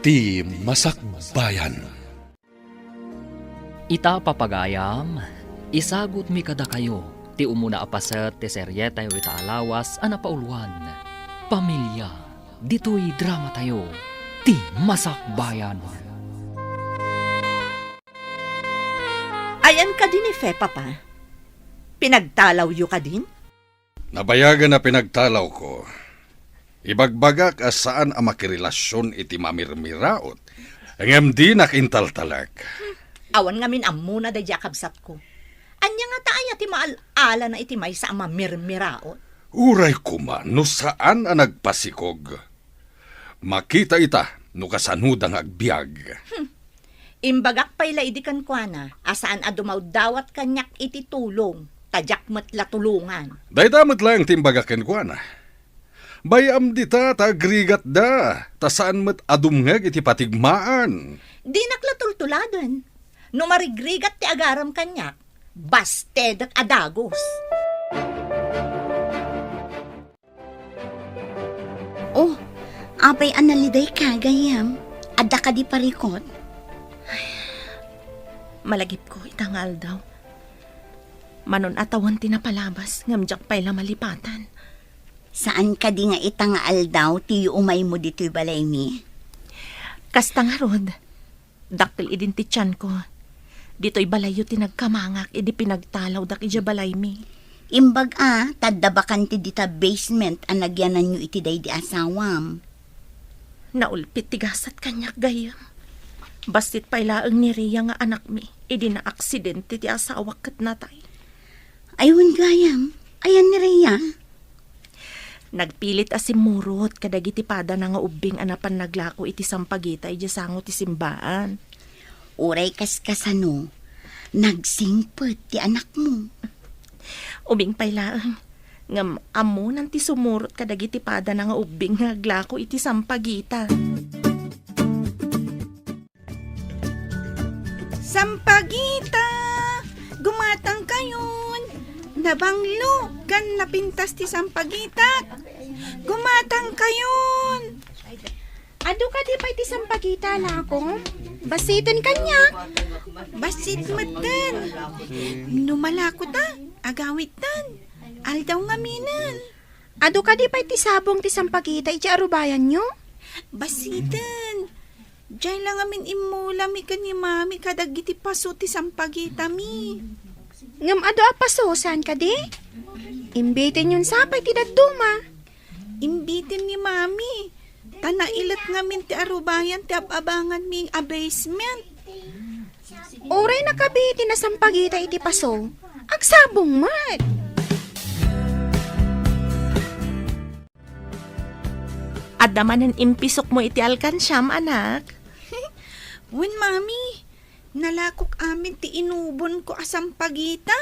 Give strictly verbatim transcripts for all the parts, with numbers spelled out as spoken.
Ti Masakbayan. Ita, papagayam, isagutmi kadakayo ti umuna a paset ti serietayo ita a lawas a napauluan, Pamilya, ditoy dramatayo, Ti Masakbayan. Ayan kadi ni Fe, Papa? Pinagtalawyo kadin? Nabayagen a pinagtalawko. Ibagbagak a saan a makirelasion iti mamirmiraot, ngem dinak intaltalek. Hmm, awan ngamin ammona daydiay a kabsatko. Ania ngata aya ti maal-alana iti maysa a mamirmiraot? Uray koma no saan a nagpasikog. Makita ita no kasanoda nga agbiag. Hmm. Imbagak pay la idi kenkuana a saan a dumawdawat kaniak iti tulong, ta diak met la tulongan. Dayta met laeng ti imbagak kenkuana. Bay-am dita ta agrigatda, ta saan met a dumngeg iti patigmaan. Dinak la tultuladen. No marigrigat ti agaram kaniak, bastedek a dagus. Oh, apay a nalidayka, gayyem? Adda kadi parikut? Ay, malagipko ita nga aldaw. Manon a tawen ti napalabas, ngem diak pay la malipatan. Saan kadi nga ita nga aldaw ti yuumaymo ditoy balaymi? Kasta ngarud, dakkel idin ti tianko. Ditoy balayyo ti nagkamangak idi pinagtalawdak idiay balaymi. Imbag a, ta adda bakante dita basement a nagyananyo iti daydi asawam. Naulpit ti gasat kaniak, gayyem. Bassit pay laeng ni Rhea nga anakmi idi naaksidente ti asawak ket natay. Ay, wen gayam, ayan ni Rhea? Nagpilit a simmurot kadagiti padana nga ubbing a napan naglako iti sampagita idiay sango ti simbaan. Uray kaskasano, nagsingpet ti anakmo. Ubing pay laeng, ngem ammonan ti sumurot kadagiti padana nga ubbing nga aglako iti sampagita. Sampagita! Gumatangkayon! Nabanglo ken napintas ti sampagitak! Gumatangkayon! Adu kadi pay ti sampagita, lako? Bassiten kaniak. Bassit metten. No malako ta, agawidtan. Aldaw ngaminen. Adu kadi pay ti sabong ti sampagita iti arubayanyo? Bassiten. Diay la ngamin immulami ken ni Mami kadagiti paso ti sampagitami. Ngem adu a paso, saan kadi? Imbitenyon sa pay ti dadduma. Imbiten ni Mami, ta nailet ngamin ti arubayan ti ab-abanganmi a basement. Uray nakabi ti nasampagita iti paso, agsabong met. Adda manen impisokmo iti alkansiam, anak? Wen, Mami, nalakok amin ti inubonko a sampagita.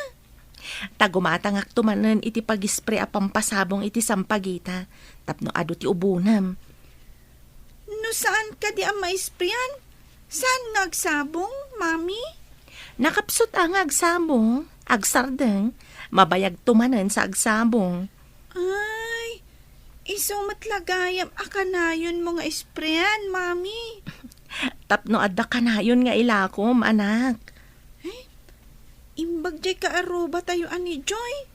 Ta gumatangakto manen iti pagispre a pampasabong iti sampagita tapno adu ti ubonem. No saan kadi a maisprean, saan nga agsabong, Mami? Nakapsut a nga agsabong, agsardeng, mabayagto manen sa agsabong. Ay, isu met la gayam a kanayonmo nga isprean, Mami. Tapno adda kanayon nga ilakom, anak. Eh, imbag diay kaarubatayo a ni Joy,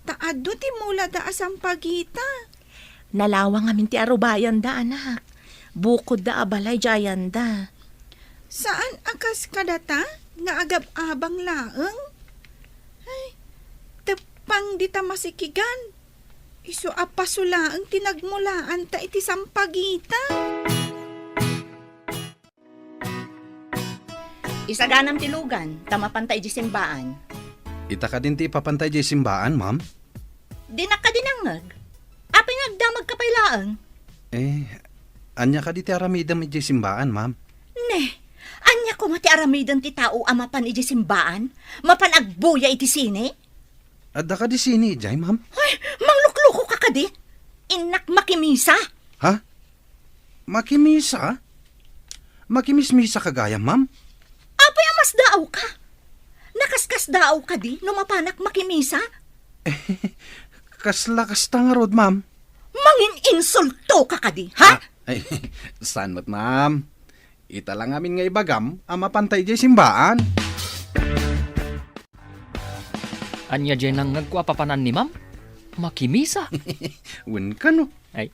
ta adu ti mulada a sampagita. Nalawang amin ti arubayanda, anak. Bukodda a balay diay ayanda. Saan a kas kadata nga agab-abang laeng? Ay, teppang dita masikigan. Isu a paso laeng ti nagmulaanta iti sampagita. Isaganam ti lugan, ta mapanta idiay simbaan. Ita kadin ti ipapanta idiay simbaan, ma'am? Dinak kadi nangngeg. Apay nga agdamagka pay laeng? Eh, ania kadi ti aramidem idiay simbaan, ma'am? Ne, ania koma ti aramiden ti tao a mapan idiay simbaan? Mapan agbuya iti sine? Adda kadi sine idiay, ma'am? Ay, mangluklukoka kadi? Innak makimisa. Ha? Makimisa? Makimismisa ka gayam, ma'am? Apay a masdaawka? Nakaskasdaaw kadi no mapanak makimisa? Kasla kasta ngarud, ma'am. Mangin-insultoka kadi, ha? Ah, ay, saan met, ma'am? Ita la ngamin nga ibagam a mapanta idiay simbaan. Ania diay nangngegko a papanan ni Ma'am? Makimisa. Wen kano? Ay,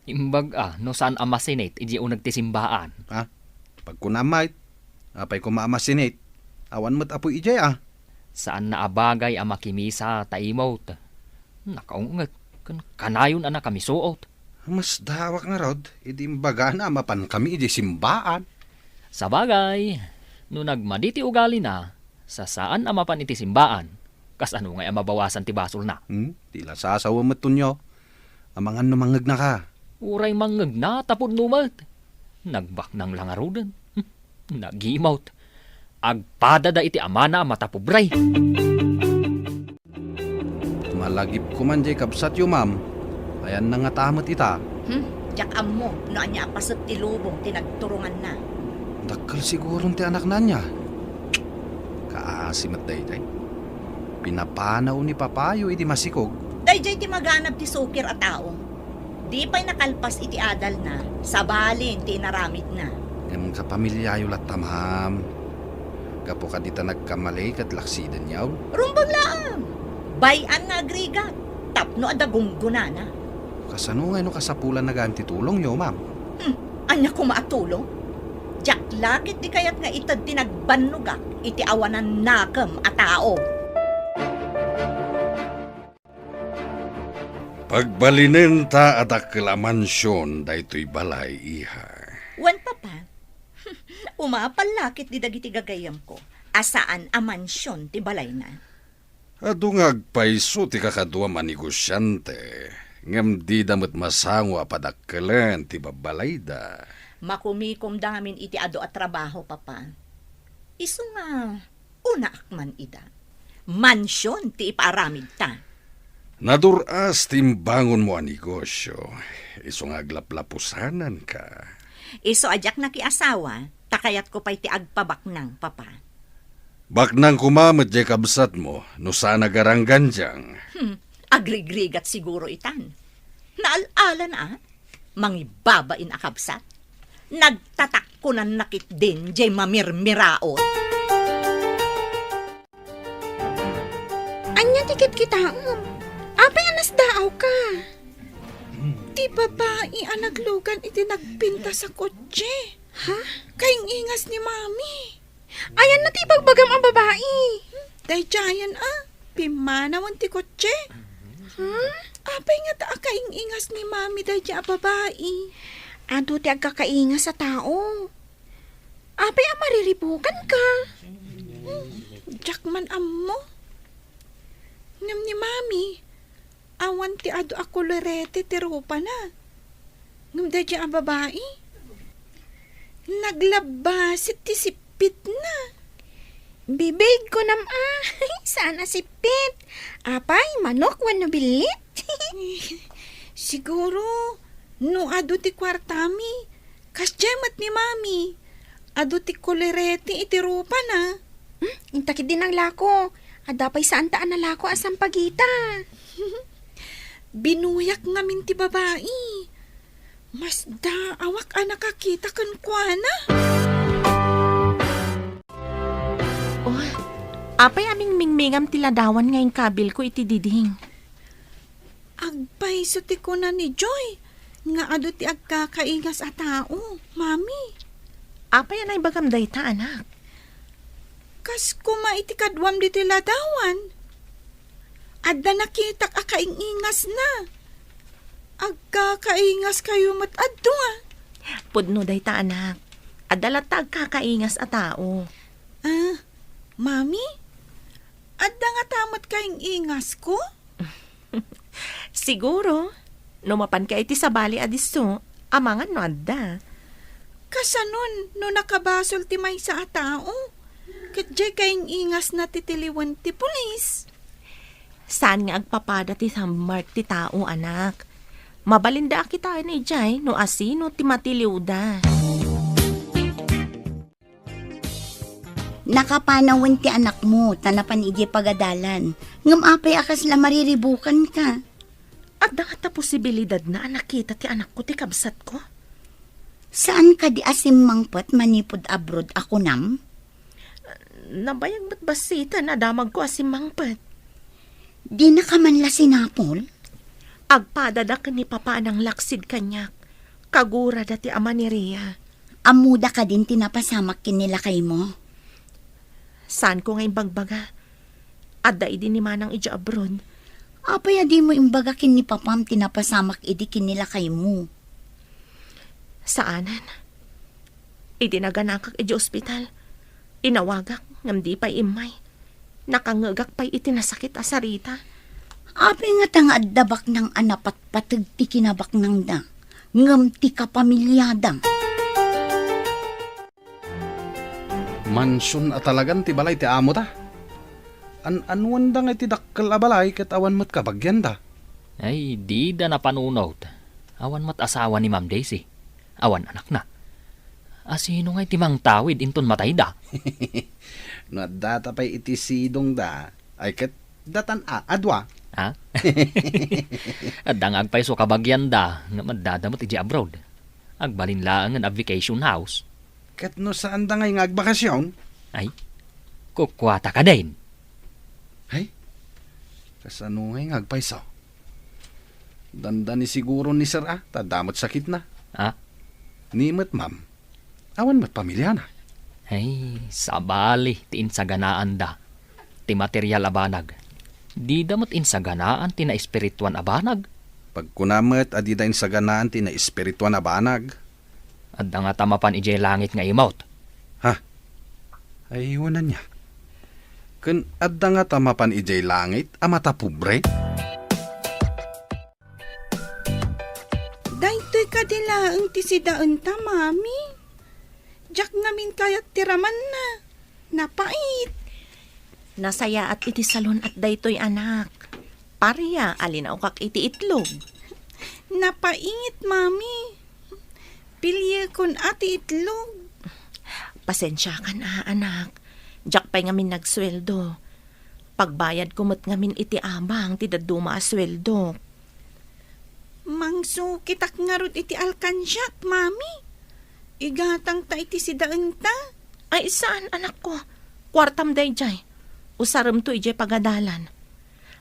imbag a, no saan a masinit idiay uneg ti simbaan. Ha? Pagkunam met, apay koma a masinit? Awan met apoy idiay a. Saanna a bagay a makimisa ta imot. Nakaung-et, ken kanayon a nakamisuot. Masdaawak ngarud, idi imbagana a mapankami idiay simbaan. Sabagay, no nagmadi ti ugalina, sa saan a mapan iti simbaan, kasano ngay a mabawasan ti basolna? Hmm? Ti la sasawa met tunyo. Amangan no mangngegnaka. Uray mangnegna, ta pudno met. Nagbaknang la ngaruden. Hmm, nagimot. Agpadada iti amana a matapobre. Malagipko man diay kabsatyo, ma'am. Ayanna ngata met ita. Hmm, diak ammo no ania a paset ti lubong ti nagturonganna. Dakkel siguron ti anakna ania. Kaasi met daydiay. Pinapanaw ni papayo idi masikog. Daydiay ti maganab ti sukir a tao. Di pay nakalpas iti adalna, sabalin ti inaramidna. Ngem kapamilyayo latta, ma'am. Gapu kadi ta nagkamali ket laksidenyo. Rumbeng laeng! Bay-an nga agrigat tapno adda gunggonana. Kasano ngay no kasapulanna gayam ti tulongyo, ma'am? Hmm, ania koma a tulong? Diak la ketdi kayat nga ited ti nagbannogak iti awanan nakem a tao. Pagbalinenta a dakkel a mansion daytoy balay, iha. Wen, Papa. Umapal la ketdi dagiti gagayyemko a saan a mansion ti balayna. Adu nga agpayso ti kakaduam a negosiante, ngem dida met masango a padakkelen ti babbalayda. Makumikomda ngamin iti adu a trabaho, Papa. Isu nga, unaak man ida. Mansion ti ipaaramidta. Nadur-as ti imbangonmo a negosio, isu nga aglaplapusananka. Isu a diak nakiasawa, ta kayatko pay ti agpabaknang, Papa. Baknang koma met diay kabsatmo, no saan a garanggandiang. Hmm, agrigrigat siguro itan. Naal-alan a, mangibabain a kabsat. Nagtatakkonanna ketdin diay mamirmiraot. Ania ti kitkitaem? Apay a nasdaawka? Ti babai a naglugan iti nagpintas a kotse. Ha? Kaing-ingas ni Mami. Ayanna ti ibagbagam a babai? Daydiayen a, pimmanawen ti kotse. Hmm? Apay ngata a kaing-ingas ni Mami daydi a babai? Adu ti agkakaingas a tao. Apay a mariribukanka? Hmm, diak man ammo. Ngem ni Mami, awan ti adu a kolorete ti rupana. Ngem daydi a babai, naglabbasit ti sippitna. Bibig, kunam a, saan a sippit. Apay, manok wenno billit? Siguro, no adu ti kuartami, kasdiay met ni Mami. Adu ti kolorete iti rupana. Hmm, inta ketdi nanglako. Adda pay saanta a nalako a sampagita. Binuyak ngamin ti babai. Masdaawak a nakakita kenkuana. Oh, apay a mingmingmingam ti ladawan nga inkabilko iti diding? Agpayso ti kuna ni Joy nga adu ti agkakaingas a tao, Mami. Apay a naibagam dayta, anak? Kas koma iti kaduam ditoy ladawan. Adda nakitak a kaing-ingasna. Agkakaingaskayo met adu a. Pudno dayta, anak. Adda latta agkakaingas a tao. Ah, Mami? Adda ngata met kaing-ingasko? Siguro, no mapanka iti sabali a disso, amangan no adda. Kasanon no nakabasol ti maysa a tao? Ket diay kaing-ingasna ti tiliwen ti pulis. Saan nga agpapada ti sammark ti tao, anak. Mabalinda a kitaen idiay no asino ti matiliwda. Nakapanawen ti anakmo, ta napan idiay pagadalan. Ngem apay a kasla mariribukanka? Adda ngata posibilidadna a nakita ti anakko ti kabsatko? Saan kadi a simmangpet manipud abroad a kunam? Nabayag met bassiten a damagko a simmangpet. Dinaka man la sinapol? Agpadadak ken ni Papa a nanglaksid kaniak. Kagurada ti ama ni Ria. Ammoda kadin ti napasamak ken ni lakaymo? Saanko nga imbagbaga. Adda idi ni Manang idiay abroad. Apay a dimo imbaga ken ni Papam ti napasamak idi ken ni lakaymo? Saanen. Idi naganakak idiay ospital, inawagak ngem di pay immay. Nakangngegak pay iti nasakit a sarita. Apay ngata nga adda baknang a napatpateg ti kinabaknangda, ngem ti kapamiliada? Mansion a talagan ti balay ti amota. An-anuanda nga iti dakkel a balay ket awan met kabagianda. Ay, dida napanunot. Awan met asawa ni Ma'am Daisy. Awan anakna. Asino ngay ti mangtawid inton matayda? No addata pay iti sidongda, ay ket datan a, a dua. Ha? Adda nga agpayso kabagianda, ngem addada met idiay abroad. Agbalin laengen a vacation house. Ket no saanda ngay nga agbakasion? Ay, kukuata kadin. Ay, kasano ngay nga agpayso? Dandani siguro ni Sir a, ta adda met sakitna. Ha? Ni met Ma'am, awan met pamiliana. Ay, sabali ti insaganaanda ti material a banag. Dida met insaganaan ti naespirituan a banag. Pagkuna met a dida insaganaan ti naespirituan a banag. Adda ngata mapan idiay langit nga imot? Ha? Ay, wen ania. Ken adda ngata mapan idiay langit a matapobre? Daytoy kadi laeng ti sidaenta, Mami. Diak ngamin kayat ti ramanna. Napait. Nasayaat iti salon-at daytoy, anak. Paria a linaokak iti itlog. Napait, Mami. Piliekon a ti itlog. Pasensiakan a, anak. Diak pay ngamin nagsueldo. Pagbayadko met ngamin iti abang ti dadduma a sueldok. Mangsukitak ngarud iti alkansiak, Mami. Igatangta iti sidaenta. Ay, saan, anakko. Kuartam daydiay. Usaremto idiay pagadalan.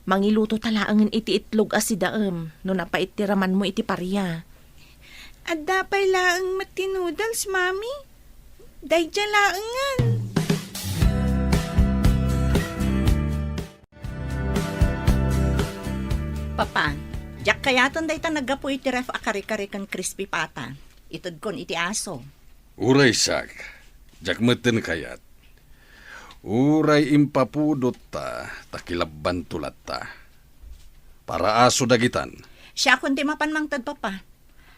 Mangiluto ta laengen iti itlog a sidaem no napait ti ramanmo iti paria. Adda pay laeng met ti noodles, Mami. Daydiay laengen. Papa, diak kayaten dayta naggapu iti ref a kare-kare ken crispy pata. Itedkon iti aso. Uray siak, diak metten kayat. Uray impapudotta, ta kilabbanto latta. Para aso dagitan. Siakon ti mapan mangted, Papa.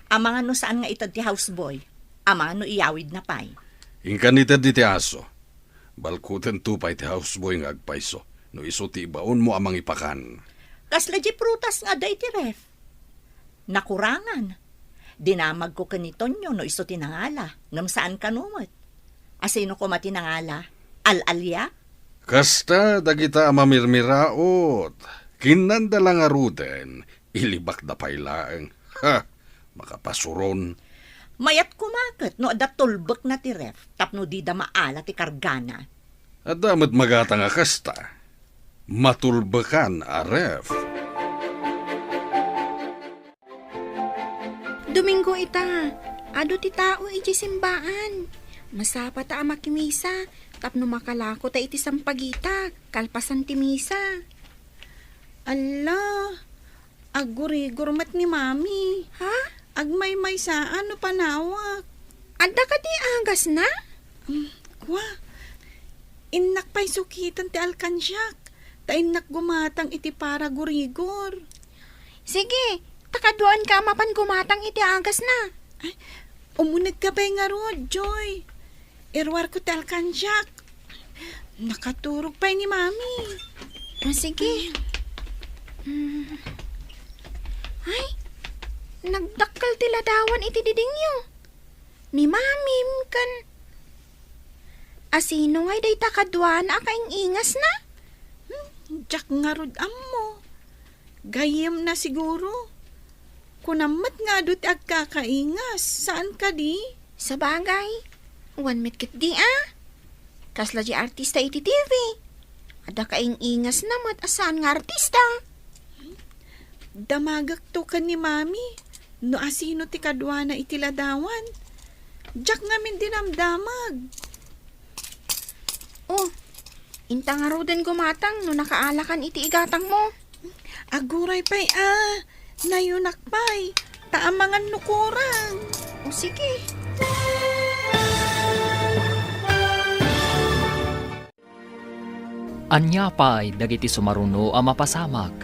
Amangan no saan nga ited ti houseboy. Amangan no iyawidna pay. Inkan ited iti aso. Balkutento pay ti houseboy nga agpayso no isu ti ibaonmo a mangipakan. Kasla di prutas nga adda iti ref? Nakurangan. Dinamagko ken ni Tonyo no isu ti nangala, ngem saan kano met. Asino koma ti nangala? Al-alia? Kasta dagita a mamirmiraot. Kinnanda la ngaruden, ilibakda pay laeng. Ha! Makapasuron. Mayat koma ket no adda tulbekna ti ref tapno dida maala ti kargana. Adda met magatang a kasta. Matulbekan a ref. Domingo ita, adu ti tao idiay simbaan. Masapata a makimisa tapno makalako ta iti sampagita kalpasan ti misa. Alla, aggurigor met ni Mami. Ha? Agmaymaysa no panawak. Adda kadi agasna? Mm, kua, innak pay sukiten ti alkansiak, ta innak gumatang iti para gurigor. Sige, ta kaduaenka a mapan gumatang iti agasna. Ay, umunegka pay ngarud, Joy. Iruarko ti alkansiak. Nakaturog pay ni Mami. Ah, sige. Mm. Ay, nagdakkel ti ladawan iti didingyo. Ni Mamim ken... Asino ngay dayta kaduana a kaing-ingasna? Hmm, diak ngarud ammo. Gayyemna siguro. Kunam met nga adu ti agkakaingas, saan kadi? Sabagay, wen met ketdi a. Kasla di artista iti T V. Adda kaing-ingasna met a saan nga artista. Damagekto ken ni Mami no asino ti kaduana iti ladawan. Diak ngamin dinamdamag. Oh, inta ngaruden gumatang no nakaalakan iti igatangmo. Aguray pay a, nayunak pay, ta amangan no kurang. O sige. Ania pay dagiti sumaruno a mapasamak?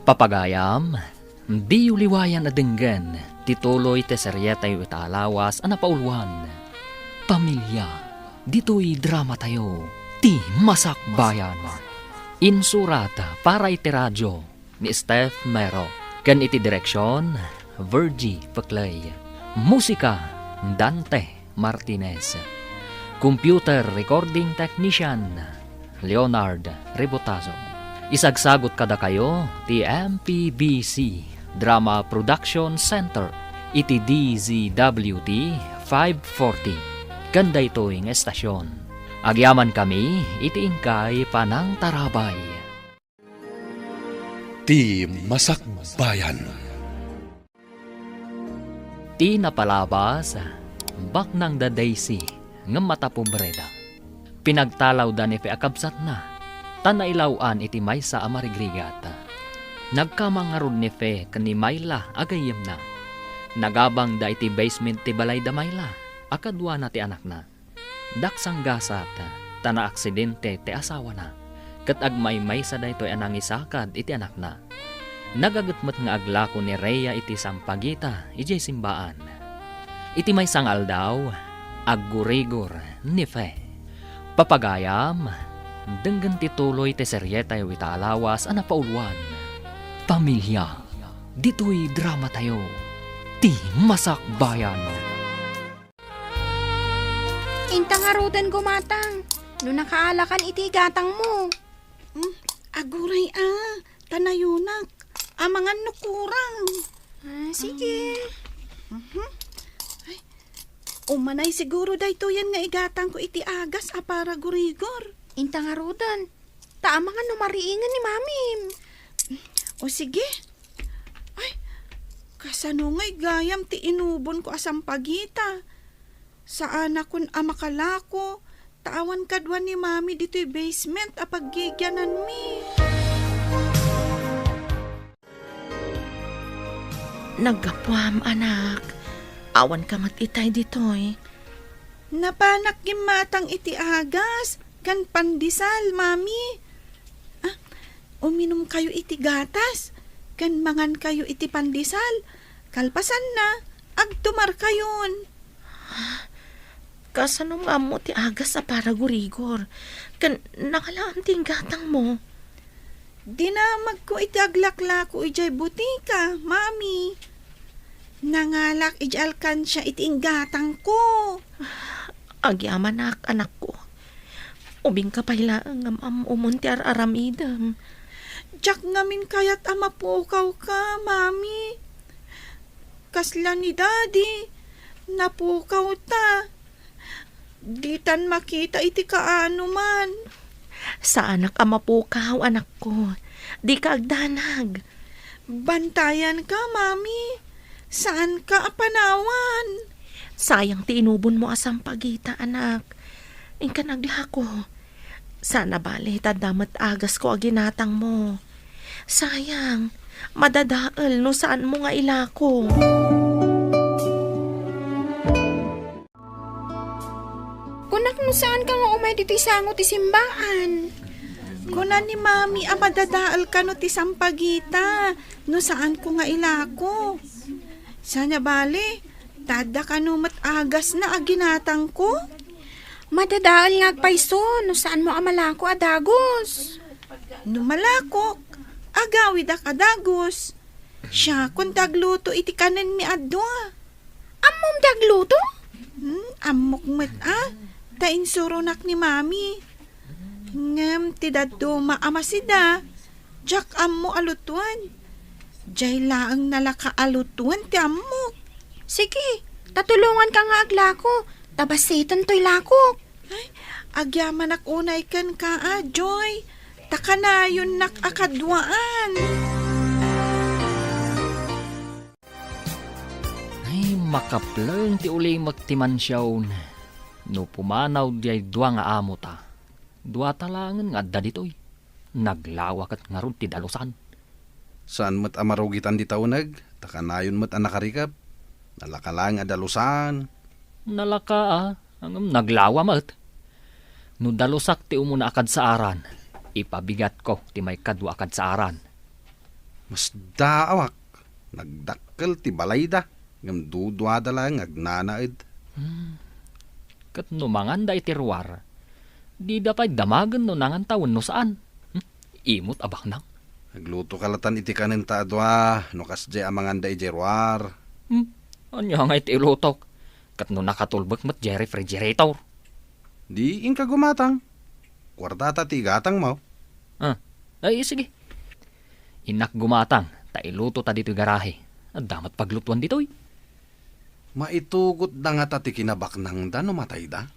Papagayam, diyo liwayan a denggen ti tuloy ti serietayo ita a lawas a napauluan, Pamilia. Ditoy dramatayo, Ti Masakbayan. Insurat para iti radio ni Steph Mero, ken iti direksion, Virgie Peclay. Musika, Dante Martinez. Computer recording technician, Leonard Rebotazo. Isagsagut kadakayo ti M P B C Drama Production Center iti D Z W T five forty. Ken daytoy nga estasyon, agyamankami iti inkay panangtarabay. Ti Masakbayan. Ti napalabas, baknang da Daisy, ngem matapobreda. Pinagtalawda ni Fe a kabsatna, ta nailaw-an iti maysa a marigrigat. Nagkamang ngarud ni Fe ken ni Myla a gayyemna. Nagabangda iti basement ti balay da Myla a kaduana ti anakna. Daksanggasat, ta naaksidente ti asawana, ket agmaymaysa daytoy a nangisakad iti anakna. Nagaget met nga aglako ni Rhea iti sampagita idiay simbaan. Iti maysa nga aldaw, aggurigor ni Fe. Papagayam, denggen ti tuloy ti serietayo ita a lawas a napauluan, Pamilia. Ditoy dramatayo, Ti Masakbayan. Inta ngaruden gumatang, no nakaalakan iti igatangmo. Hmm, aguray a, ta nayunak. Amangan no kurang. Ah, sige. Mhm. Ay, umanay siguro daytoyen nga igatangko iti agas a para gurigor. Inta ngaruden, ta amangan no mariingen ni Mamim. O sige. Ay, kasano ngay gayam ti inubonko a sampagita? Saanakon a makalako, ta awan kadua ni Mami ditoy basement a paggigiananmi. Naggapuam, anak. Awan ka met itay ditoy. Napanak gimmatang iti agas ken pandesal, Mami. Ah, uminumkayo iti gatas ken mangankayo iti pandesal. Kalpasanna, agtumarkayon. Kasano nga ammo ti agas a para gurigor? Ken nangalaam ti inggatangmo? Dinamagko iti aglaklako idiay butika, Mami. Nangalak idiay alkansia iti inggatangko. Agyamanak, anakko. Ubingka pay laeng ngem am-amom ti ar-aramidem. Diak ngamin kayat a mapukawka, Mami. Kasla ni Daddy, napukawta. Ditan makita iti kaanoman. Saanak a mapukaw, anakko. Dika agdanag. Bantayanka, Mami. Saanka a panawan. Sayang ti inubonmo a sampagita, anak. Inka aglako. Saan a bale, ta adda met agasko a ginatangmo. Sayang, madadael no saanmo nga ilako. Kunak no saanka nga umay ditoy sango ti simbaan. Kuna ni Mami a madadael kano ti sampagita no saanko nga ilako. Saan a bale, ta adda kano met agasna a ginatangko? Madadael nga agpayso no saanmo a malako a dagus. No malakok, agawidak a dagus. Siakon ti agluto iti kanenmi a dua. Ammom ti agluto? Hmm, ammok met a, ta insuronak ni Mami. Ngem ti dadduma a masida, diak ammo a lutoen. Diay laeng nalaka a lutoen ti ammok. Sige, Ta tulonganka nga aglako, ta basiten toy lakok. Ay, agyamanak unay kenka, a, Joy. Ta kanayonnak a kaduaan. Ay, makapleng ti ulimek ti mansion. No pumanaw diay dua nga amota, duata laengen nga adda ditoy. Naglawa ket ngarud ti dalusan. Saan met a marugitan dita uneg, ta kanayon met a nakarikep. Nalaka laeng a dalusan. Nalaka, a, ngem naglawa met. No dalusak ti umuna a kadsaaran, ipabigatko ti maikadua a kadsaaran. Masdaawak, nagdakkel ti balayda, ngem duduada laeng nga agnanaed. Hmm. Ket no manganda iti ruar, dida pay damagen no nanganta wenno saan. Hmm? Imot a baknang. Aglutoka latan iti kanenta a dua, no kasdiay a manganda idiay ruar. Hmm? Ania nga iti ilutok? Ket no nakatulbek met diay refrigerator? Di inka gumatang. Kuartata ti igatangmo. Ah, ay, sige. Innak gumatang, ta iluto ta ditoy garahe. Adda met paglutuan ditoy. Maitugotda ngata ti kinabaknangda no matayda?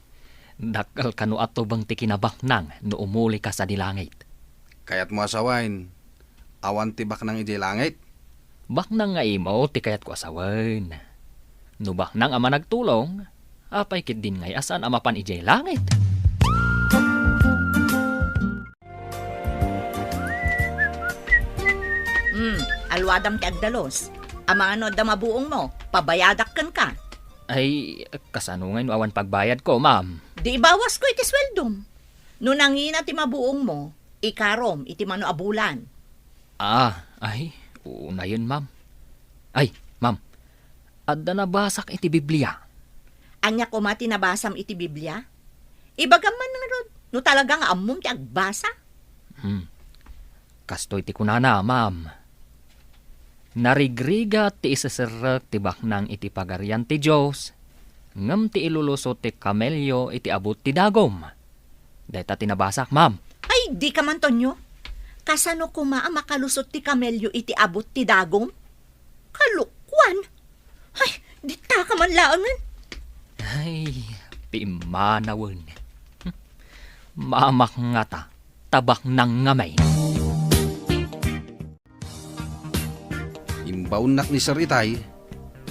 Dakkel kano a tubeng ti kinabaknang no umulika sadi langit. Kayatmo a sawen, awan ti baknang idiay langit? Baknang nga imo ti kayatko a sawen. No baknang a managtulong, apay ketdin ngay a saan a mapan idiay langit? Hmm, alwadam ti agdalus. Amangan no adda mabuongmo, pabayadak kenka. Ay, kasano ngay no awan pagbayadko, ma'am? Di ibawasko iti sueldom. No nangina ti mabuongmo, ikarom iti mano a bulan. Ah, ay, unayen, ma'am. Ay, ma'am, adda nabasak iti Biblia. Ania koma ti nabasam iti Biblia? Ibagam man ngarud, no talaga nga ammom ti agbasa. Hmm. Kastoy ti kunana, ma'am. Narigrigat ti iseserrek ti baknang iti Pagarian ti Dios, ngem ti ilulusot ti kamelio iti abut ti dagum. Dayta ti nabasak, ma'am. Ay, dika man, Tonyo. Kasano koma a makalusot ti kamelio iti abut ti dagum? Kalokuan! Ay, ditaka man laengen. Ay, pimmanawen. Mamak ngata, ta baknang ngamin. Imbaonnak ni Sir Itay,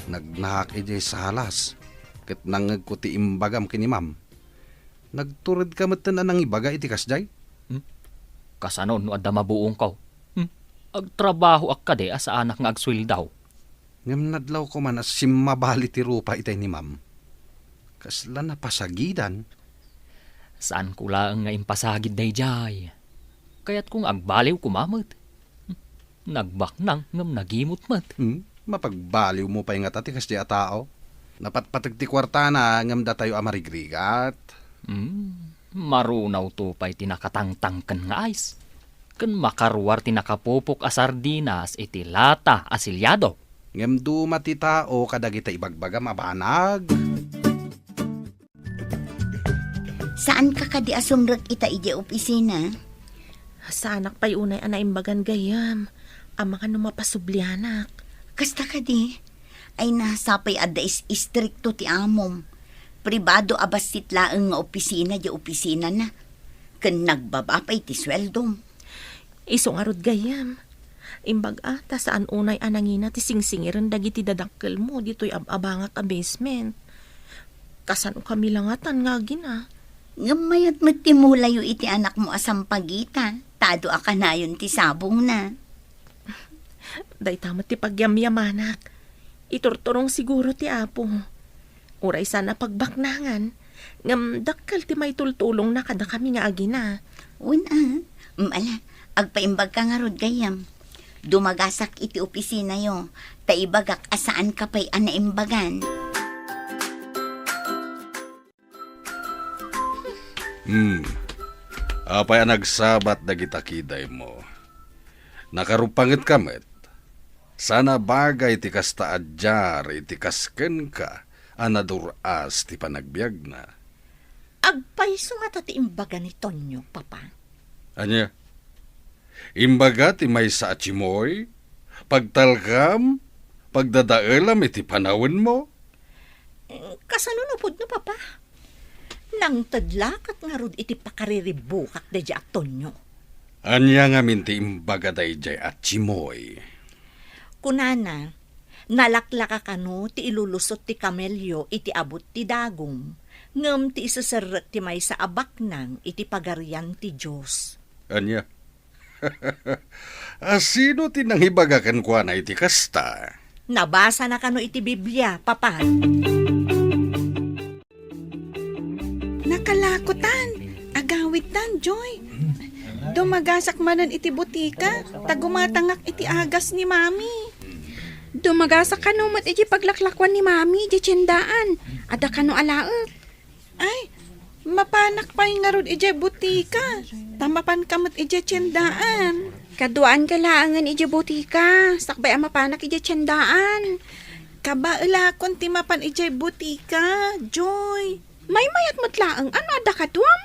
nagnaak idiay salas, ket nangngegko ti imbagam ken ni Ma'am. Nagturedka metten a nangibaga iti kasdiay? Hmm? Kasano no adda mabuongko? Hmm? Agtrabahoak kadi a saanak nga agsueldo? Ngem nadlawko man a simmabali ti rupa itay ni Ma'am. Kasla napasagidan. Saanko laeng nga impasagid daydiay. Kayatko nga agbaliw koma met. Nagbaknang ngem nagimot met. Hmm? Mapagbaliwmo pay ngata ti kasdiay a tao? Napatpateg ti kuartana ngem datayo a marigrigat. Hmm, marunawto pay ti nakatangtangken nga ice. Ken makaruar ti nakapupok a sardinas iti lata a siliado. Ngem duma ti tao kadagita ibagbagam a banag. Saanka kadi a sumrek ita idiay opisina? Saanak pay unay a naimbagan gayyem. Amangan no mapasublianak. Kasta kadi? Ay na, sapay adda is-, istrikto ti amom. Pribado a bassit laeng nga opisina diay opisinana. Ken nagbaba pay ti sueldom. Isu ngarud gayyem. Imbag-a, ta saan unay a nangina ti singsingiren dagiti dadakkelmo ditoy ab-abangak a basement. Kasano kami langatan nga agina? Ngem mayat met ti mulayo iti anakmo a sampagita, ta adu a kanayon ti sabongna. Dayta met ti pagyamyamanak. Iturturong siguro ti Apo. Uray saan a pagbaknangan, ngem dakkel ti maitultulongna kadakami nga agina. Wen a, mm, ala, agpaimbagka ngarud gayyem. Dumagasak iti opisinayo, ta ibagak a saanka pay a naimbagan. Hmm. Apay a nagsabat dagita kidaymo? Nakarupangetka met. Saan a bagay ti kasta a diar iti kas kenka a nadur-as ti panagbiagna. Agpayso ngata ti imbaga ni Tonyo, Papa. Ania? Imbaga ti maysa a timoy, pagtalkam, pagdadaelam iti panawenmo? Kasano no pudno, Papa? Nangted la ket ngarud iti pakariribbukak daydiay a Tonyo. Ania ngamin ti imbaga daydiay a Chimoy? Kunana, nalaklaka kano ti ilulusot ti kamelio iti abut ti dagum, ngem ti iseserrek ti maysa a baknang iti Pagarian ti Dios. Ania? A, sino ti nangibaga kenkuana iti kasta? Nabasana kano iti Biblia, Papa. Nakalakotan, agawidtan, Joy. Dumagasak manen iti butika, ta gumatangak iti agas ni Mami. Dumagasak kano met iti paglaklakuan ni Mami iti tiendaan. Adda kano alaek? Ay, mapanak pay ngarud idiay butika, ta mapanka met idiay tiendaan. Kaduaanka laengen idiay butika, sakbay a mapanak idiay tiendaan. Kabaelakon ti mapan idiay butika, Joy. Maymayat met laeng, ano adda kaduam?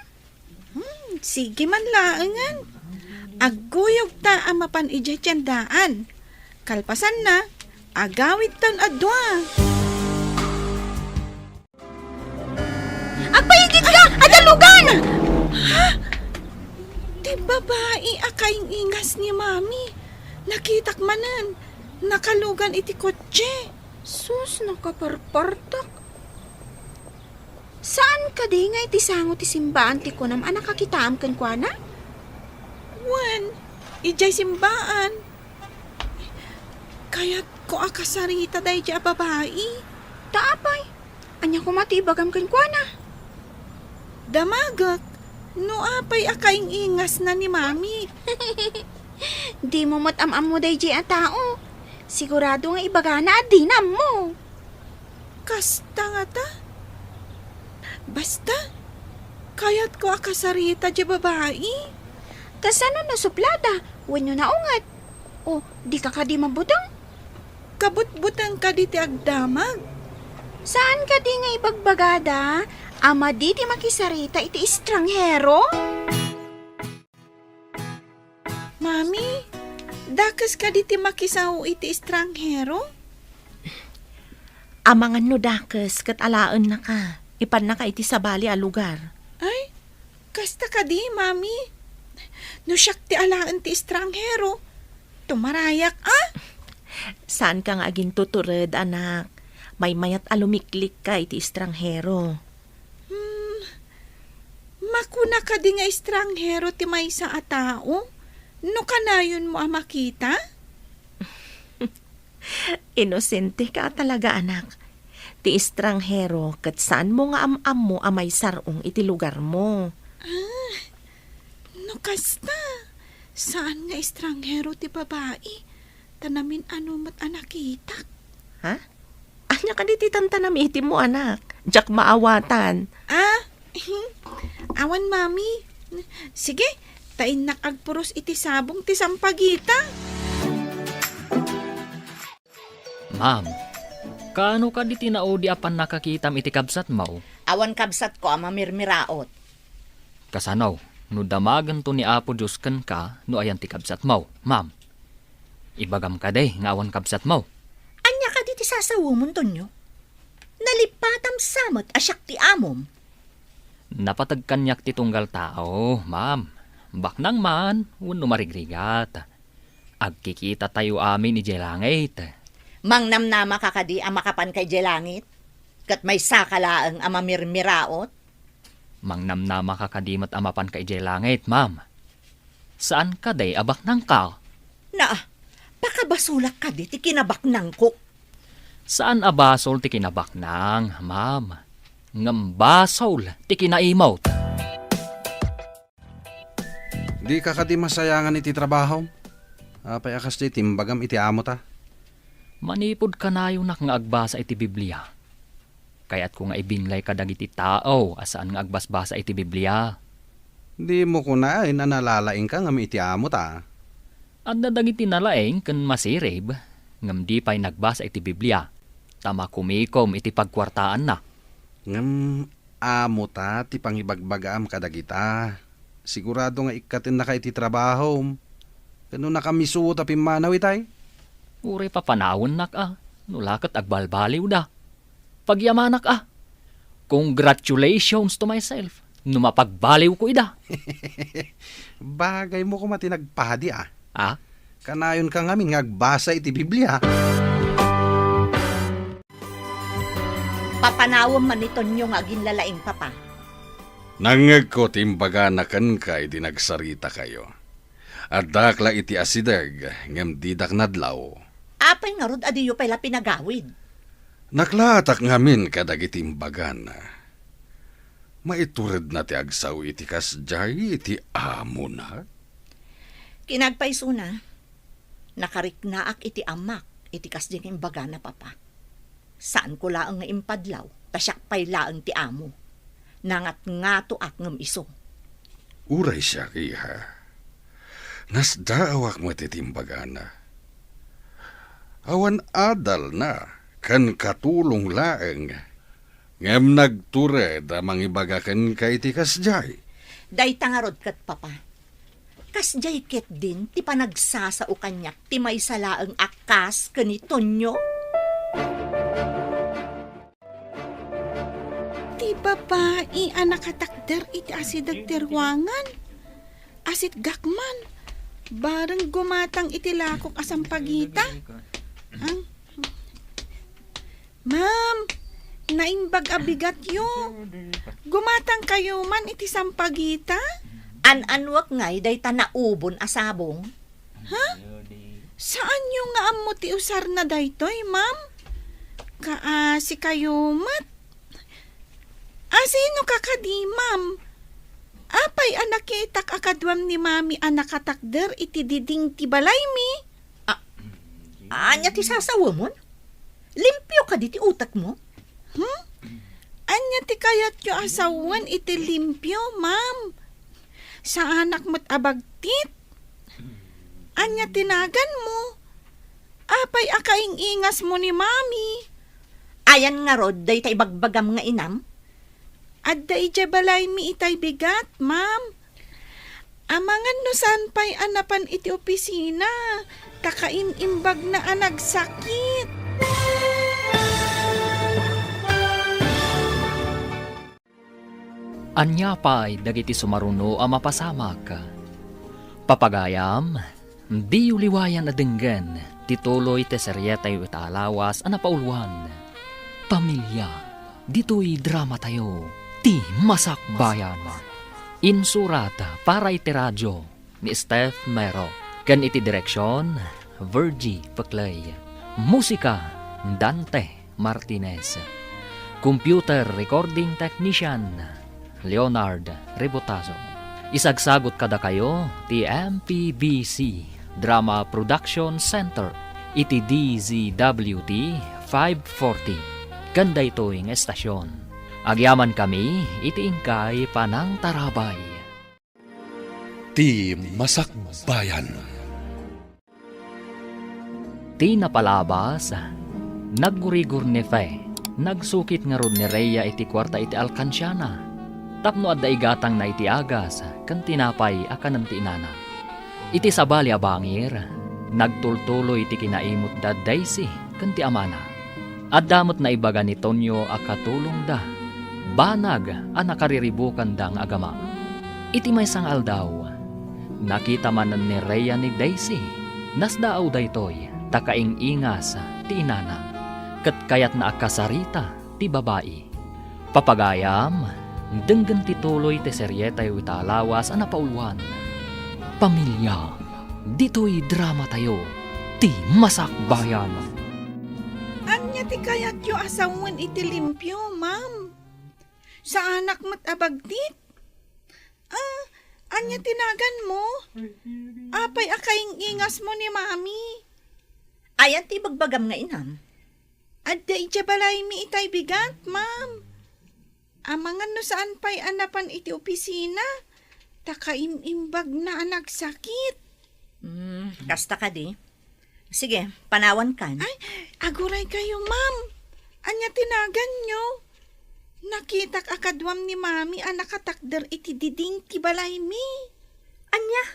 Hmm, sige man laengen. Agguyogta a mapan idiay tiendaan. Kalpasanna, agawidtan a dua. Agpayigitka! Adda lugan! Ha? Ti babai a kaing-ingas ni Mami. Nakitak manen. Nakalugan iti kotse. Sus, nakaparpartak. Saan kadi nga iti sango ti simbaan ti kunam a nakakitaam kenkuana? Wen, idiay simbaan. Kayatko a kasarita daydiay a babai. Ta apay? Ania koma ti ibagam kenkuana? Damagek no apay a kaing-ingasna ni Mami. Dimo met am-ammo daydiay a tao. Sigurado nga ibagana a dina ammo. Kasta ngata? Basta, kayatko a kasarita diay babai. Kasano no suplada wenno naunget? O, dika kadi mabuteng? Kabutbuteng kadi ti agdamag. Saan kadi nga ibagbagada a madi ti makisarita iti estranghero? Mami, dakes kadi ti makisao iti estranghero? Amangan no dakes ket alaennaka. Ipannaka iti sabali a lugar. Ay, kasta kadi, Mami? No siak ti alaen ti estranghero, tumarayak, a? Saanka nga agintutured, anak. Maymayat a lumiklikka iti estranghero. Hmm, makuna kadi nga estranghero ti maysa a tao no kanayonmo a makita? Inosenteka a talaga, anak. Ti estranghero ket saanmo nga am-ammo a maisar-ong iti lugarmo. Ah, no kasta, saan nga estranghero ti babai, ta namin-ano met a nakitak. Ha? Ania kadi ti tantanamitim mo, anak? Diak maawatan. Ah, awan, Mami. Sige, ta innak agpuros iti sabong ti sampagita. Ma'am, kaano kadi ti naudi a pannakakitam iti kabsatmo? Awan kabsatko a mamirmiraot. Kasano no damagento ni Apo Dios kenka no ayan ti kabsatmo, ma'am? Ibagam kadi nga awan kabsatmo. Ania kadi ti sasawemon, Tonyo? Nalippatam sa met a siak ti amom. Napateg kaniak ti tunggal tao, ma'am. Baknang man wenno marigrigat. Agkikitatayo amin idiay langit. Mangnamnamaka kadi a makapanka idiay langit? Ket maysaka laeng a mamirmiraot? Mangnamnamaka kadi met a mapanka idiay langit, ma'am? Saan kadi a baknangka? Naa, pakabasolak kadi ti kinabaknangko. Saan a basol ti kinabaknang, ma'am. Ngem basol ti kinaimot. Dika kadi masayangan iti trabahom? Apay a kasdi ti imbagam iti amota? Manipud kanayonak nga agbasa iti Biblia, kayatko nga ibinlay kadagiti tao a saan nga agbasbasa iti Biblia. Dimo kunaen a nalalaingka ngem iti amota. Adda dagiti nalaing ken masirib, ngem di pay nagbasa iti Biblia, ta makumikom iti pagkuartaanna. Ngem amota ti pangibagbagaam kadagita. Sigurado nga ikkatennaka iti trabahom. Ken no nakamisuot a pimmanaw itay? Uray papanawennak a, no la ket agbalbaliwda. Pagyamanak a. Congratulations to myself no mapagbaliwko ida. Bagaymo koma ti nagpadi a. Ah? Kanayonka ngamin nga agbasa iti Biblia. Papanawem man ni Tonio nga aginlalaing, Papa. Nangngegko ti imbagana kenka idi nagsaritakayo. Addaak la iti asideg, ngem didak nadlaw. Apay ngarud a diyo pay la pinagawid? Naklaatak ngamin kadagiti imbagana. Maituredna ti agsao iti kasdiay iti amona? Kinagpaysona, nakariknaak iti amak iti kasdi nga imbagana, Papa. Saanko laeng nga impadlaw, ta siak pay laeng ti amo. Nangatngatoak ngem isu. Uray siak, iha. Nasdaawak met iti imbagana. Awan adalna ken katulong laeng, ngem nagtured a mangibaga kenka iti kasdiay. Dayta ngarud ket, Papa. Kasdiay ketdin ti panagsasao kaniak ti maysa laeng a kas ken ni Tonio? Ti babai a nakatakder iti asideg ti ruangan. Asitgak man. Bareng gumatang iti lakok a sampagita. Ang Ma'am, naimbag a bigatyo. Gumatangkayo man iti sampagita? An-anuek ngay dayta naubon a sabong? Ha? Saanyo nga ammo ti usarna daytoy, ma'am? Kaasikayo met. Asino ka kadi, ma'am? Apay a nakitak a kaduam ni Mami a nakatakder iti diding ti balaymi? A-, ania ti sasawemon? Limpio kadi ti utekmo? Hmm? Ania ti kayatyo a sawen iti limpio, ma'am? Saanak met a bagtit? Ania ti naganmo? Apay a kaing-ingasmo ni Mami? Ayan ngarud dayta ibagbagam nga inam? Adda idiay balaymi itay bigat, ma'am. Amangan no saan pay a napan iti opisina, ta kaim-imbagna a nagsakit. Ania pay dagiti sumaruno a mapasamak? Papagayam, diyo liwayan a denggen ti tuloy ti serietayo ita a lawas a napauluan, Pamilia. Ditoy dramatayo, Ti Masakbayan. Insurat para iti radio ni Steph Mero, ken iti direksion, Virgie Peclay. Musika, Dante Martinez. Computer recording technician, Leonard Rebotazo. Isagsagut kadakayo ti M P B C Drama Production Center iti D Z W T five forty. Ken daytoy nga estasion, agyamankami iti inkay panangtarabay. Ti Masakbayan. Ti napalabas, naggurigor ni Fe. Nagsukit ngarud ni Rhea iti kuarta iti alkansiana tapno adda igatangna iti agas ken tinapay a kanen ti inana. Iti sabali a bangir, nagtultuloy ti kinaimutda Daisy ken ti amana. Adda met naibaga ni Tonio a katulongda, banag a nakariribukanda nga agama. Iti maysa nga aldaw, nakita manen ni Rhea ni Daisy. Nasdaaw daytoy ta kaing-ingas ti inana, ket kayatna a kasarita ti babai. Papagayam, denggen ti tuloy ti serietayo ita a lawas a napauluan, Pamilia. Ditoy dramatayo, Ti Masakbayan. Ania ti kayatyo a sawen iti limpio, ma'am? Saanak met a bagtit? Ah, ania ti naganmo? Apay a kaing-ingasmo ni Mami? Ayan ti ibagbagam nga inam? Adda idiay balaymi itay bigat, ma'am. Amangan no saan pay a napan iti opisina, ta kaim-imbagna a nagsakit. Hmm, kasta kadi? Sige, panawankan. Ay, aguray kayo, ma'am. Ania ti naganyo? Nakitak a kaduam ni Mami a nakatakder iti diding ti balaymi. Ania?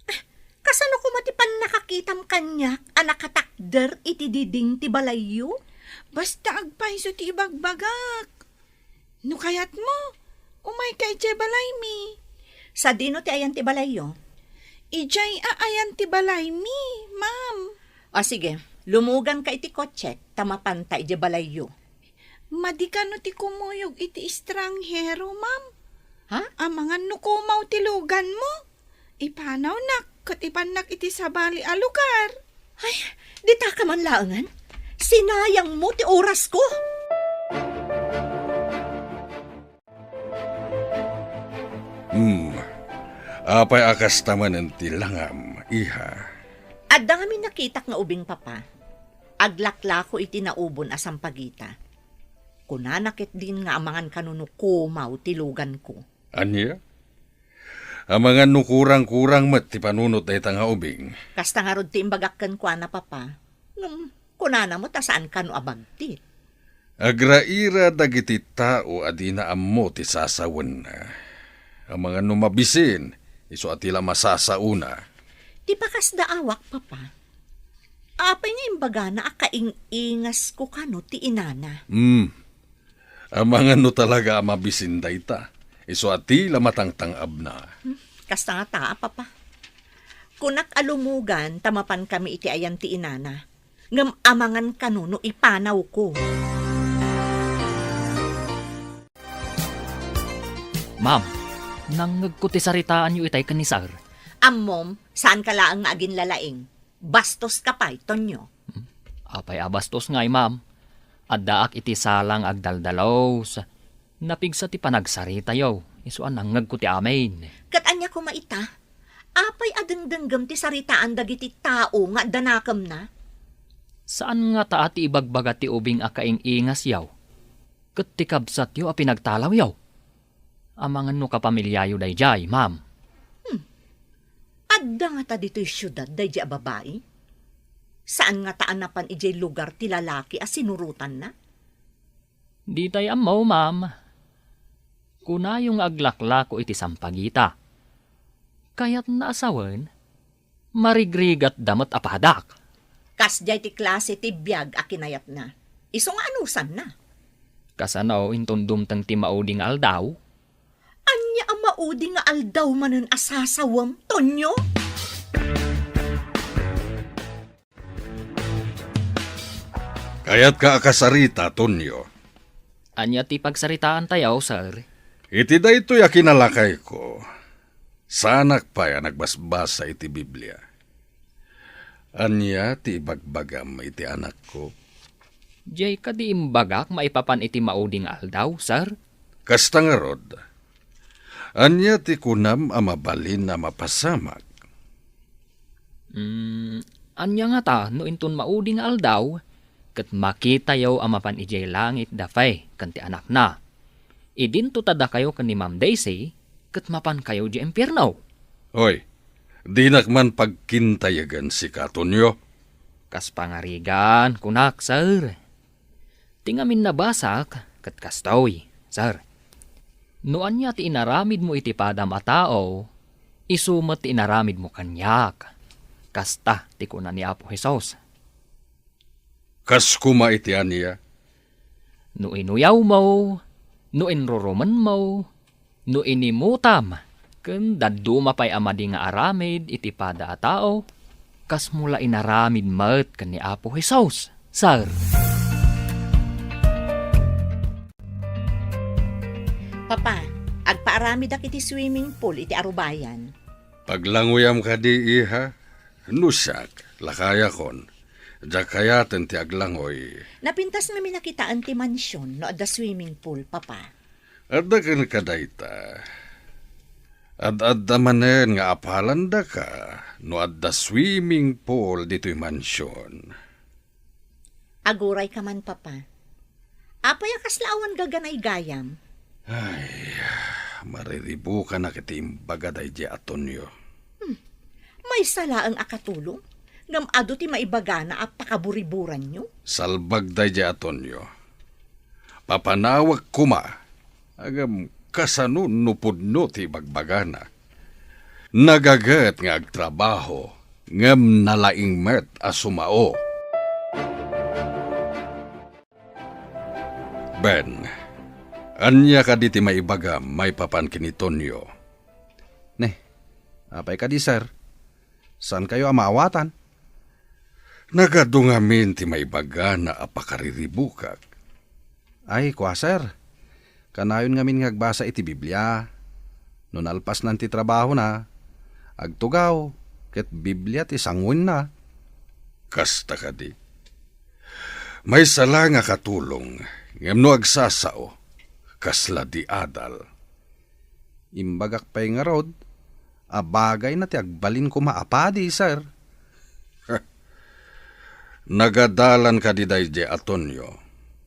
Eh, kasano koma ti pannakakitam kaniak a nakatakder iti diding ti balayyo? Basta agpayso ti ibagbagak. No kayatmo, umayka idiay balaymi. Sadino ti ayan ti balayyo? Idiay a ayan ti balaymi, ma'am. O sige, lumuganka iti kotsek ta mapanta idiay balayyo. Madi kano ti kumuyog iti estranghero, ma'am? Ha? Amangan no kumaw ti luganmo. Ipanawnak ket ipannak iti sabali a lugar. Ay, dita ka man laengen? Sinayangmo ti orasko. Hmm. Apay a kasta manen ti langam, iha? Adda ngamin nakitak nga ubing, Papa. Aglaklako iti naubon a sampagita. Kunana ketdin nga amangan kano no kumaw ti luganko. Ania? Amangan no kurang-kurang met ti panunot dayta nga ubing. Kasta ngarud ti imbagak kenkuana, Papa. Ngem kunana met a saan kano a bagtit. Agraira dagiti tao a dina ammo ti sasawenna. Amangan no mabisin, isu a ti la masasaona. Ti pakasdaawak, Papa. Apay nga imbagana a kaing-ingasko kano ti inana? Hmm. Amangan no talaga a mabisin dayta. Isu a ti la matangtang-abna. Hmm, kasta ngata, Papa. Kunak a lumugan ta mapankami iti ayan ti inana. Ngem amangan kano no ipanawko. Ma'am, nangngegko ti saritaanyo itay ken ni Sir. Ammom, saanka laeng nga aginlalaing. Bastoska pay, Tonyo. Hmm? Apay a bastos ngay, ma'am? Addaak iti sala nga agdaldalus. Napigsa ti panagsaritayo, isu a nangngegko ti amin. Ket ania koma ita? Apay a dengdenggem ti saritaan dagiti tao nga adda nakemna? Saan ngata a ti ibagbaga ti ubing a kaing-ingasyo ket ti kabsatyo a pinagtalawyo? Amangan no kapamiliayo daydiay, ma'am. Hmm. Adda ngata ditoy siudad daydiay a babai? Saan ngata a napan idiay lugar ti lalaki a sinurotanna? Ditay ammo, ma'am. Kunayo nga aglaklako iti sampagita. Kayatna a sawen, marigrigatda met a padak. Kasdiay ti klase ti biag a kinayatna. Isu nga anusanna. Kasano inton dumteng ti maudi nga aldaw? Ania a maudi nga aldaw manen a sasawem, Tonyo? Kayatka a kasarita, Tonyo? Ania ti pagsaritaantayo, sir? Iti daytoy a kinalakayko, saanak pay a nagbasbasa iti Biblia. Ania ti ibagbagam iti anakko? Diay kadi imbagak maipapan iti maudi nga aldaw, sir? Kasta ngarud, ania ti kunam a mabalin a mapasamak? Mm, ania ngata no inton maudi nga aldaw, ket makitayo a mapan idiay langit da Faye ken ti anakna? Idinto ta dakayo ken ni Ma'am Daisy, ket mapankayo idiay impierno. Hoy, dinak man pagkintayagan sika, Tonyo. Kas pangarigan, kunak, sir. Ti ngamin nabasak, ket kastoy, sir. No ania ti inaramidmo iti padam a tao, isu met ti inaramidmo kaniak. Kasta ti kuna ni Apo Jesus. Kas koma iti ania? No inuyawmo, no inrurumenmo, no inimutam, ken dadduma pay a madi nga aramid iti pada a tao, kasmo la inaramid met ken ni Apo Jesus, sir. Papa, agpaaramidak iti swimming pool iti arubayan. Paglangoyam kadi, iha? No siak, lakayakon. Diak kayaten ti aglangoy. Napintas ngamin a kitaen ti mansion no adda swimming pool, Papa. Adda kenka dayta. Ad-adda manen nga apalandaka no adda swimming pool ditoy mansion. Agurayka man, Papa. Apay a kasla awan gaganaygayam? Ay, mariribukanak iti imbaga daydiay a Tonyo. Hmm. Maysa laeng a katulong, ngem adu ti maibagana a pakaburiburanyo. Salbag daydiay a Tonyo. Papanawek koma, ngem kasano no pudno ti ibagbagana? Nagaget nga agtrabaho, ngem nalaing met a sumao. Ben, ania kadi ti maibagam maipapan ken ni Tonyo? Ne, apay kadi, sir? Saankayo a maawatan? Nagadu ngamin ti maibagana a pakariribukak. Ay, kua, sir. Kanayon ngamin nga agbasa iti Biblia. No nalpasnan ti trabahona, agtugaw, ket Biblia ti sanguenna. Kasta kadi. Maysa la nga katulong, ngem no agsasao, kasla di adal. Imbagak pay ngarud a bagayna ti agbalin koma a padi, sir. Nagadalan kadi daydiay a Tonyo?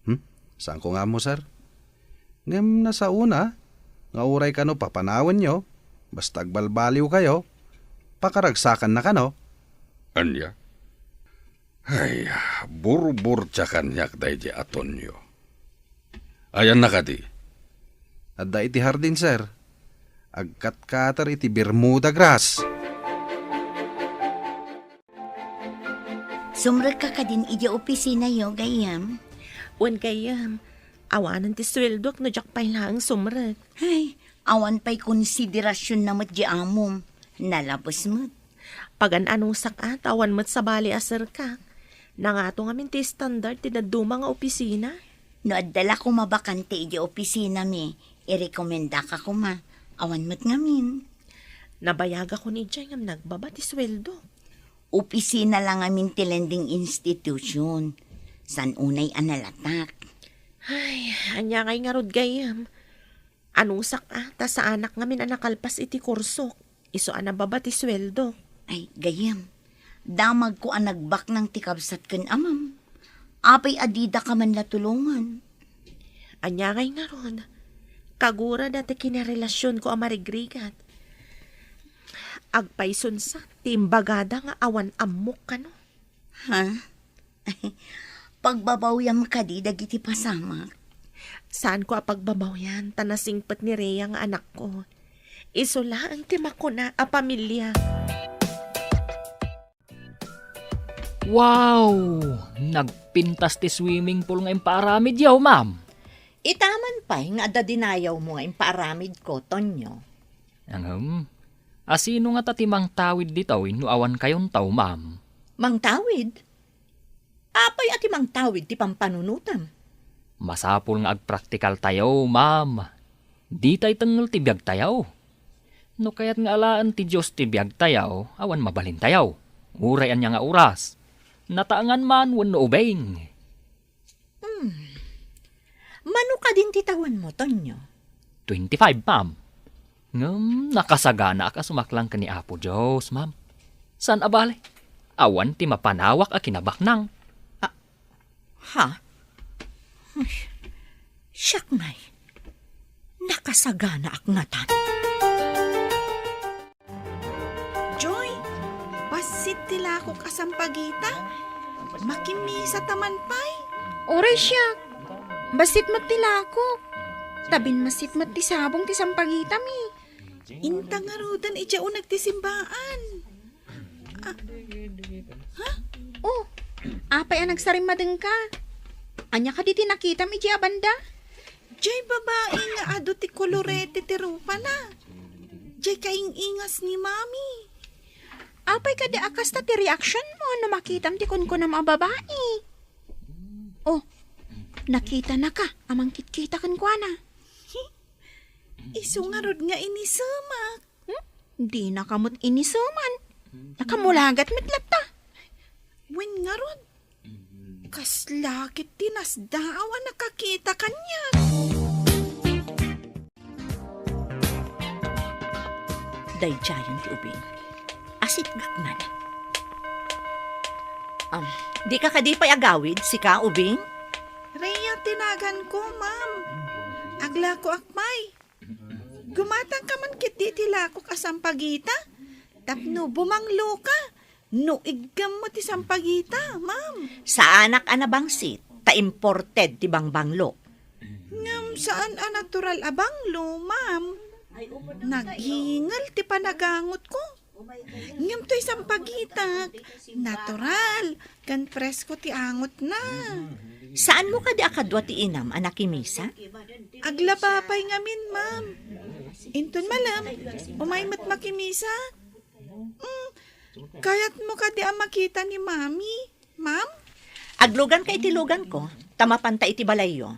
Hmm? Saanko nga ammo, sir. Ngem nasaona nga uray kano papanawenyo, basta agbalbaliwkayo, pakaragsakanna kano. Ania? Ay, burburtia kaniak daydiay a Tonyo. Ayanna kadi? Adda iti hardin, sir. Agkatkater iti Bermuda grass. Sumrekka kadin idiay opisinayo, gayyem? Wen, gayyem. Awanen ti sueldok no diak pay laeng sumrek. Ay, awan pay konsiderasionna met di amom. Nalabes met. Pagan-anusak a, ta awan met sabali a serkak. Nangato ngamin ti standard ti dadduma nga opisina. No adda la koma bakante idiay opisinami, irekomendaka koma. Awan met ngamin. Nabayagakon idiay ngem nagbaba ti sueldo. Opisina la ngamin ti lending institution. Saan unay a nalatak. Ay, ania ngay ngarud gayyem? Anusak a, ta saanak ngamin a nakalpas iti kursok. Isu a nababa ti sueldo. Ay, gayyem. Damagko a nagbaknang ti kabsat ken amam. Apay a didaka man la tulongan? Ania ngay ngarud? Kagurada ti kinarelasionko a marigrigat. Agpaysunsa ti imbagada nga awan ammok kano. Ha? Pagbabawyam kadi dagiti pasamak? Saanko a pagbabawian, ta nasingpet ni Rhea nga anakko. Isu laeng ti makuna a pamilia. Wow! Nagpintas ti swimming pool nga impaaramidyo, ma'am. Itaman pay nga adda dinayawmo nga impaaramidko, Tonyo. Ngem, asino ngata ti mangtawid ditoy no awan kayonto, ma'am? Mangtawid? Apay a ti mangtawid ti pampanunotem? Masapul nga agpraktikaltayo, ma'am. Ditay tengngel ti biagtayo. No kayat nga alaen ti Dios ti biagtayo, awan mabalintayo. Uray ania nga oras. Nataengan man wenno ubing. Hmm. Mano kadin ti tawenmo, Tonyo? Twenty-five, ma'am. Ngem nakasaganaak a sumaklang ken ni Apo Dios, ma'am. Saan a bale, awan ti mapanawak a kinabaknang. Ah, ha? Ay, siak ngay. Nakasaganaak ngatan. Joy, bassit ti lakok a sampagita. Makimisa ta man pay. Uray siak. Bassit met ti lakok. Ta binmassit met ti sabong ti sampagitami. Inta ngaruden idiay uneg ti simbaan. Ah, ha? Oh, apay a nagsarimmadengka? Ania kadi ti nakitam idiay a banda? Jay babai nga adu ti kolorete ti rupana. Jay kaing-ingas ni Mami. Apay kadi a kasta ti reaction mo no makitam ti kunkunam a babai? Oh, nakitanaka a mangkitkita kenkuana. Isu ngarud nga inisemak. Hmm? Dinaka met iniseman. Nakamulagat met latta. Wen ngarud, kasla ket ti nasdaaw a nakakita kaniak. Daydiayen ti ubing. Asitgak man. Um, di ka kadi pay agawid, sika, ubing? Rhea ti naganko, ma'am. Aglakoak pay. Gumatangka man ketdi iti lakok a sampagita tapno bumangloka no iggammo ti sampagita, ma'am. Saanak a nabangsit, ta imported ti bangbanglo. Ngem saan a natural a banglo, ma'am. Naghingel ti panagangotko. Ngem toy sampagitak, natural, ken presko ti angotna. Saanmo kadi a kadua ti inam a nakimisa? Aglaba pay ngamin, ma'am. Inton malem, umay met makimisa. Mm, kayatmo kadi a makita ni Mami, ma'am? Agluganka iti luganko, ta mapanta iti balayyo.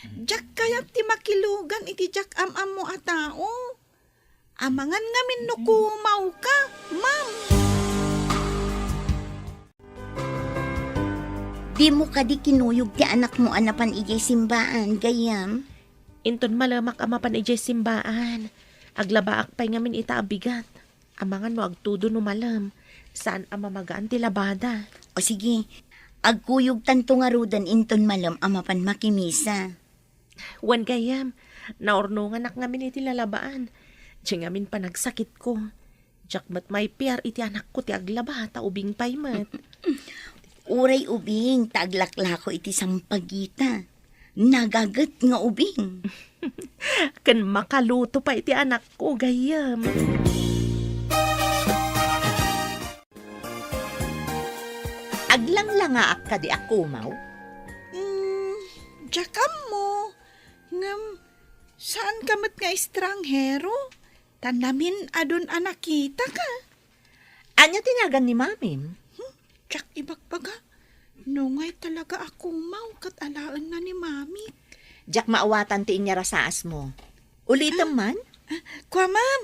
Diak kayat ti makilugan iti diak am-ammo a tao. Amangan ngamin no kumawka, ma'am. Dimo kadi kinuyog ti anakmo a napan idiay simbaan, gayyem? Inton malemak a mapan idiay simbaan, aglabaak pay ngamin ita a bigat. Amangan no agtudo no malem, saan a mamagaan ti labada. O sige, agkuyogtanto ngaruden inton malem a mapan makimisa. Wen gayyem, naurnonganak ngamin iti lalabaan. Diay ngamin panagsakitko. Diak met maipiar iti anakko ti aglaba, ta ubing pay met. Uray ubing, ta aglaklako iti sampagita. Nagaget nga ubing. Ken makaluto pay iti anakko, gayyem. Aglanglangaak kadi a kumaw? Mm, diak ammo. Ngem, saanka met nga estranghero? Ta namin-adun a nakitaka. Ania ti nagan ni Mamim? Hmm, diak ibagbaga. Nungay talaga a kumaw ket alaenna ni Mami. Diak maawatan ti inyarasaasmo. Ulitem man? Ah, kua, ma'am.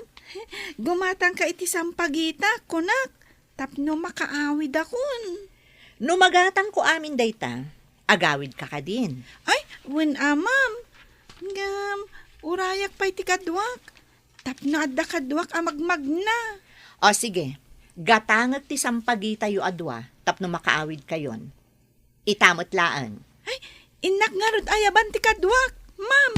Gumatangka iti sampagita, kunak, tapno makaawidakon. No magatangko amin dayta, agawidka kadin. Ay, wen a, ma'am. Ngem, urayak pay ti kaduak, tapno adda kaduak a magmagna. O sige, gatangek ti sampagitayo a dua tapno makaawidkayon. Ita met laeng. Ay, innak ngarud ayaban ti kaduak, ma'am.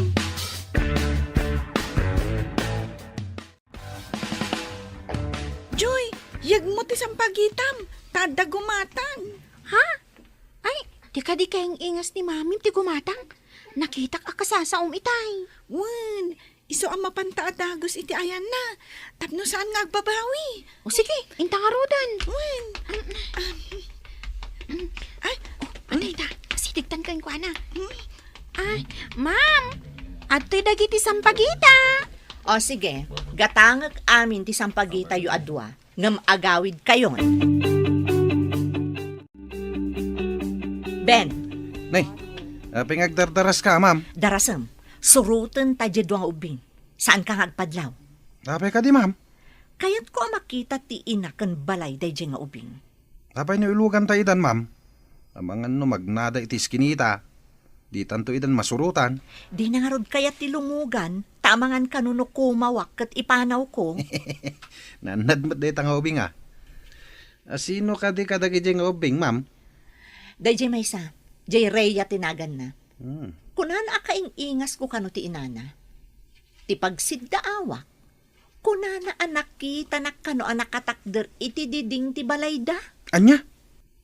Joy, yegmo ti sampagitam, ta adda gumatang. Ha? Ay, di kadi kaing-ingas ni Mamim ti gumatang? Nakitak a kasasaom itay. Wen, isu a mapanta a dagus iti ayanna, tapno saan nga agbabawi. O sige, inta ngaruden. Wen. Ay, oh, adda ita. Sidigtan kenkuana. Hmm? Ay, ma'am, adtoy dagiti sampagita. O sige, gatangek amin ti sampagitayo a dua, ngem agawidkayon. Ben. Nay, apay nga agdardaraska, ma'am? Darasem, suroten ta diay dua nga ubbing. Saanka nga agpadlaw? Apay kadi, ma'am? Kayatko a makita ti ina ken balay daydiay nga ubing. Apay no iluganta idan, ma'am? Amangan no magnada iti iskinita, ditanto idan masurotan. Dina ngarud kayat ti lumugan, ta amangan kano no kumawak ket ipanawko. Naannad met dayta nga ubing, a. A, sino kadi kadagidiay nga ubbing, ma'am? Daydiay maysa, diay Rhea ti naganna. Hmm. Kunana a kaing-ingasko kano ti inana. Ti pagsiddaawak, kunana a nakitanak kano a nakatakder iti diding ti balayda. Ania?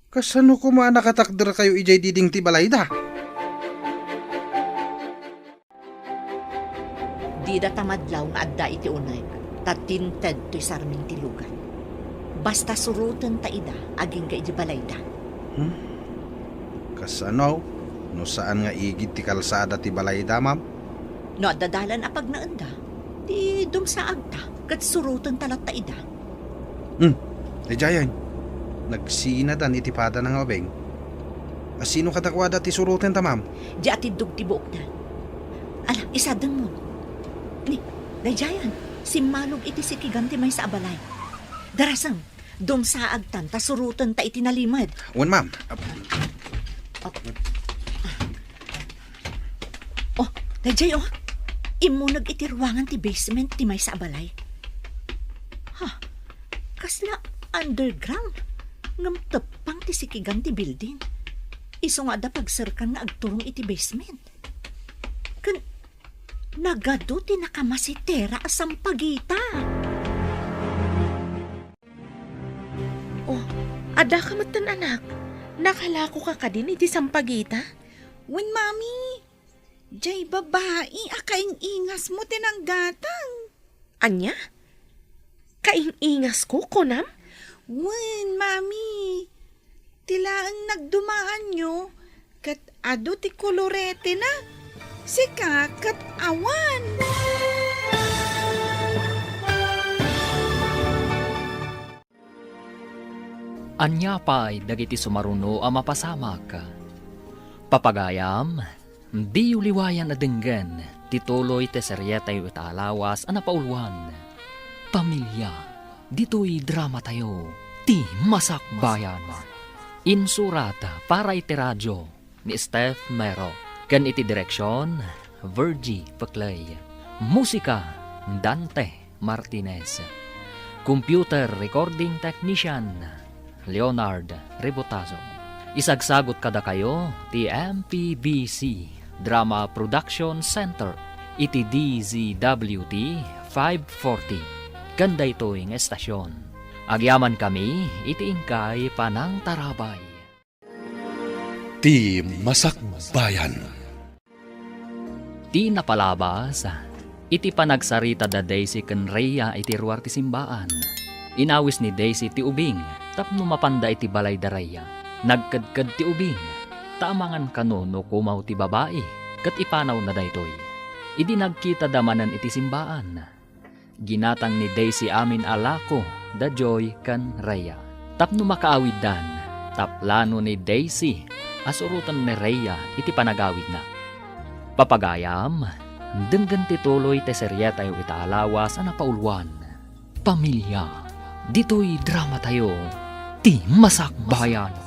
Kasano koma a nakatakderkayo idiay diding ti balayda? Dida ta madlaw nga adda iti uneg, ta tinted toy sarming ti lugan. Basta suroten ta ida agingga idi balayda. Hmm? Kasano? No saan nga igid ti kalsada ti balayda, ma'am? No adda dalan a pagnaenda, ti dumsaagta, ket suroten ta latta ida. Hmm, daydiayen. Nagsinadan iti padana nga ubing. A, sino kadakuada ti surotenta, ma'am? Di atiddog ti buokda. Ala, isadengmo. Ni, daydiayen, simmalog iti sikigan ti maysa a balay. Darasem, dumsaagtan ta surotenta iti nalimed. Wen, ma'am. Oh. Oh, daydiay, oh. Immuneg iti ruangan ti basement ti maysa a balay. Ha, kasla underground? Ngem teppang ti sikigan ti building. Isu nga adda pagserkan nga agturong iti basement. Ken nagadu ti nakamasitera a sampagita. Oh, addaka metten, anak. Nakalakoka kadin iti sampagita? Wen, Mami. Jay babai a kaing-ingasmo ti nanggatang. Ania? Kaing-ingasko, kunam? Wen, Mami. Ti laeng nagdumaanyo, ket adu ti koloretena. Sika ket awan. Ania pay dagiti sumaruno a mapasamak? Papagayam, diyo liwayan a denggen ti tuloy ti serietayo ita a lawas a napauluan, Pamilia, ditoy dramatayo, Ti Masakbayan. Insurat para iti radio ni Steph Mero, ken iti direksion, Virgie Peclay. Musika, Dante Martinez. Computer recording technician, Leonard Rebotazo. Isagsagot kadakayo ti M P B C Drama Production Center iti D Z W T five forty, ken daytoy nga estasyon. Agyamankami iti inkay panangtarabay. Ti Masakbayan. Ti napalabas, iti panagsarita da Daisy ken Rhea iti ruar ti simbaan. Inawis ni Daisy ti ubing tapno mapanda iti balay da Rhea. Nagkedked ti ubing, ta amangan kano no kumaw ti babai, ket ipanawna daytoy. Idi nagkita da manen iti simbaan, ginatang ni Daisy amin a lako da Joy ken Rhea tapno makaawiddan, ta plano ni Daisy a suroten ni Rhea iti panagawidna. Papagayam, denggen ti tuloy ti serietayo ita a lawas a napauluan, Pamilia, ditoy dramatayo, Ti Masakbayan.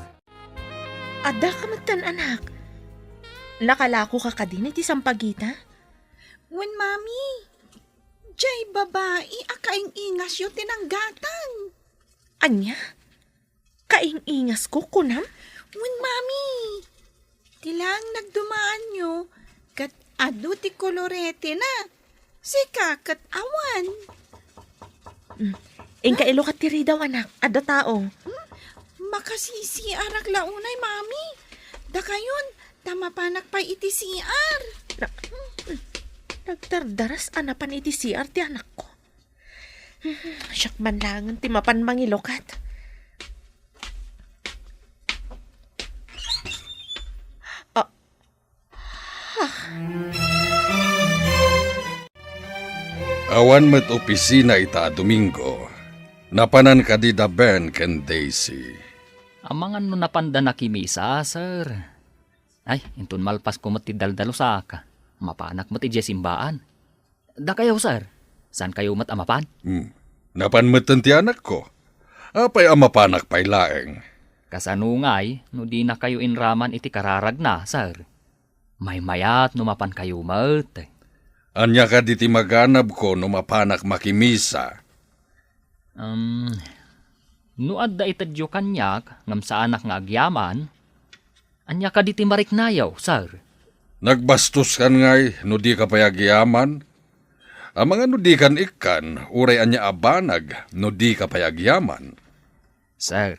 Adda ka metten, anak. Nakalakoka kadin iti sampagita? Wen, Mami. Jay babai a kaing-ingasyo ti nanggatang. Ania? Kaing-ingasko, kunam? Wen, Mami. Ti laeng nagdumaanyo, ket adu ti koloretena. Sika ket awan. Mm. Inka ilukat ti ridaw, anak. Adda tao. Hmm? Makasisiarak la unay, Mami. Dakayon, ta mapanak pay iti C R. Na-, nagdardaras a napan iti C R ti anakko. Siak man laengen ti mapan mangilukat. Ah. Awan met opisina ita a Domingo. Napanan kadi da Ben ken Daisy? Amangan no napanda nakimisa, sir. Ay, inton malpasko met ti daldalusak, mapanak met idiay simbaan. Dakayo, sir, saankayo met a mapan? Hmm. Napan metten ti anakko. Apay a mapanak pay laeng? Kasano ngay no dinakayo inraman iti kararagna, sir? Maymayat no mapankayo met. Ania kadi ti maganabko no mapanak makimisa? Um, no adda itedyo kaniak ngem saanak nga agyaman, ania kadi ti mariknayo, sir? Nagbastos kan ngay no dika pay agyaman? Amangan no dikan ikkan, uray ania a banag no dika pay agyaman? Sir,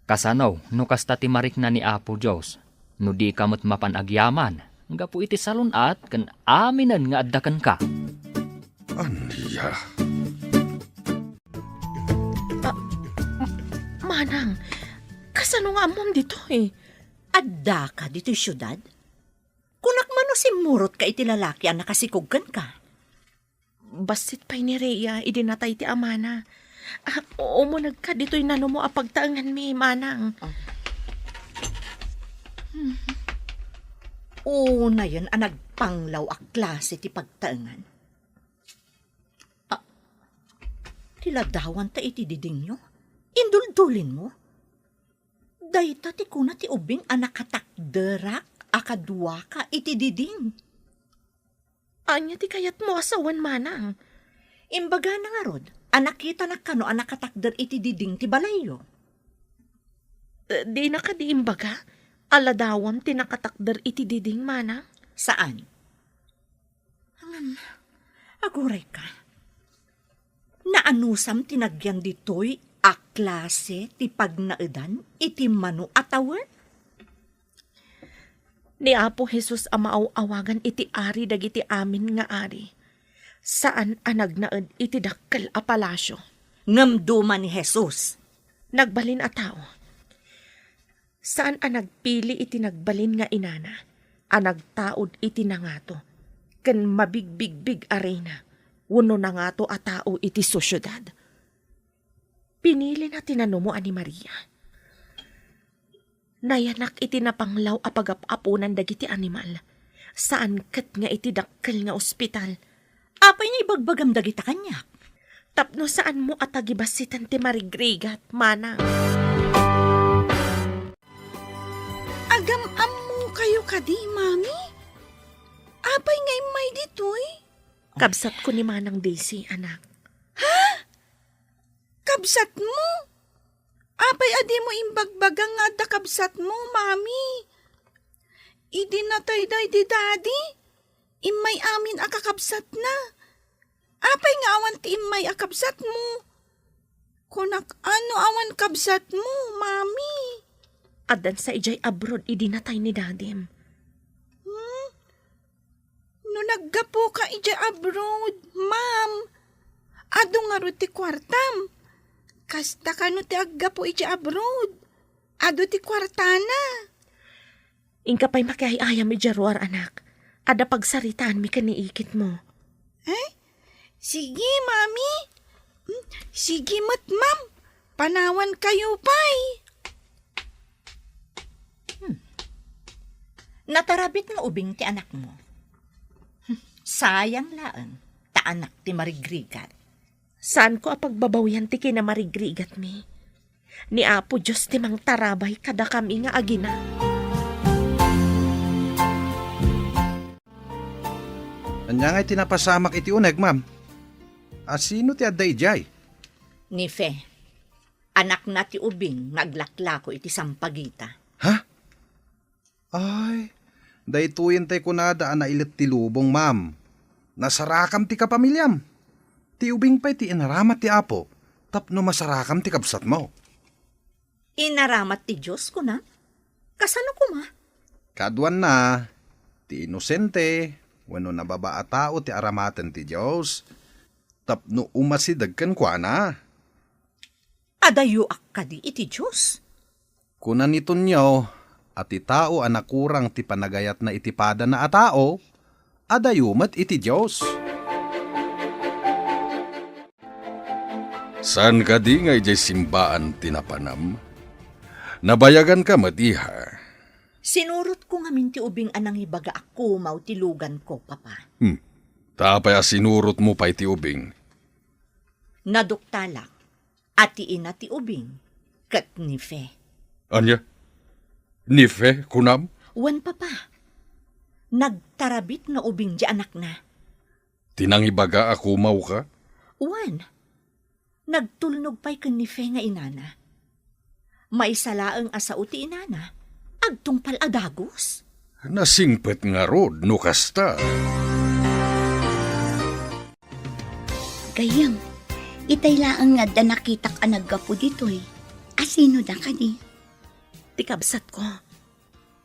kasano no kasta ti marikna ni Apo Dios, no dika met mapan agyaman gapu iti salun-at ken aminen nga adda kenka? Ania? Ah, m-, Manang, kasano nga ammom ditoy? Addaka ditoy siudad? Kunak man no simmurotka iti lalaki a nakasikog kenka? Bassit pay ni Rhea idi natay ti amana. Ah, umunegka ditoy nanumo a pagtaenganmi, Manang. Ah. Unayen a nagpanglaw a klase ti pagtaengan. Ah, ti ladawanta iti didingyo? Induldulinmo? Dayta ti kuna ti ubing a nakatakderak a kaduaka iti diding. Ania ti kayatmo a sawen, Manang? Imbagana ngarud a nakitanak kano a nakatakder iti diding ti balayyo. Eh, dina kadi imbaga a ladawam ti nakatakder iti diding, Manang? Saan? Ngem, agurayka. Naanusam ti nagyan ditoy a klase ti pagnaedan iti mano a tawen? Ni Apo Jesus a maaw-awagan iti Ari dagiti amin nga ari, saan a nagnaed iti dakkel a palasio. Ngem duma ni Jesus. Nagbalin a tao. Saan a nagpili iti nagbalin nga inana a nagtaud iti nangato ken mabigbigbig a reyna wenno nangato a tao iti sosiedad. Pinilina ti nanumo a ni Maria. Nayanak iti napanglaw a pagap-aponan dagiti animal. Saan ket nga iti dakkel nga ospital. Apay nga ibagbagam dagita kaniak? Tapno saanmo a tagibassitan ti marigrigat, manang. Agam-ammokayo kadi, Mami? Apay nga immay ditoy? Kabsatko ni Manang Daisy, anak. Ha? Kabsatmo? Apay a dimo imbagbaga nga adda kabsatmo, Mami? Idi natay daydi Daddy, immay amin a kakabsatna. Apay nga awan ti immay a kabsatmo? Kunak, ano awan kabsatmo, Mami? Addan sa idiay abroad idi natay ni Dadim. Hmm? No naggapuka idiay abroad, ma'am, adu ngarud ti kuartam. Kasta kano ti aggapu idiay abroad? Adu ti kuartana. Inka pay makiay-ayam idiay ruar, anak. Adda pagsaritaanmi ken ni ikitmo. Eh? Sige, Mami. Hmm, sige met, ma'am. Panawankayo pay. Hmm. Natarabit nga ubing ti anakmo. Hmm. Sayang laeng, ta anak ti marigrigat. Saanko a pagbabawian ti kinamarigrigatmi. Ni Apo Dios ti mangtarabay kadakami nga agina. Ania ngay ti napasamak iti uneg, ma'am? A, sino ti adda idiay? Ni Fe. Anakna ti ubing nga aglaklako iti sampagita. Ha? Ay, daytoyen tay kunada a nailet ti lubong, ma'am. Nasarakam ti kapamiliam. Ti ubing pay ti inaramat ti Apo tapno masarakam ti kabsatmo. Inaramat ti Dios, kunam? Kasano koma? Kaduanna, ti inosente wenno nababa a tao ti aramaten ti Dios tapno umasideg kenkuana. Adayoak kadi iti Dios? Kuna ni Tonio a ti tao a nakurang ti panagayatna iti padana a tao, adayo met iti Dios. Saan kadi nga idiay simbaan ti napanam? Nabayaganka met, iha. Sinurotko ngamin ti ubing a nangibaga a kumaw ti luganko, Papa. Hmm. Ta apay a sinurotmo pay ti ubing? Naduktalak a ti ina ti ubing ket ni Fe. Ania? Ni Fe, kunam? Wen, Papa. Nagtarabit nga ubing ti anakna. Ti nangibaga a kumawka? Wen. Nagtulnog pay ken ni Fe nga inana. Maysa laeng a sao ti inana, agtungpal a dagus. Nasingpet ngarud no kasta. Gayyem, itay laeng nga adda nakitak a naggapu ditoy. Asino da kadi? Ti kabsatko.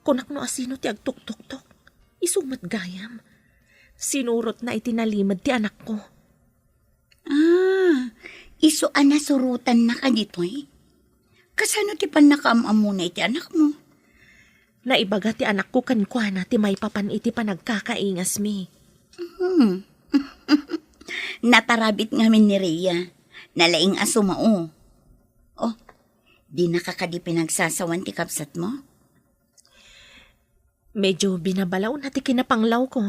Kunak no asino ti agtuktoktok. Isu met gayam. Sinurotna iti nalimed ti anakko. Ah, isu a nasurotanna kaditoy? Kasano ti pannakaam-ammona iti anakmo? Naibaga ti anakko kenkuana ti maipapan iti panagkakaingasmi. Hmm. Natarabit ngamin ni Rhea. Nalaing a sumao. Oh, dinaka kadi pinagsasawan ti kabsatmo? Medyo binabalawna ti kinapanglawko.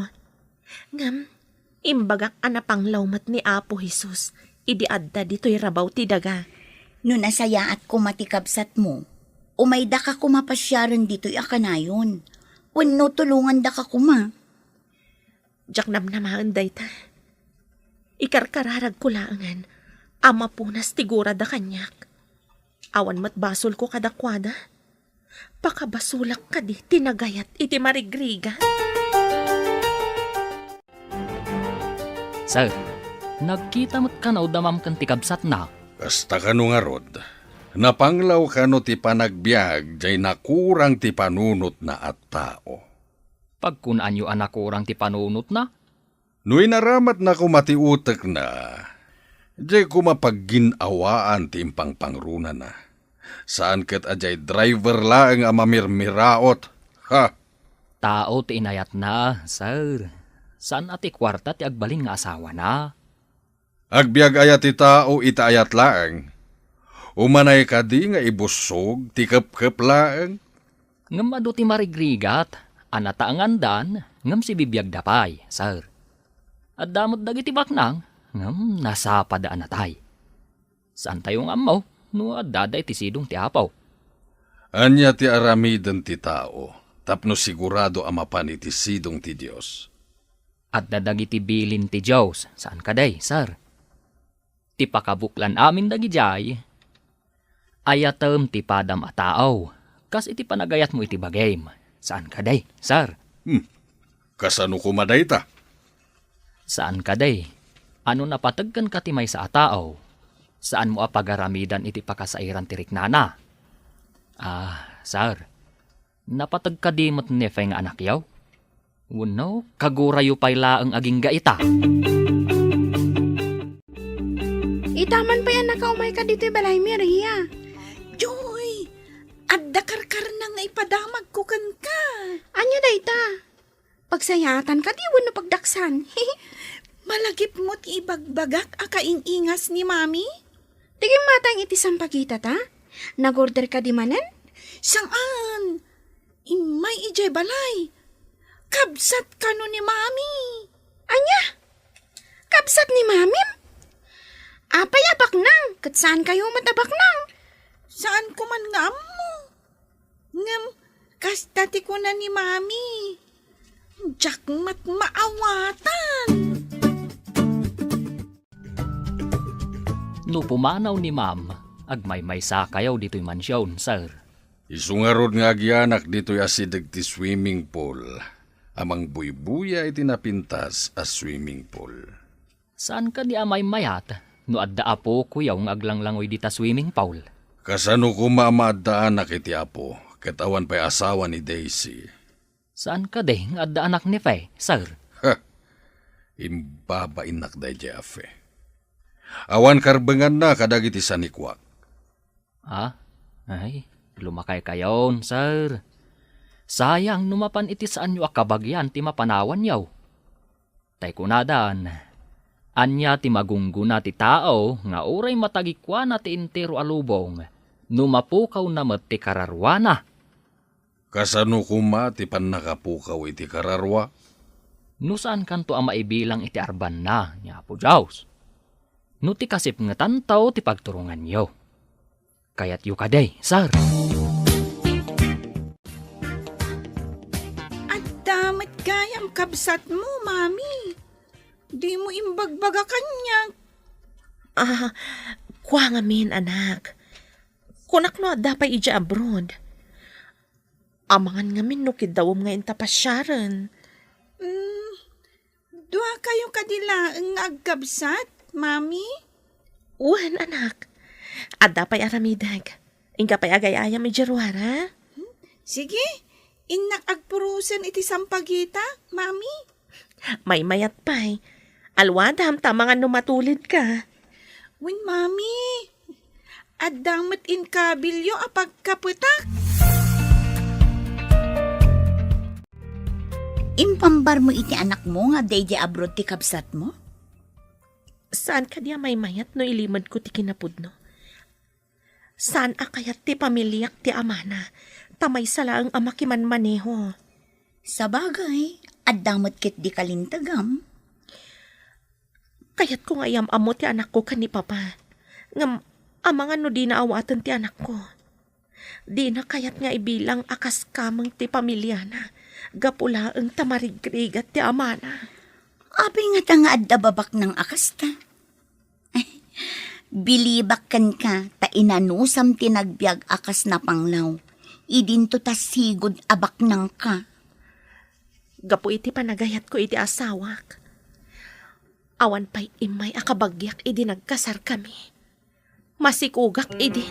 Ngem, imbagak a napanglaw met ni Apo Jesus idi adda ditoy rabaw ti daga. No nasayaat koma ti kabsatmo, umaydaka koma pasiaren ditoy a kanayon, wenno tulongandaka koma. Diak namnamaen dayta. Ikarkararagko laengen a mapunas ti gurada kaniak. Awan met basolko kadakuada. Pakabasolak kadi ti nagayat iti marigrigat. Sir, nagkita met kano da ma'am ken ti kabsatna? Kasta kano ngarud, napanglaw kano ti panagbiag jay nakurang ti panunotna a tao? Pagkunaanyo a nakurang ti panunotna? No inaramatna koma ti utekna, Diay koma paggin-awaan ti impangpangrunana. Saan ket a diay driver laeng a mamirmiraot. Ha! Tao ti inayatna, sir. Saan a ti kuarta ti agbalin nga asawana. Agbiag aya ti tao iti ayat laeng? Umanay kadi nga ibussog ti kepkep laeng? Ngem adu ti marigrigat a nataengandan ngem sibibiagda pay, sir. Adda met dagiti baknang ngem nasapada a natay. Saantayo nga ammo no adda dayta sidong ti Apo. Ania ti aramiden ti tao tapno sigurado a mapan iti sidong ti Dios? Adda dagiti bilin ti Dios, saan kadi, sir? Ti pakabuklan amin dagidiay, ayatem ti padam a tao, kas iti panagayatmo iti bagim, saan kadi, sir? Hmm. Kasano koma dayta? Saan kadi, a no napateg kenka ti maysa a tao, saanmo a pagaramidan iti pakasairan ti riknana? Ah, sir, napateg kadi met ni Fe nga anakyo? Wenno, kagurayo pay laeng agingga ita? Ita man pay a nakaumayka ditoy balay, Maria. Joy, adda karkarna nga ipadamagko kenka. Ania dayta? Pagsayaatan kadi wenno pagdaksan? Malagipmo ti ibagbagak a kaing-ingas ni Mami? Ti gimmatang iti sampagita ta? Nag-order kadi manen? Saan? Immay idiay balay. Kabsat kano ni Mami? Ania? Kabsat ni Mamim? Apay a baknang? Ket saankayo met a baknang? Saanko man nga ammo. Ngem, kasta ti kuna ni Mami. Diak met maawatan. No pumanaw ni Ma'am, agmaymaysakayo ditoy mansion, sir. Isu ngarud nga agianak ditoy asideg ti swimming pool, a mangbuybuya iti napintas a swimming pool. Saan kadi a maymayat no adda apokoyo nga aglanglangoy dita swimming pool? Kasano koma a maaddaanak iti apo, ket awan pay asawa ni Daisy? Saan kadi nga adda anak ni Fe, sir? Ha! Imbabainnak daydiay a Fe. Awan karbenganna kadagiti sanikuak. Ah, ay, lumakaykayon, sir. Sayang no mapan iti saanyo a kabagian ti mapanawanyo. Tay kunadan, ania ti magunggona ti tao nga uray matagikuana ti entero a lubong no mapukawna met ti kararuana? Kasano koma ti pannakapukaw iti kararua? No saankanto a maibilang iti arbanna ni Apo Dios, no ti kasipngetanto ti pagturonganyo. Kayatyo kadi, sir? Adda met gayam kabsatmo, Mami. Dimo imbagbaga kaniak. Ah, kua ngamin, anak. Kunak no adda pay idiay abroad. Amangan ngamin no kiddawem nga inta pasiaren. Mm, duakayo kadi laeng nga agkabsat, Mami? Wen, anak. Adda pay aramidek. Inka pay agay-ayam idiay ruar, a? Sige, innak agpurosen iti sampagita, Mami. Maymayat pay. Alwadam ta amangan no matulidka. Wen, Mami. Adda met inkabilyo a pagkapetak. Impambarmo iti anakmo nga adda idiay abroad ti kabsatmo? Saan kadi a maymayat no ilimedko ti kinapudno? Saan a kayat ti pamiliak ti amana, ta maysa laeng a makimanmaneho. Sabagay, adda met ketdi kalintegam. Kayatko nga iyam-ammo ti anakko ken ni Papa. Ngem amangan no dina awaten ti anakko. Dina kayat nga ibilang a kas kameng ti pamiliana, gapu laeng ta marigrigat ti amana. Apay ngata nga adda babaknang a kasta? Bilibak kenka ta inanusam ti nagbiag a kas napanglaw. Idinto ta sigud a baknangka. Gapu iti panagayatko iti asawak, awan pay immay a kabagiak idi nagkasarkami. Masikogak idi.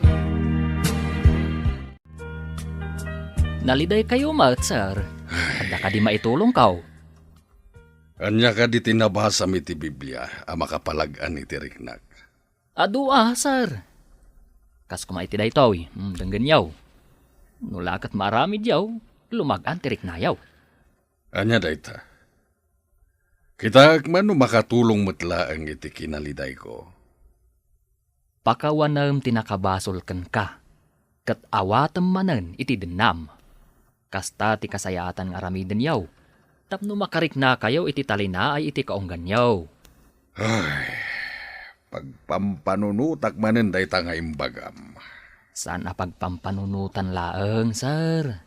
Nalidaykayo met, sir. Adda kadi maitulongko? Ania kadi ti nabasam iti Biblia a makapalag-an iti riknak? Adu a, sir. Kas koma iti daytoy, mm, denggenyo. No la ket maaramidyo, lumagan ti riknayo. Ania dayta? Kitaek man no makatulong met laeng iti kinalidayko. Pakawanem ti nakabasol kenka, ket awatem manen iti dennam. Kasta ti kasayaatan nga aramidenyo, tapno makariknakayo iti talinaay iti kaungganyo. Ay, pagpampanunotak manen dayta nga imbagam. Saan a pagpampanunotan laeng, sir.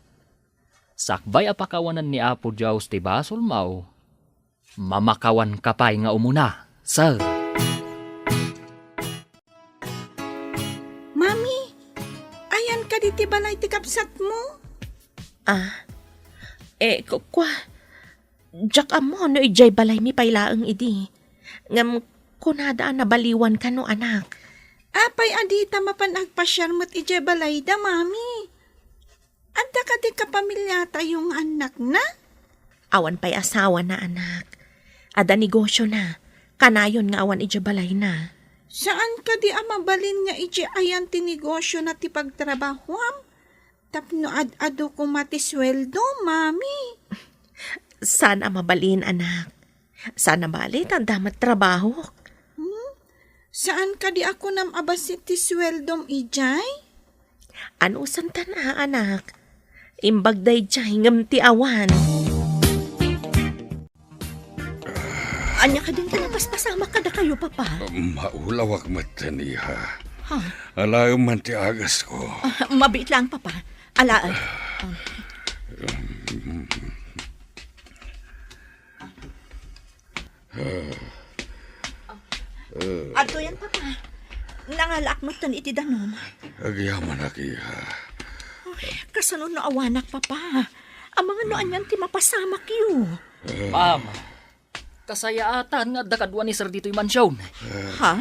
Sakbay a pakawanen ni Apo Dios ti basolmo, mamakawanka pay nga umuna, sir. Mami, ayan kadi ti balay ti kabsatmo? Ah, eh, ku-, kua, diak ammo no idiay balaymi pay laeng idi. Ngem kunada a nabaliwan kano, anak. Apay a dita mapan agpasiar met idiay balayda, Mami? Adda kadi kapamiliatayo nga annakna? Awan pay asawana, anak. Adda negosiona. Kanayon nga awan idiay balayna. Saan kadi a mabalin nga idiay ayan ti negosiona ti pagtrabahoam? Tapno ad-adu koma ti sueldo, Mami. Saan a mabalin, anak. Saan a bali ta adda met trabahok. Hmm? Saan kadi a kunam a bassit ti sueldom idiay? Anusantan a, anak. Imbag daydiay ngem ti awan. Ania kadin ti napaspasamak kadakayo, Papa? Maulawak metten, iha. Ha? Alaem man ti agasko. Ah, mabiit lang, Papa. Alaem. Ah. Adtoyen, Papa. Nangalaak metten iti danum. Agyamanak, iha. Ay, kasano no awanak, Papa? Amangan no anian ti mapasamakyo? Ma'am, kasayaatan nga adda kadua ni Sir ditoy mansion. Ha?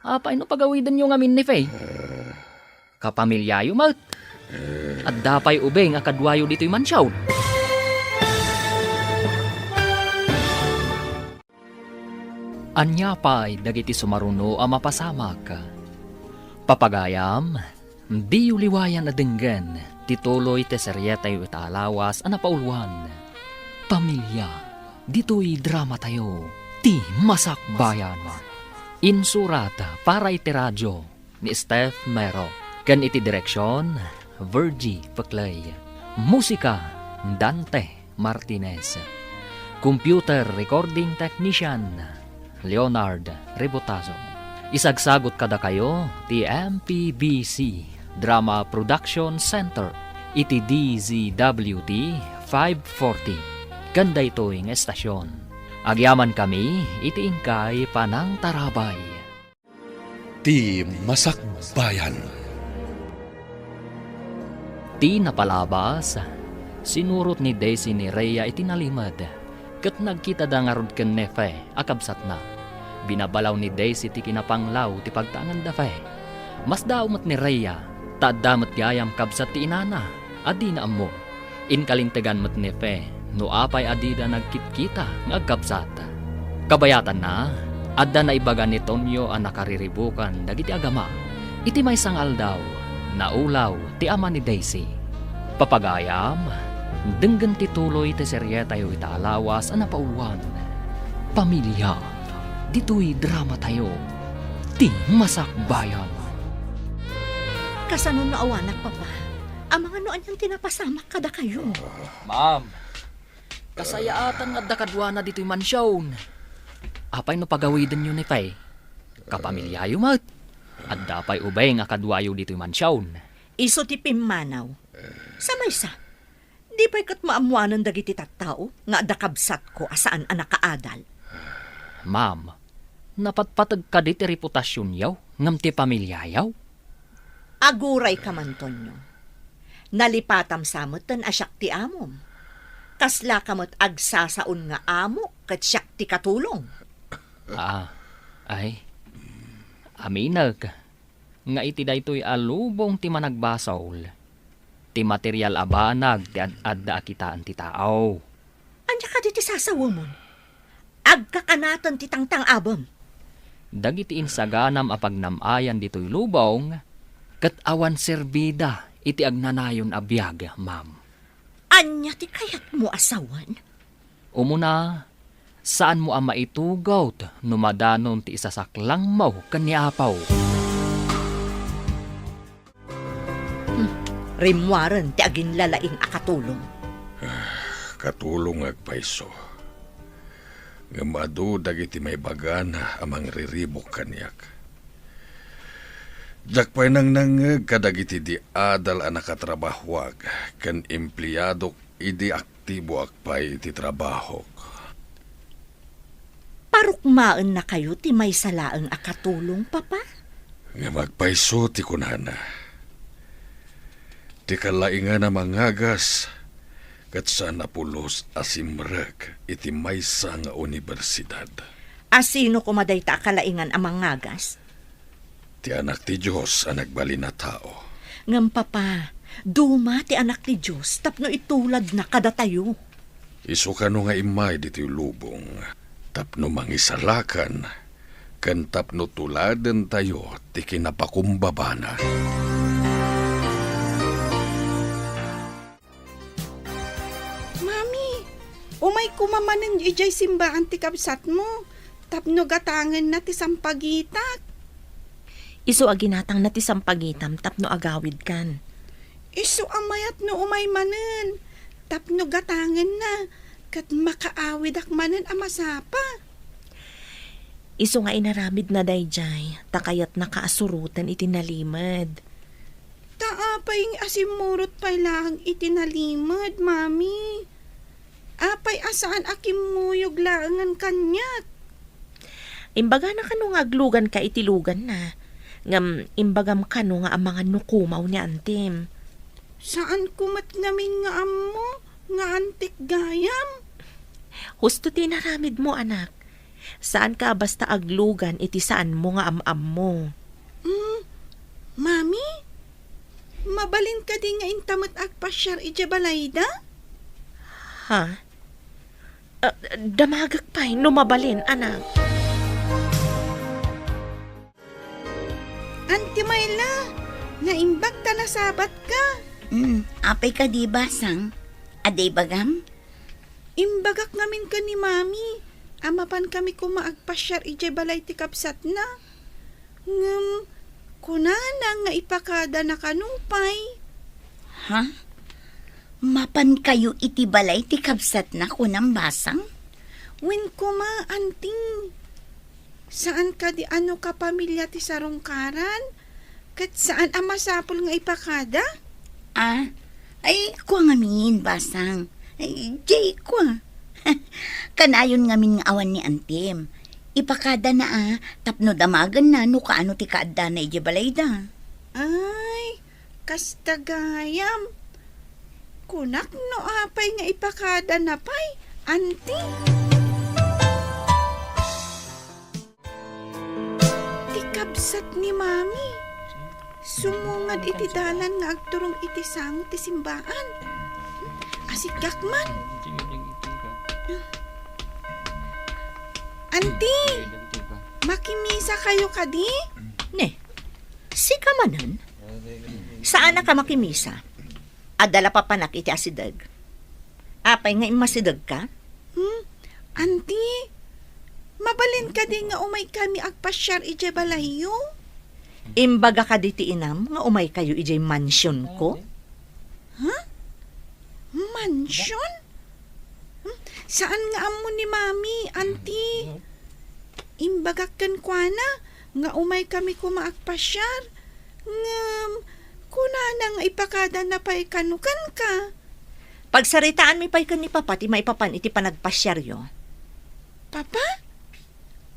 Apay no pagawidenyo ngamin ni Fe? Kapamiliayo met. Adda pay ubing a kaduayo ditoy mansion. Ania pay dagiti sumaruno a mapasamak? Papagayam, diyo liwayan a denggen ti tuloy ti serietayo ita a lawas a napauluan, Pamilia, ditoy dramatayo, ti Masakbayan. Insurat para iti radio ni Steph Mero, ken iti direksion, Virgie Peclay. Musika, Dante Martinez. Computer recording technician, Leonard Rebotazo. Isagsagot kadakayo ti M P B C Drama Production Center iti D Z W T five forty. Ken daytoy nga estasion, agyamankami iti inkay panangtarabay. Ti Masakbayan. Ti napalabas, sinurot ni Daisy ni Rhea iti nalimed, ket nagkitada ngarud ken Nefe a kabsatna. Binabalaw ni Daisy ti kinapanglaw ti pagtaengan da Fe. Masdaaw met ni Rhea, ta adda met gayam kabsat ti inana a dina ammo. Inkalintegan met ni Fe no apay a dida nagkitkita nga agkabsat. Kabayatanna, adda naibaga ni Tonyo a nakariribukan dagiti agama. Iti maysa nga aldaw, naulaw ti ama ni Daisy. Papagayam, denggen ti tuloy ti serietayo ita a lawas a napauluan, Pamilia, ditoy dramatayo, ti Masakbayan. Kasano no awanak, Papa? Amangan no anian ti napasamak kadakayo. Ma'am, kasayaatan nga adda kaduana ditoy mansion. Apay no pagawidenyo ni Fe? Kapamiliayo met. Adda pay ubing a kaduayo ditoy mansion. Isu ti pimmanaw. Sa maysa, di pay ket maammoanen dagiti tattao nga adda kabsatko a saan a nakaadal. Ma'am, napatpateg kadi ti reputasionyo ngem ti pamiliayo? Agurayka man, Tonyo. Nalipatam sa metten a siak ti amom. Kaslaka met agsasaon nga amok ket siak ti katulong. Ah, ay. Aminek nga iti daytoy a lubong ti managbasol, ti material a banag ti ad-adda a kitaen ti tao. Ania kadi ti sasawemon? Agkakanaten ti tangtang-abem. Dagiti insaganam a pagnam-ayan ditoy lubong, ket awan serbida iti agnanayon a biag, ma'am. Ania ti kayatmo a sawen? Umuna, saanmo a maitugot no madanon ti isasaklangmo ken ni Apo. Hmm, rimmuaren ti aginlalaing a katulong. Katulongak pay isu. Ngem adu dagiti maibagana a mangriribuk kaniak. Diak pay nangnangngeg kadagiti di adal a nakatrabahoak ken empleadok idi aktiboak pay iti trabahok. Parukmaennakayo ti maysa laeng a katulong, Papa? Ngem agpayso ti kunana. Ti kalaingan a mangagas, ket saan a pulos a simrek iti maysa nga universidad. A sino koma dayta a kalaingan a mangagas? Ti Anak ti Dios a nagbalin a tao. Ngem, Papa, duma ti Anak ti Dios tapno ituladna kadatayo. Isu kano nga immay ditoy lubong tapno mangisalakan ken tapno tuladentayo ti kinapakumbabana. Mami, umay koma manen idiay simbaan ti kabsatmo tapno gatangenna ti sampagitak. Isu a ginatangna ti sampagitam tapno agawidkan. Isu a mayat no umay manen tapno gatangenna ket makaawidak manen a masapa. Isu nga inaramidna daydiay ta kayatnaka a suroten iti nalimed. Ta apay nga asimmurot pay laeng iti nalimed, Mami? Apay a saan a kimmuyog laengen kaniak? Imbagana kano nga agluganka iti luganna, ngem imbagam kano nga amangan no kumaw ni antim. Saanko met ngamin nga ammo nga antik gayam. Husto ti inaramidmo, anak. Saanka a basta aglugan iti saanmo nga am-ammo. Mm, Mami, mabalin kadi nga inta met agpasiar idiay balayda? Ha? Ah, damagek pay no mabalin, anak. Anti Mayla, naimbag ta nasabatka. Mm, apay kadi, Basang? Adda ibagam? Imbagak ngamin ken ni Mami a mapankami koma agpasiar idiay balay ti kabsatna. Ngem kunana nga ipakadana kano pay. Ha? Mapankayo iti balay ti kabsatna, kunam, Basang? Wen koma, Anti. Saan kadi a no kapamilya ti sarungkaran, ket saan a masapul nga ipakada? Ah, ay, kua ngamin, Basang. Ay, jay, kua. Kanayon ngamin nga awan ni Antim. Ipakadana a, tapno damagenna no kaano ti kaaddana idiay balayda. Ay, kasta gayam. Kunak no apay nga ipakadana pay, Anti. Ti kabsat ni Mami, sumungad iti dalan nga agturong iti sango ti simbaan. Asigak man. Anti, makimisa kayo kadi? Ne, sika manen? Saan a ka makimisa? Adda la papanak iti asideg. Apay nga immasidegka? Hmm? Anti, mabalin kadi nga umay kami agpasiar idiay balayyo? Imbaga kadi ti inam nga umay kayo idiay mansionko? Ha? Mansion? Hmm? Saan nga ammo ni Mami, Anti? Imbagak kenkuana nga umay kami koma agpasiar. Ngem, kunana nga ipakadana pay kano kenka. Pagsaritaanmi pay ken ni Papa ti maipapan iti panagpasiaryo. Papa?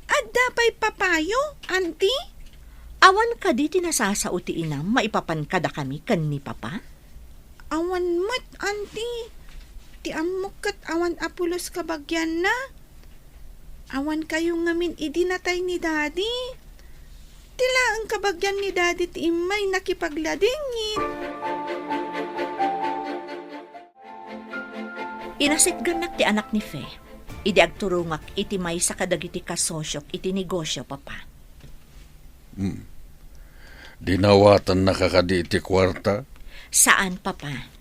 Adda pay papayo, Anti? Awan kadi ti nasasao ti inam maipapan kadakami ken ni Papa? Awan met, Anti. Ti ammok ket awan a pulos kabagianna. Awan kayo ngamin idi natay ni Daddy. Ti laeng kabagian ni Daddy ti immay nakipagladingit. Inasitgannak ti anak ni Fe idi agturongak iti maysa kadagiti kasosiok iti negosio, Papa. Hmm. Dinawatannaka kadi iti kuarta? Saan, Papa.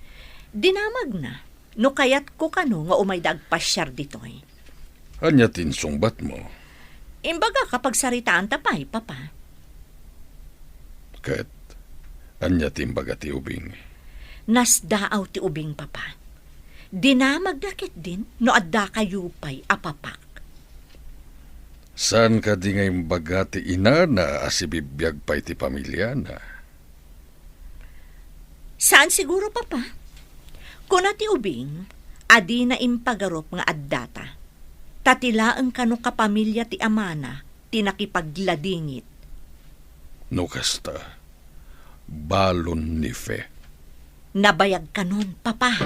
Dinamagna. No kayatko kano nga umayda agpasiar ditoy. Ania ti insungbatmo? Imbagak a pagsaritaanta pay, Papa. Ket ania ti imbaga ti ubing? Nasdaaw ti ubing, Papa. Dinamagna ketdin no addakayo pay a papak. Saan kadi nga imbaga ti inana a sibibiag pay ti pamiliana? Saan siguro, Papa. Kuna ti ubing a dina impagarup nga addata, ta ti laeng kano kapamilya ti amana ti nakipagladingit. No kasta, balon ni Fe. Nabayag kanon, Papa.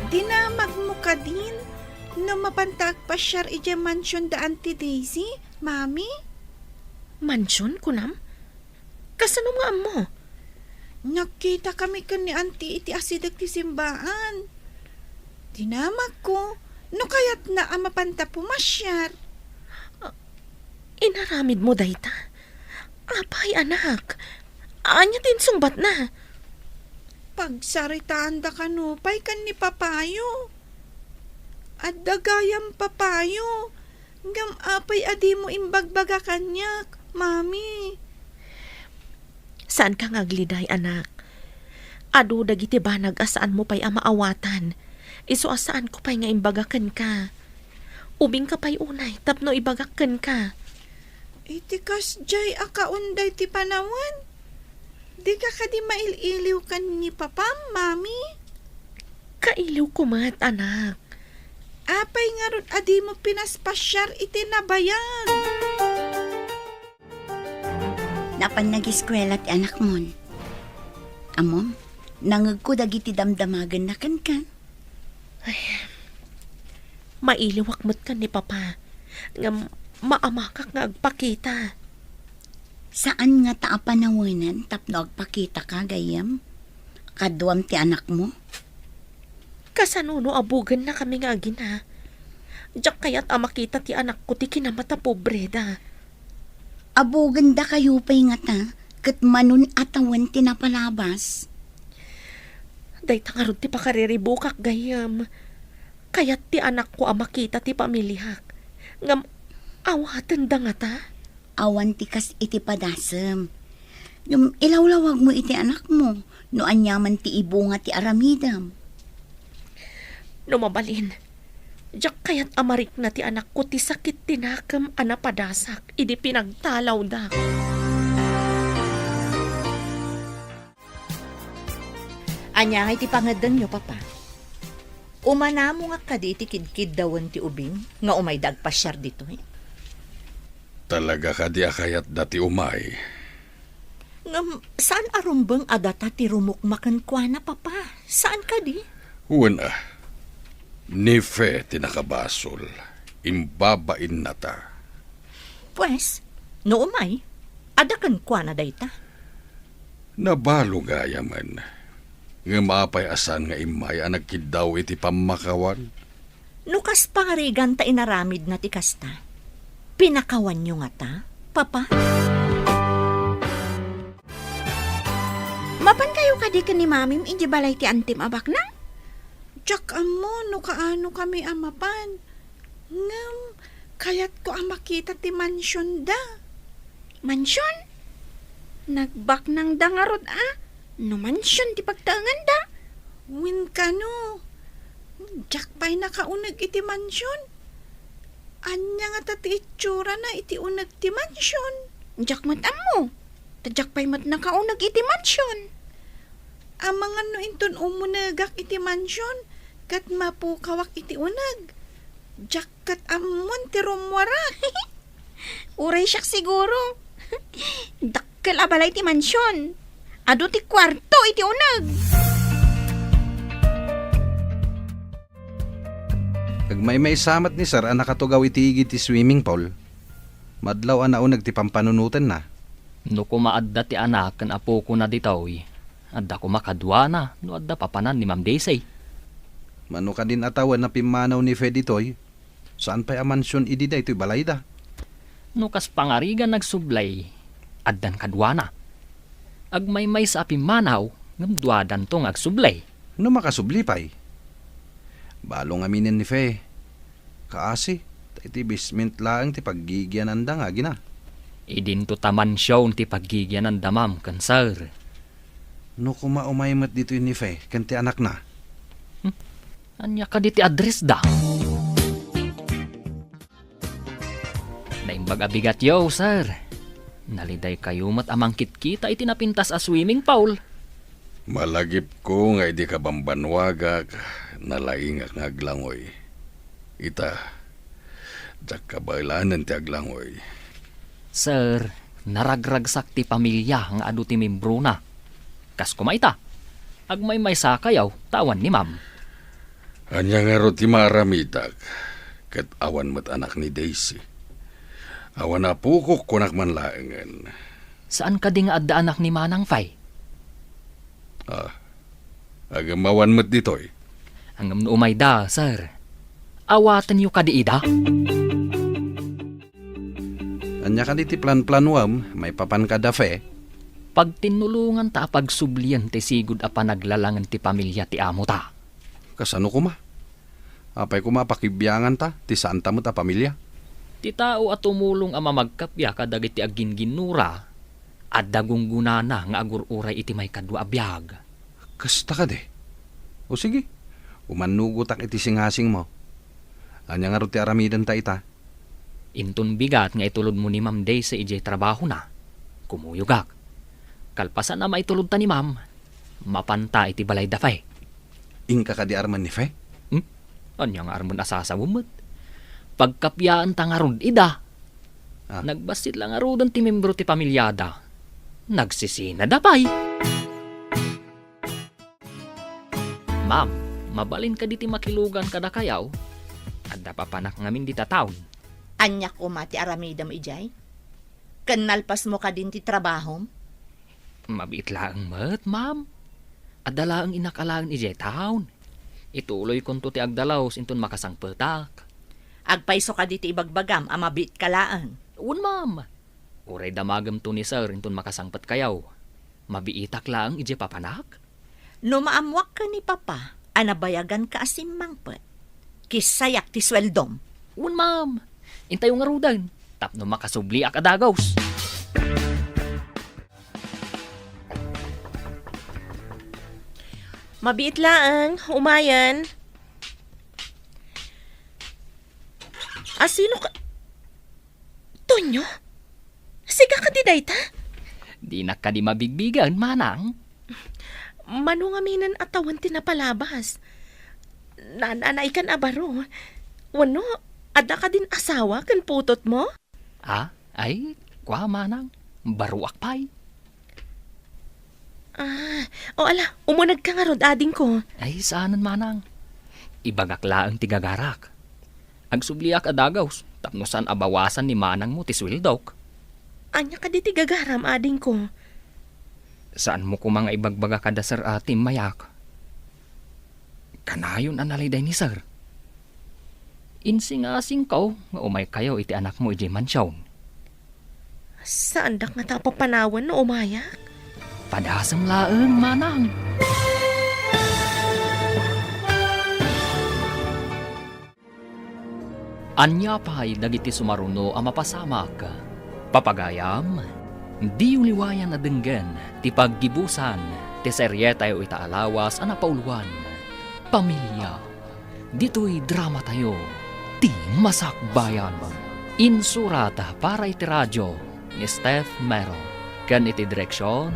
Dinamagmo kadin no mapanta agpasiar idiay mansion da Auntie Daisy, Mami? Mansion, kunam? Kasano nga ammo? Nagkitakami ken ni Auntie iti asideg ti simbaan. Dinamagko no kayatna a mapanta pumasiar. Ah, inaramidmo dayta? Apay, anak? Ania ti insungbatna? Pagsaritaanda kano pay ken ni Papayo. Adda gayam Papayo, ngem apay a dimo imbagbaga kaniak, Mami? Saanka nga agliday, anak. Adu dagiti banag a saanmo pay a maawatan. Isu a saanko pay nga imbaga kenka. Ubingka pay unay tapno ibagak kenka. Iti kasdiay a kaunday ti panawen, dika kadi mail-iliw ken ni Papam, Mami? Kailiwko met, anak. Apay ngarud a dimo pinaspasiar iti nabayag? Napan nagiskuela ti anakmon. Ammom, nangegko dagiti damdamagenna kenka. Ay, mailiwak met ken ni Papa, ngem maamakak nga agpakita. Saan ngata a panawenan tapno agpakitaka, gayyem? Kaduam ti anakmo? Kasano no abugennakami nga agina? Diak kayat a makita ti anakko ti kinamata pobreda. Abugenda kayo pay ngata, ket manon a tawen ti napalabas. Dayta ngarud ti pakariribukak, gayyem. Kayat ti anakko a makita ti pamiliak. Ngem awatenda ngata? Awan ti kas iti padasem. Ngem ilawlawagmo iti anakmo no aniaman ti ibunga ti aramidem. No mabalin, diak kayat a marikna ti anakko ti sakit ti nakem a napadasak idi pinagtalawda. Ania ngay ti pangeddengyo, Papa? Umanamo nga kadi ti kidkiddawen ti ubing nga umayda agpasiar ditoy? Talaga kadi a kayatda ti umay? Ngem saan a rumbeng a data ti rumukma kenkuana, Papa? Saan kadi? Wen a, ni Fe ti nakabasol. Imbabainnata. Pues, no umay, adda kenkuana dayta? Nabalo gayamen. Ngem apay a saan nga immay a nagkiddaw iti pammakawan? No kas pangarigan ta inaramidna ti kasta, pinakawanyo ngata, Papa? Mapankayo kadi ken ni Mamim idiay balay ti antim a baknang? Diak ammo no kaanokami a mapan. Ngem, kayatko a makita ti mansionda. Mansion? Nagbaknangda ngarud a no mansion ti pagtaenganda? Wen kano, diak pay nakauneg iti mansion. Ania ngata ti itsurana iti uneg ti mansion? Diak met ammo. Ta diak pay met nakauneg iti mansion. Amangan no inton umunegak iti mansion, ket mapukawak iti uneg. Diak ket ammon ti rummuara. Uray siak siguro. Dakkel a balay ti mansion. Adu ti kuarto iti uneg. Agmaymaysa met ni Sir a nakatugaw iti igid ti swimming pool. Madlaw a nauneg ti pampanunotenna. No koma adda ti anak ken apokona ditoy, adda koma kaduana no adda papanan ni Ma'am Daisy. Mano kadin a tawen a pimmanaw ni Fe ditoy? Saan pay a mansion idi daytoy balayda? No kas pangarigan agsubli, addan kaduana. Agmaymaysa a pimmanaw, ngem duadanto nga agsubli. No makasubli pay. Balo ngaminen ni Fe. Kaasi, ta iti basement laeng ti paggigiananda nga agina. Idinto ta mansion ti paggigiananda, ma'am, ken sir. No koma umay met ditoy ni Fe ken ti anakna. Hmm? Ania kadi ti addressda? Naimbag a bigatyo, sir. Nalidaykayo met a mangkitkita iti napintas a swimming pool. Malagipko nga idi kabambannuagak, nalaingak nga aglangoy. Ita, diak kabaelanen ti aglangoy. Sir, naragragsak ti pamilia nga adu ti membrona. Kas koma ita, agmaymaysakayo ta awan ni ma'am. Ania ngarud ti maaramidak ket awan met anak ni Daisy? Awan apokok, kunak man laengen. Saan kadi nga adda anak ni Manang Fay? Ah, agem awan met ditoy. Ngem no umayda, sir, awatenyo kadi ida? Ania kadi ti planplanuem maipapan kada Fe? Pagtinnulonganta a pagsublien ti sigud a panaglalangen ti pamilia ti amota. Kasano koma? Apay koma a pakibianganta ti saanta met a pamilia? Ti tao a tumulong a mamagkappia kadagiti aggingginnura, adda gunggonana nga agur-uray iti maikadua a biag. Kasta kadi? O sige, umannugotak iti singasingmo. Ania ngarud ti aramidenta ita? Inton bigat nga itulodmo ni Ma'am Daisy idiay trabahona, kumuyogak. Kalpasan a maitulodta ni Ma'am, mapanta iti balayda Fe. Inka kadi armen ni Fe? Hmm? Ania nga armen a sasawem met? Pagkappiaanta ngarud ida. Ah. Nagbassit la ngaruden ti membro ti pamiliada. Nagsisinada pay. Ma'am, mabalin kadi ti makilugan kadakayo? Adda papanak ngamin dita town. Ania koma ti aramidem idiay? Ken nalpasmo kadin ti trabahom? Mabiit laeng met, ma'am. Adda laeng innak alaen idiay town. Ituloykonto ti agdalus inton makasangpetak. Agpayso kadi ti ibagbagam a mabiitka laeng? Wen, ma'am. Uray damagemto ni sir inton makasangpetkayo. Mabiitak laeng idiay papanak? No maammoak ken ni Papa a nabayaganka a simmangpet, kissayak ti sueldom. Wen, ma'am. Intayo ngaruden tapno makasubliak a dagus. Mabiit laeng, umayen. Asino ka? Tonyo? Sika kadi dayta? Dinak kadi mabigbigen, manang. Mano ngaminen a tawen ti napalabas? Naan-anaykan a baro. Wenno, adda kadin asawa ken putotmo? Ah, ay, kua, manang. Baroak pay. Ah, o ala, umunegka ngarud, adingko. Ay, saanen, manang. Ibagak laeng ti gagarak. Agsubliak a dagus tapno saan a bawasan ni manangmo ti sueldok. Ania kadi ti gagaram, adingko? Saanmo koma nga ibagbaga kada sir a timmayak? Kanayon a naliday ni sir. Insingasingko nga umaykayo iti anakmo idiay mansion. Saandak ngata a papanawen no umayak? Padasem laeng, manang. Ania pay dagiti sumaruno a mapasamak? Papagayam, diyo liwayan a denggen ti paggibusan ti serietayo ita a lawas a napauluan, Pamilia. Ditoy dramatayo, Ti Masakbayan. Insurat para iti radio ni Steph Mero, ken iti direksion,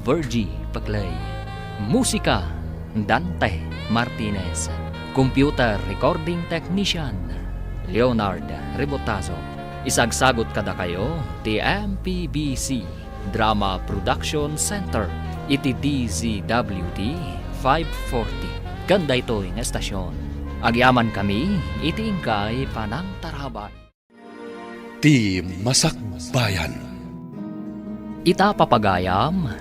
Virgie Paclay. Musika, Dante Martinez. Computer recording technician, Leonard Rebotazo. Isagsagut kadakayo ti M P B C Drama Production Center iti D Z W T five forty. Ken daytoy nga estasion, agyamankami iti inkay panangtarabay. Ti Masakbayan. Ita, papagayam,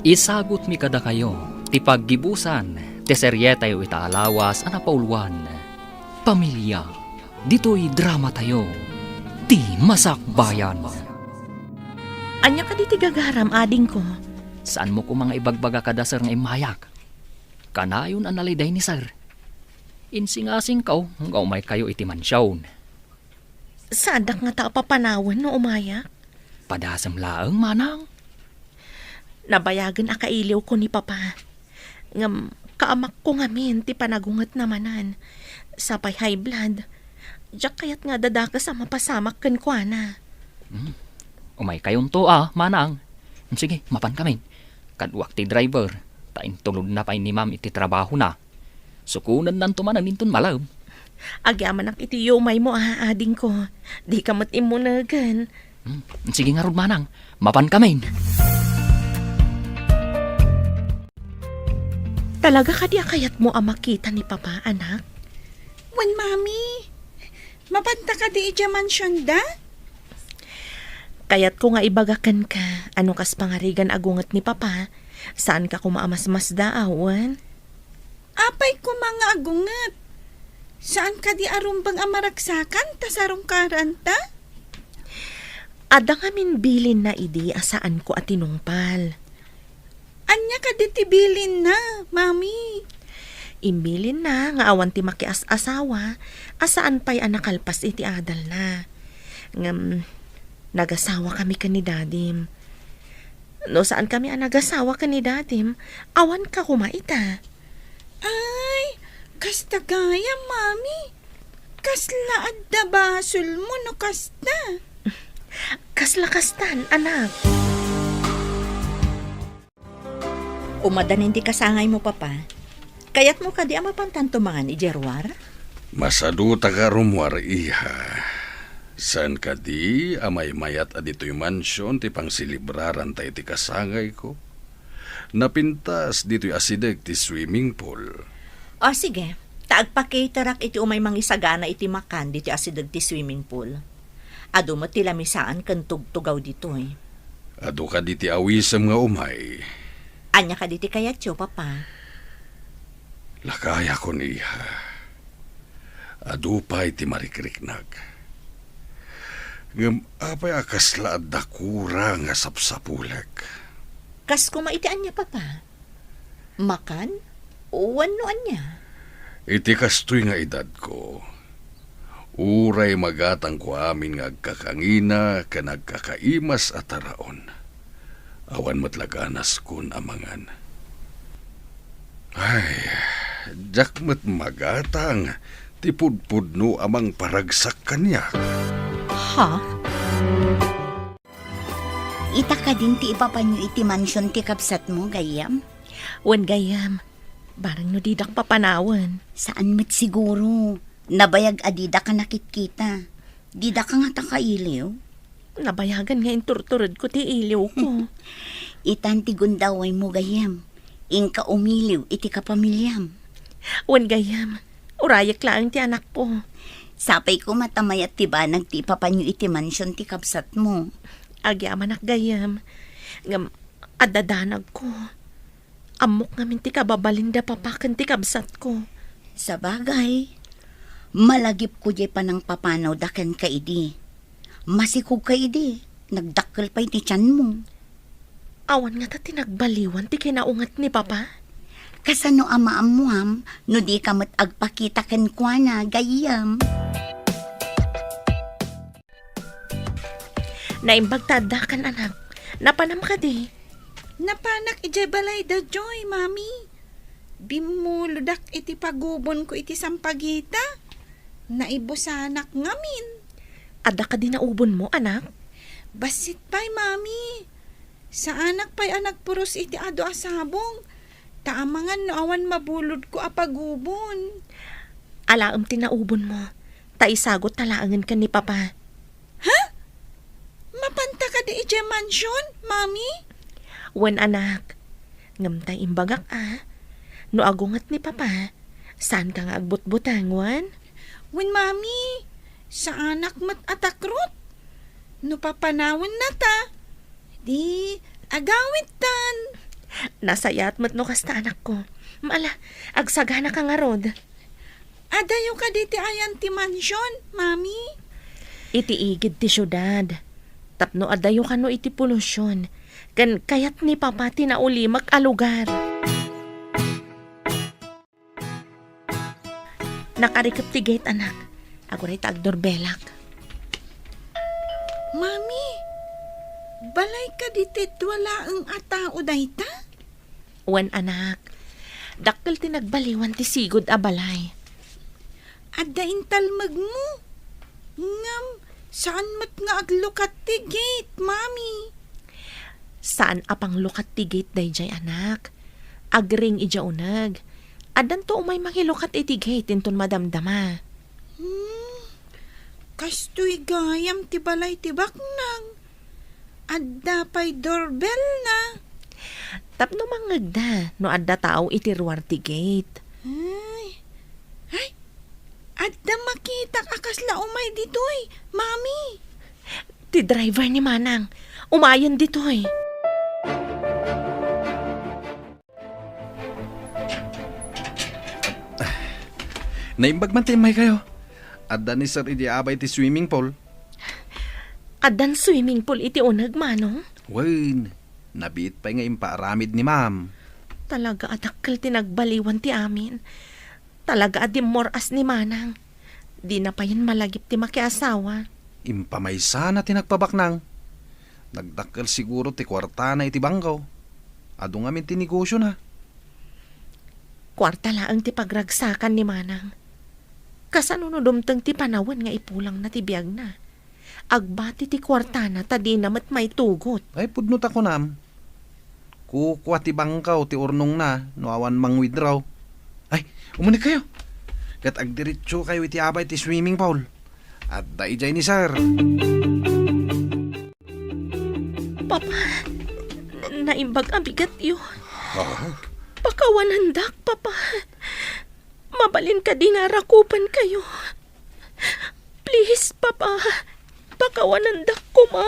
isagutmi kadakayo ti paggibusan ti serietayo ita a lawas a napauluan, Pamilia. Ditoy dramatayo, ti Masakbayan. Ania kadi ti gagaram, adingko? Saanmo koma nga ibagbaga kada sir nga immayak? Kanayon a naliday ni sir. Insingasingko nga umaykayo iti mansion. Saandak ngata a papanawen no umayak? Padasem laeng, manang. Nabayagen a kailiwko ni Papa. Ngem kaamakko ngamin ti panagungetna manen. Sapay high blood. Diak kayat nga adadakes a mapasamak kenkuana. Hmm. Umaykayonto a, manang. Sige, mapankamin. Kaduak ti driver. Ta intulodna pay ni Ma'am iti trabahona. Sukonennanto manen inton malem. Agyamanak iti yumaymo a, adingko. Dika met immunegen. Hmm, sige ngarud, manang. Mapankamin. Talaga kadi a kayatmo a makita ni Papa, anak? Wen, Mami. Mapanta kadi idiay mansionda? Kayatko nga ibaga kenka, a no kas pangarigan a gunget ni Papa, saanka koma a masmasdaaw, wen? Apay koma nga agunget? Saan kadi a rumbeng a maragsakan ta sarungkaranta? Adda ngamin bilinna idi a saanko a tinungpal. Ania kadi ti bilinna, Mami? Imbilinna nga awan ti makias-asawa a saan pay a nakalpas iti adalna. Ngem, nagasawakami ken ni Dadim. No saankami a nagasawa ken ni Dadim, awanka koma ita. Ay, kasta gayam, Mami. Kasla adda basolmo no kasta. Kasla kastan, anak. Umadanin ti kasangaymo, Papa. Kayatmo kadi a mapantanto mangan idiay ruar? Masaduta nga rummuar, iha. Saan kadi a maymayat a ditoy mansion ti pangselebraranta iti kasangayko? Napintas ditoy asideg ti swimming pool. O, sige. Ta agpacaterak iti umay mangisagana iti makan ditoy asideg ti swimming pool. Adu met ti lamisaan ken tugtugaw ditoy. Adu kadi ti awisem nga umay? Ania kadi ti kayatyo, Papa? Lakayakon, iha. Adu pay ti marikriknak. Ngem apay a kasla adda kura nga sapsapulek? Kas koma iti ania, Papa? Makan? Wenno ania? Iti kastoy nga edadko, uray magatangko amin nga agkakangina ken agkakaimas a taraon. Awan met la ganaskon a mangan. Ay, diak met magatang ti pudpudno a mangparagsak kaniak. Ha? Ita kadin ti ipapanyo iti mansion ti kabsatmo, gayyem? Wen, gayyem. Bareng no didak papanawen. Saan met siguro. Nabayag a didak a nakitkita. Didak a ngata kailiw. Nabayagan nga inturturedko ti iliwko. Itan ti gundawaymo, gayyem. Inka umiliw iti kapamiliam. Wen, gayyem, urayek laeng ti anakko. Sapay koma ta mayat ti banag ti ipapanyo iti mansion ti kabsatmo. Agyamanak, gayyem. Ngem, adda danagko. Ammok ngamin ti kababalin da Papa ken ti kabsatko. Sabagay, malagipko diay panangpapanawda kenka idi. Masikogka idi, nagdakkel pay ti tianmo. Awan ngata ti nagbaliwan ti kinaunget ni Papa? Kasano a maammuam no dika met agpakita kenkuana, gayyem? Naimbag ta addakan, anak. Napanam kadi? Napanak idiay balayda, Joy, Mami. Bimmulodak iti pagubonko iti sampagita. Naibusanak ngamin. Adda kadi naubonmo, anak? Bassit pay, Mami. Saanak pay a nagpuros iti adu a sabong, ta amangan no awan mabulodko a pagubon. Alaem ti naubonmo, ta isagut ta laengen ken ni Papa. Ha? Mapanta kadi idiay mansion, Mami? Wen, anak. Ngem ta imbagak a, no agunget ni Papa, saanka nga agbutbuteng, wen? Wen, Mami, saanak met a takrot. No papanawenna ta, di agawidtan. Nasayaat met no kasta, anakko. Ala, agsaganaka ngarud. Adayo kadi ti ayan ti mansion, Mami? Iti igid ti siudad. Tapno adayo kano iti polusyon, ken kayat ni Papa ti naulimek a lugar. Nakarikep ti gate, anak. Aguray ta agdorbelak. Mami, balay kadi ti dua laeng a tao dayta? Wen, anak. Dakkel ti nagbaliwan ti sigud a balay. Adda intalmegmo. Ngem, saan met nga aglukat ti gate, Mami? Saan a panglukat ti gate daydiay, anak. Agring idiay uneg. Addanto umay mangilukat iti gate inton madamdama. Hmm, kastoy gayam ti balay ti baknang. Adda pay doorbell na. Tapno mangngegda no adda tao iti ruar ti gate. Ay. Ay, adda makitak a kasla umay ditoy, Mami. Ti driver ni Manang. Umayen ditoy. Naimbag man ti immaykayo. Adda ni Sir idi abay ti swimming pool. Addan swimming pool iti uneg, Manong? Wen, nabiit pay nga impaaramid ni Ma'am. Talaga a dakkel ti nagbaliwan ti amin. Talaga a dimmor-as ni Manang. Dina payen malagip ti makiasawa. Impamaysana ti nagpabaknang. Nagdakkel siguro ti kuartana iti bangko. Adu ngamin ti negosiona. Kuarta laeng ti pagragsakan ni Manang. Kasano no dumteng ti panawen nga ipulangna ti biagna? Agbati ti kuartana ta dina met maitugot. Ay, pudno ta kunam. Kukua ti bangko ti urnongna no awan mang-withdraw. Ay, umunegkayo. Ket agdiretsokayo iti abay ti swimming pool. Adda idiay ni Sir. Papa, naimbag a bigatyo. Ha? Pakawanandak, Papa. Mabalin kadi nga arakupankayo? Please, Papa. Pakawanandak koma.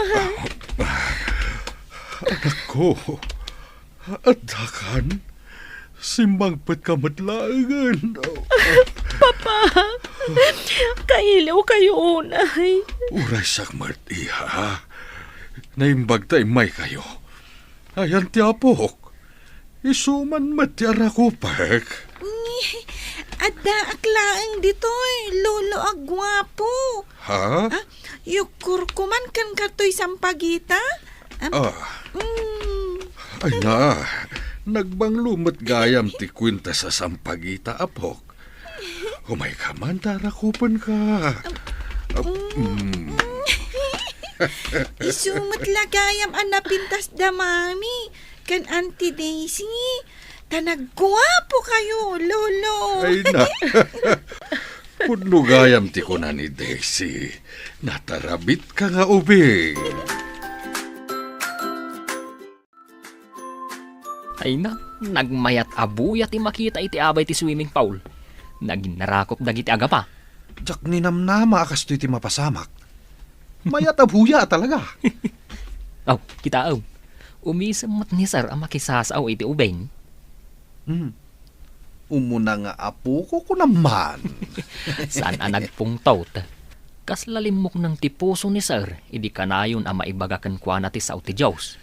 Anakko, addakan? Simmangpetka met laengen. Papa, kailiwkayo unay. Uray siak met, iha. Naimbag ta immaykayo. Ayan ti apok. Isu man met ti arakupek. Ngi, addaak laeng ditoy, lolo a guapo. Ha? Ah, yukkurko man ken katoy sampagita? Am, Ah. mm. Ay na, nagbanglo met gayam ti kuenta sa sampagita, apok. Umayka man, ta arakupenka. Ah, mm. Isu met la gayam a napintas da Mami ken Auntie Daisy. Ta nagguapokayo, Lolo. Ay na. Pudno gayam ti kuna ni Daisy. Natarabitka nga ubing. Ay na, nagmayat a buya ti makita iti abay ti swimming pool. Naginarakop dagiti agapa. Diak ninamnama a kastoy ti mapasamak. Mayat a buya a talaga. Aw, kitaem. Umisem met ni Sir a makisasao iti ubing. Hmm. Umuna nga apoko, kunam man. Saan a nagpungtot. Kasla limmukneng ti puso ni Sir idi kanayon a maibaga kenkuana ti sao ti Dios.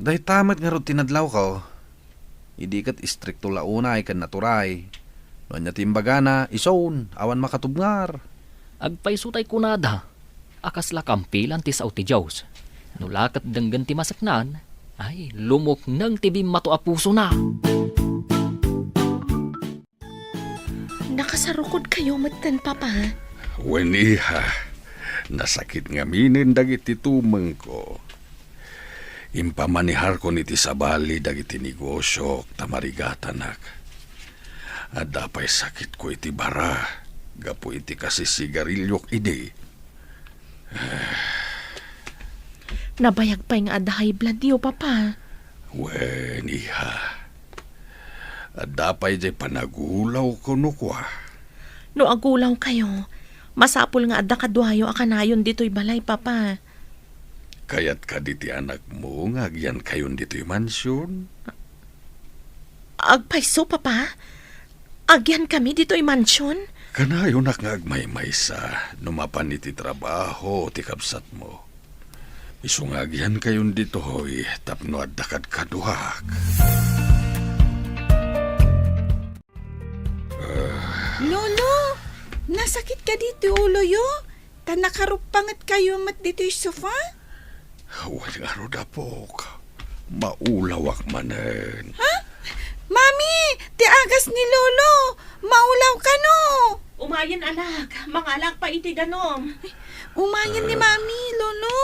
Dayta met ngarud ti nadlawko. Idi ket istrikto la unay ken naturay. No ania ti imbagana, isun, awan makatubngar. Agpayso tay kunada a kasla kampilan ti sao ti Dios. No la ket denggen ti maseknan, ay, lumukneng ti bimmato a pusona. Nakasarukodkayo metten, Papa? Wen, iha. Nasakit ngaminen dagiti tumengko. Impamaniharkon iti sabali dagiti negosiok ta marigatanak. Adda pay sakitko iti bara gapu iti kasisigariliok idi. Nabayag pay nga adda high blood yo, Papa. Wen, iha. Adda pay jay panagulawko no kua. No agulawkayo, masapul nga adda kaduayo a kanayon ditoy balay, Papa. Kayat kadi ti anakmo nga agyankayon ditoy mansion? Agpayso, Papa. Agyankami ditoy mansion? Kanayonak nga agmaymaysa no mapan iti trabaho ti kabsatmo. Isu nga agihankayon ditoy tapno adda kadkaduak. Ah. Lolo, nasakit kadi ti uloyo? Ta nakaruppangetkayo met ditoy sofa? Wen ngarud, apok. Maulawak manen. Ha? Mami, ti agas ni Lolo! Maulaw kano! Umayen, anak. Mangalak pa iti danum. Umayen ni Ah. Mami, Lolo.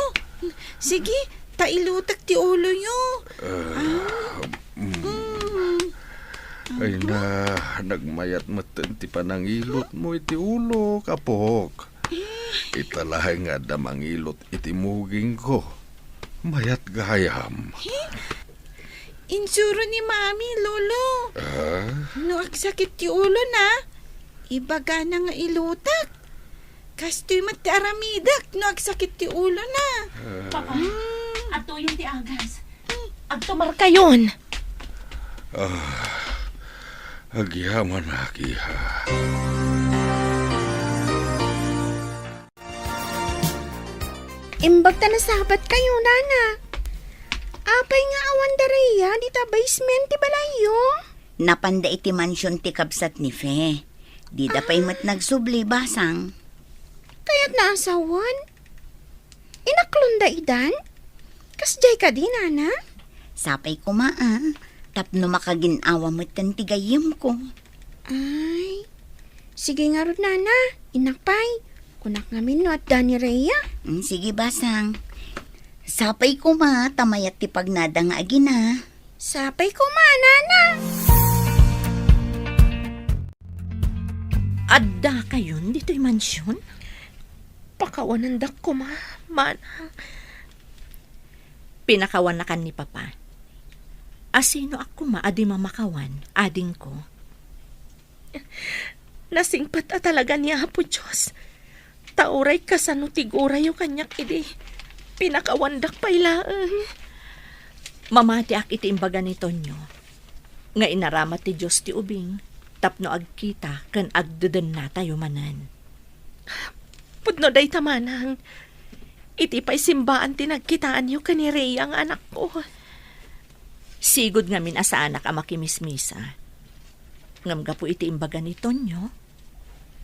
Sige, ta ilutek ti uloyo. Ah, Ah. mm. Mm. Ay na, nagmayat metten ti panangilotmo iti ulok, apok. Ita laeng nga adda mangilot iti mugingko. Mayat gayam. Insuro ni Mami, Lolo. Ah? No agsakit ti ulona, ibagana nga ilutek. Kastoy met ti aramidek no agsakit ti ulona. Ah. Papa, Mm. adtoyen ti agas. Agtumarkayon. Ah, agyamanak, iha. Imbag ta nasabatkayo, nana. Apay nga awan da Rhea dita basement ti balayyo? Napanda iti mansion ti kabsat ni Fe. Dida pay Ah. met nagsubli, basang. Kayat naasawan? Inaklon da idan? Kasdiay kadi, nana? Sapay koma, a, tapno makagin-awa metten ti gayyemko. Ay, sige ngarud, nana. Innak pay. Kunak ngamin no adda ni Rhea. Mm, sige, basang. Sapay koma, ta mayat ti pagnada nga agina. Sapay koma, nana. Addakayon ditoy mansion? Pakawanandak koma, manang. Pinakawannakan ni Papa. Asinoak koma a di mamakawan, adingko? Nasingpet a talaga ni Apo Dios. Ta uray kasano ti gurayo kaniak idi pinakawandak pay laeng. Mamatiak iti imbaga ni Tonyo nga inaramat ti Dios ti ubing tapno agkita ken agdedennatayo manen. Pudno dayta, manang. Iti pay simbaan ti nagkitaanyo ken ni Rhea nga anakko. Sigud ngamin a saanak a makimismisa. Ngem gapu iti imbaga ni Tonyo,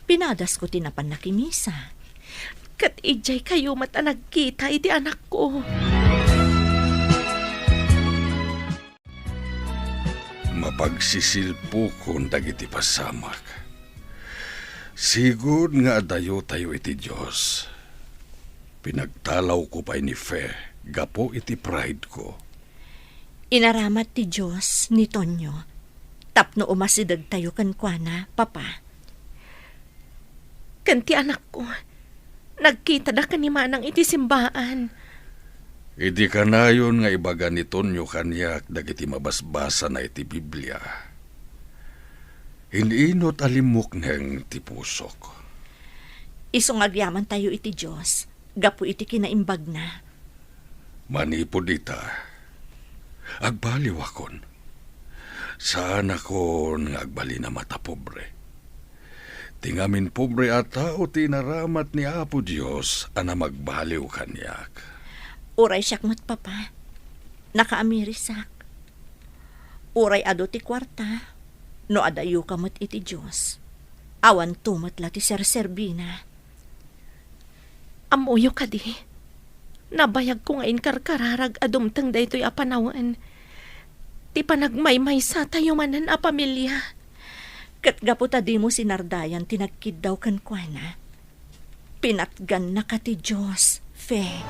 pinadasko ti napan nakimisa. Ket idiay kayo met a nagkita iti anakko. Mapagsisilpokon dagiti pasamak. Sigud nga adayotayo iti Dios. Pinagtalawko pay ni Fe gapu iti pride ko. Inaramat ti Dios ni Tonyo tapno umasidegtayo kenkuana, Papa. Ken ti anakko, nagkitada ken ni Manang iti simbaan. Idi kanayon nga ibaga ni Tonyo kaniak dagiti mabasbasana iti Biblia, in-inot a limmukneng ti pusok. Isu nga agyamantayo iti Dios gapu iti kinaimbagna. Manipud ita, agbaliwakon. Saanakon nga agbalin a matapobre. Ti ngamin pobre a tao ti inaramat ni Apo Dios a namagbaliw kaniak. Uray siak met, Papa, nakaamirisak. Uray adu ti kuarta, no adayoka met iti Dios, awanto met la ti serserbina. Ammoyo kadi, nabayagko nga inkarkararag a dumteng daytoy a panawen ti panagmaymaysatayo manen a pamilia. Ket gapu ta dimo sinardayan ti nagkiddaw kenkuana, pinatgannaka ti Dios, Fe.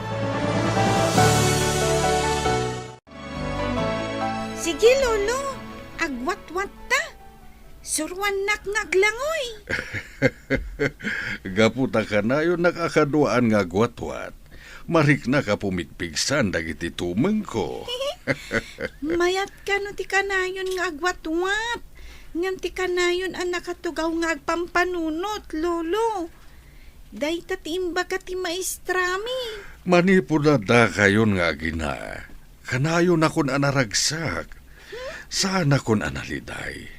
Sige, Lolo, agwatwatta. Suruannak nga aglangoy. Gapu ta kanayonnak a kaduaan nga agwatwat, mariknak a pumigpigsan dagiti tumengko. Mayat kano ti kanayon nga agwatwat, ngem ti kanayon a nakatugaw nga agpampanunot, Lolo. Dayta ti imbaga ti maestrami. Manipud addakayon nga agina, kanayonakon a naragsak, saanakon a naliday.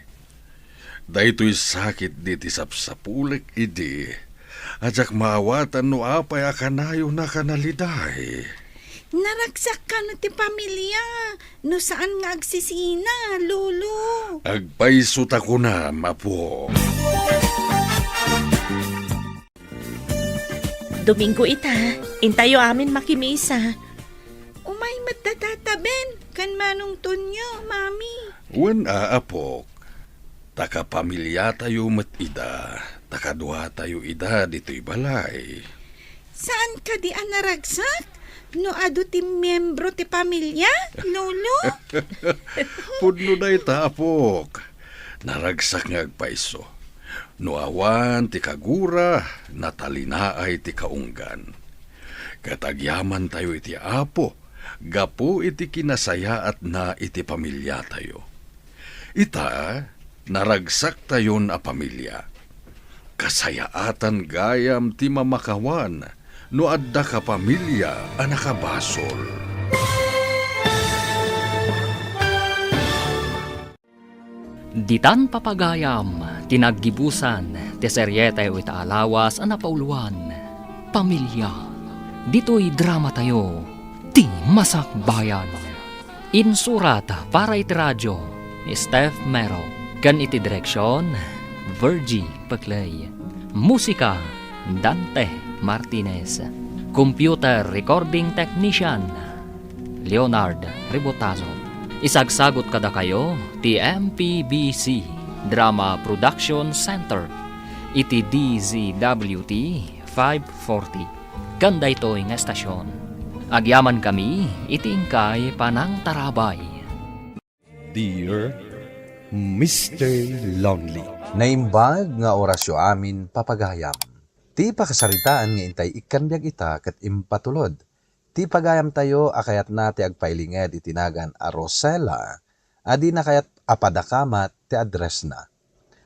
Daytoy sakit di ti sapsapulek idi, a diak maawatan no apay a kanayona a naliday. Naragsak kano ti pamilia no saan nga agsisina, Lolo? Agpayso ta kunam, apo. Domingo ita, intayo amin makimisa. Umay met da Tata Ben ken Manong Tonyo, Mami. Wen a, apok. Ta kapamiliatayo met ida, ta kaduatayo ida ditoy balay. Saan kadi a naragsak no adu ti miembro ti pamilia, Lolo? Pudno dayta, apok. Naragsak nga agpayso. No awan ti kagura, natalinaay ti kaunggan. Ket agyamantayo iti Apo gapu iti kinasayaatna iti pamiliatayo. Ita, naragsaktayon a pamilia. Kasayaatan gayam ti mamakawan no adda kapamilia a nakabasol. Ditan papagayam ti naggibusan ti serietayo ita a lawas a napauloan, Pamilia. Ditoy dramatayo, Ti Masakbayan. Insurat para iti radio ni Steph Mero ken iti direksion, Virgie Peclay. Musika, Dante Martinez. Computer recording technician, Leonard Ribotazo. Isagsagot kadakayo ti M P B C Drama Production Center iti D Z W T five forty. Ken daytoy nga estasion, agyamankami iti inkay panangtarabay. Dear Mister Lonely. Naimbag nga orasyo amin, papagayam. Ti pakasaritaan nga intay ikkan biag ita ket impatulod ti pagayamtayo a kayatna ti agpailinged iti nagan a Rosella a dina kayat a padakamat ti addressna.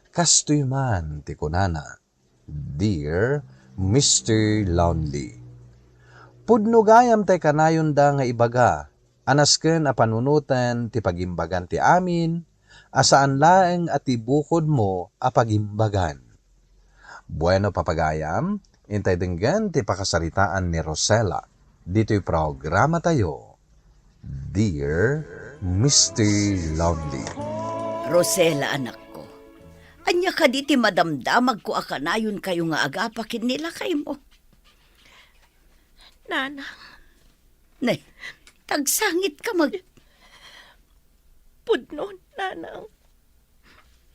Kastoy man ti kunana, "Dear Mister Lonely, pudno gayam tay kanayonda nga ibaga a nasken a panunoten ti pagimbagan ti amin a saan laeng a ti bukodmo a pagimbagan." Bueno, papagayam, intay denggen ti pakasaritaan ni Rosella ditoy programatayo, Dear Mister Lonely. Rosella, anakko, ania kadi ti madamdamagko a kanayonkayo nga agapa ken ni lakaymo? Nanang. Ne, tagsangitka met. Pudno, Nanang.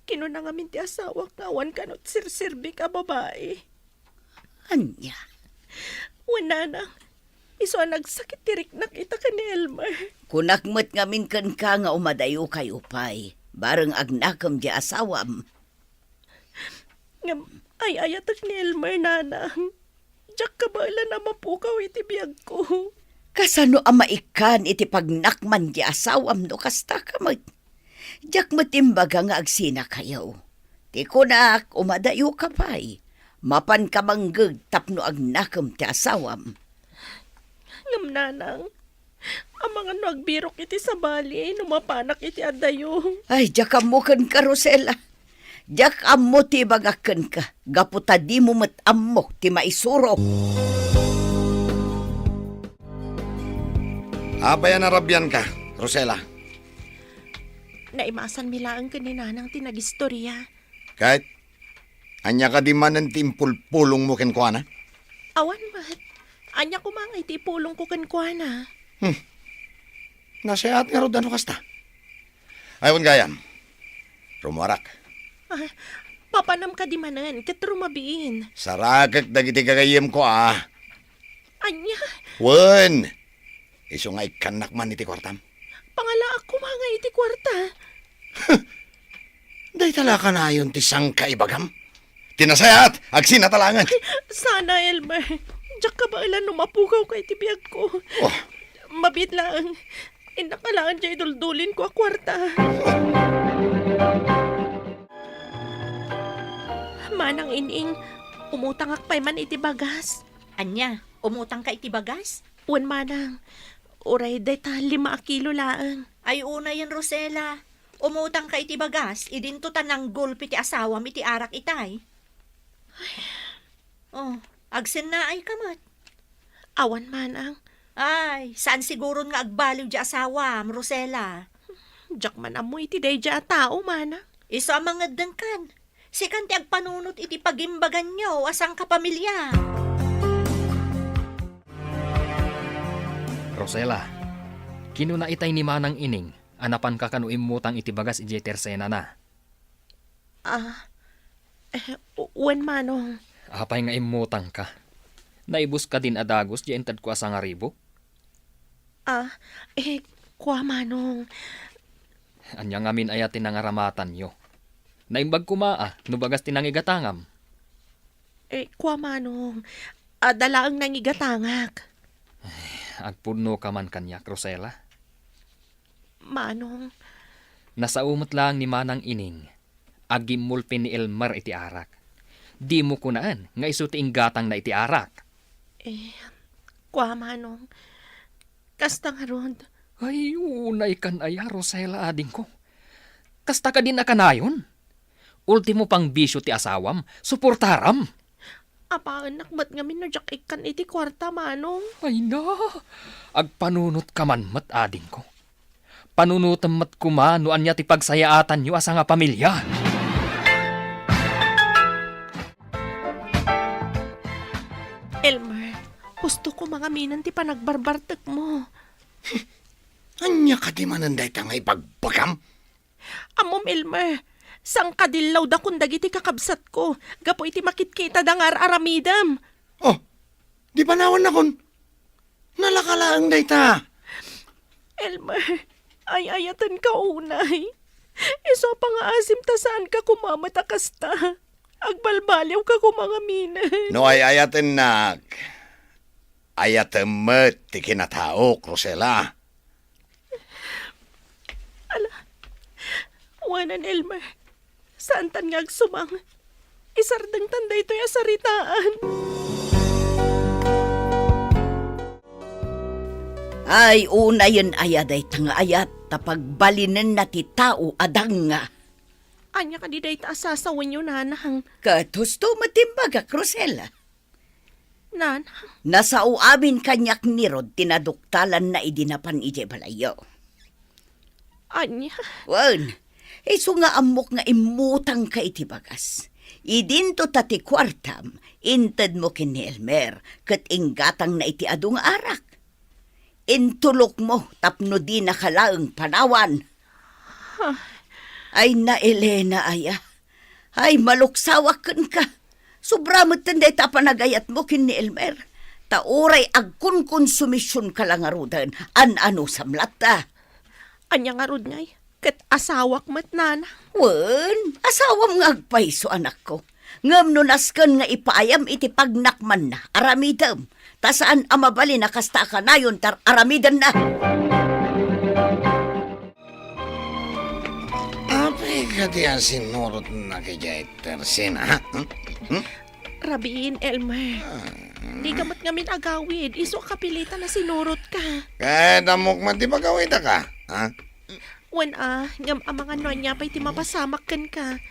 Kinuna ngamin ti asawak nga awan kano ti serserbik a babai. Ania? Wen, Nanang, isu a nagsakit ti riknak ita ken ni Elmer. Kunak met ngamin kenka nga umadayokayo pay, bareng agnakem ti asawam. Ngem ay-ayatek ni Elmer, Nanang. Diak kabaelan a mapukaw iti biagko. Kasano a maikkan iti pagnakman ti asawam no kasta ka met? Diak met imbaga nga agsinakayo. Ti kunak, umadayoka pay. Mapanka manggeg tapno agnakem ti asawam. Ngem, Nanang, amangan no agbirok iti sabali no mapanak iti adayo. Ay, diak ammo kenka, Rosella. Diak ammo ti ibagak kenka, gapu ta dimo met ammo ti maisuro. Apay a narabianka, Rosella? Naimasanmi laeng ken ni Nanang ti nagistorya. Ket ania kadi manen ti impulpulongmo kenkuana? Awan met. Ania koma nga iti ipulongko kenkuana? Hmm. Nasayaat ngarud no kasta. Ay, wen gayam. Rumuarak. Ah, papanam kadi manen, ket rumabiin. Sarakek dagiti gagayyemko, a. Ania? Wen, isu nga ikkannak man iti kuartam. Pangalaak koma nga iti kuarta. Dayta la kanayon ti sangkaibagam? Ti nasayaat, agsinata laengen. Sana, Elmer. Diak kabaelan no mapukawka iti biagko. Oh. Mabiit laeng. Innak laeng diay duldulinko a kuarta. Manang Ining, umutangak pay man iti bagas. Ania, umutangka iti bagas? Wen, Manang. Uray dayta lima a kilo laeng. Ay, unayen, Rosella. Umutangka iti bagas, idinto ta nanggulpi ti asawam iti arak itay. Oh, agsennaayka met. Awan, manang. Ay, saan siguron nga agbaliw di asawam, Rosela. Diak man ammo iti daydiay a tao, manang. Isu a mangeddengkan. Sikan ti agpanunot iti pagimbaganyo a sangkapamilya. Rosela, kinuna itay ni Manang Ining a napanka kano immutang iti bagas idiay tersenana. Ah, eh, wen, manong. Apay nga immutangka? Naibuska din a dagus di intedko a sangaribu? Ah, eh, kua, manong. Ania ngamin aya ti nangaramatanyo? Naimbag koma a no bagas ti nangigatangam. Eh, kua, manong. Adda laeng nangigatangak. Agpudno ka man kaniak, Rosela. Manong. Nasao met laeng ni Manang Ining. Agimmulpi ni Elmer iti arak. Dimo kunaen nga isu ti inggatangna iti arak. Eh, kua, manong. Kasta ngarud. Ay, unay kan aya, Rosela, adingko. Kasta kadin a kanayon? Ultimo pang bisio ti asawam, suportaram. Apaennak met ngamin no diak ikkan iti kuarta, manong. Ay na, agpanunot ka man met, adingko. Panunotem met koma no ania ti pagsayaatanyo a sangapamilya. Elmer, husto koma ngaminen ti panagbarbartekmo. Ania kadi manen dayta nga ibagbagam? Ammom, Elmer, sangkadillawdakon dagiti kakabsatko gapu iti makitkitada nga ar-aramidem. Oh, di panawannakon. Nalaka laeng dayta. Elmer, ay-ayatenka unay. Isu a pangaasim ta saanka koma met a kasta. Agbalbaliwka koma ngaminen. No ay-ayatennak, ayatem met ti kinataok, Rosela. Ala, wanan, Elmer. Saantan nga agsumang. Isardengtan daytoy a saritaan. Ay, unayen aya dayta nga ayat ta pagbalinenna ti tao a danga. Ania kadi dayta a sasawenyo, nanang? Ket husto met ti imbagak, Rosela. Nanang? Nasao amin kaniak ni Rod ti naduktalanna idi napan idiay balayyo. Ania? Wen, isu nga ammok nga immutangka iti bagas. Idinto ta ti kuartam, intedmo ken ni Elmer, ket inggatangna iti adu nga arak. Intulokmo tapno dinaka laeng panawan. Ay na, Elena, aya. Ay, maluksawak kenka. Sobra metten dayta a panagayatmo ken ni Elmer. Ta uray agkonkonsumisionka la ngaruden, an-anusam latta. Ania ngarud ngay? Ket asawak met, nana. Wen, asawam nga agpayso, anakko. Ngem no nasken nga ipaayam iti pagnakmanna, aramidem. Ta saan a mabalin a kasta a kanayon ti ar-aramidenna. Apay kadi a sinurotnak idiay tersena, ha? Hmm? Hmm? Rabiin, Elmer. Ah. Dika met ngamin agawid, isu a kapilitan a sinurotka. Ket ammok met ti pagawidaka, ha? Wen a, ngem amangan no ania pay ti mapasamak kenka.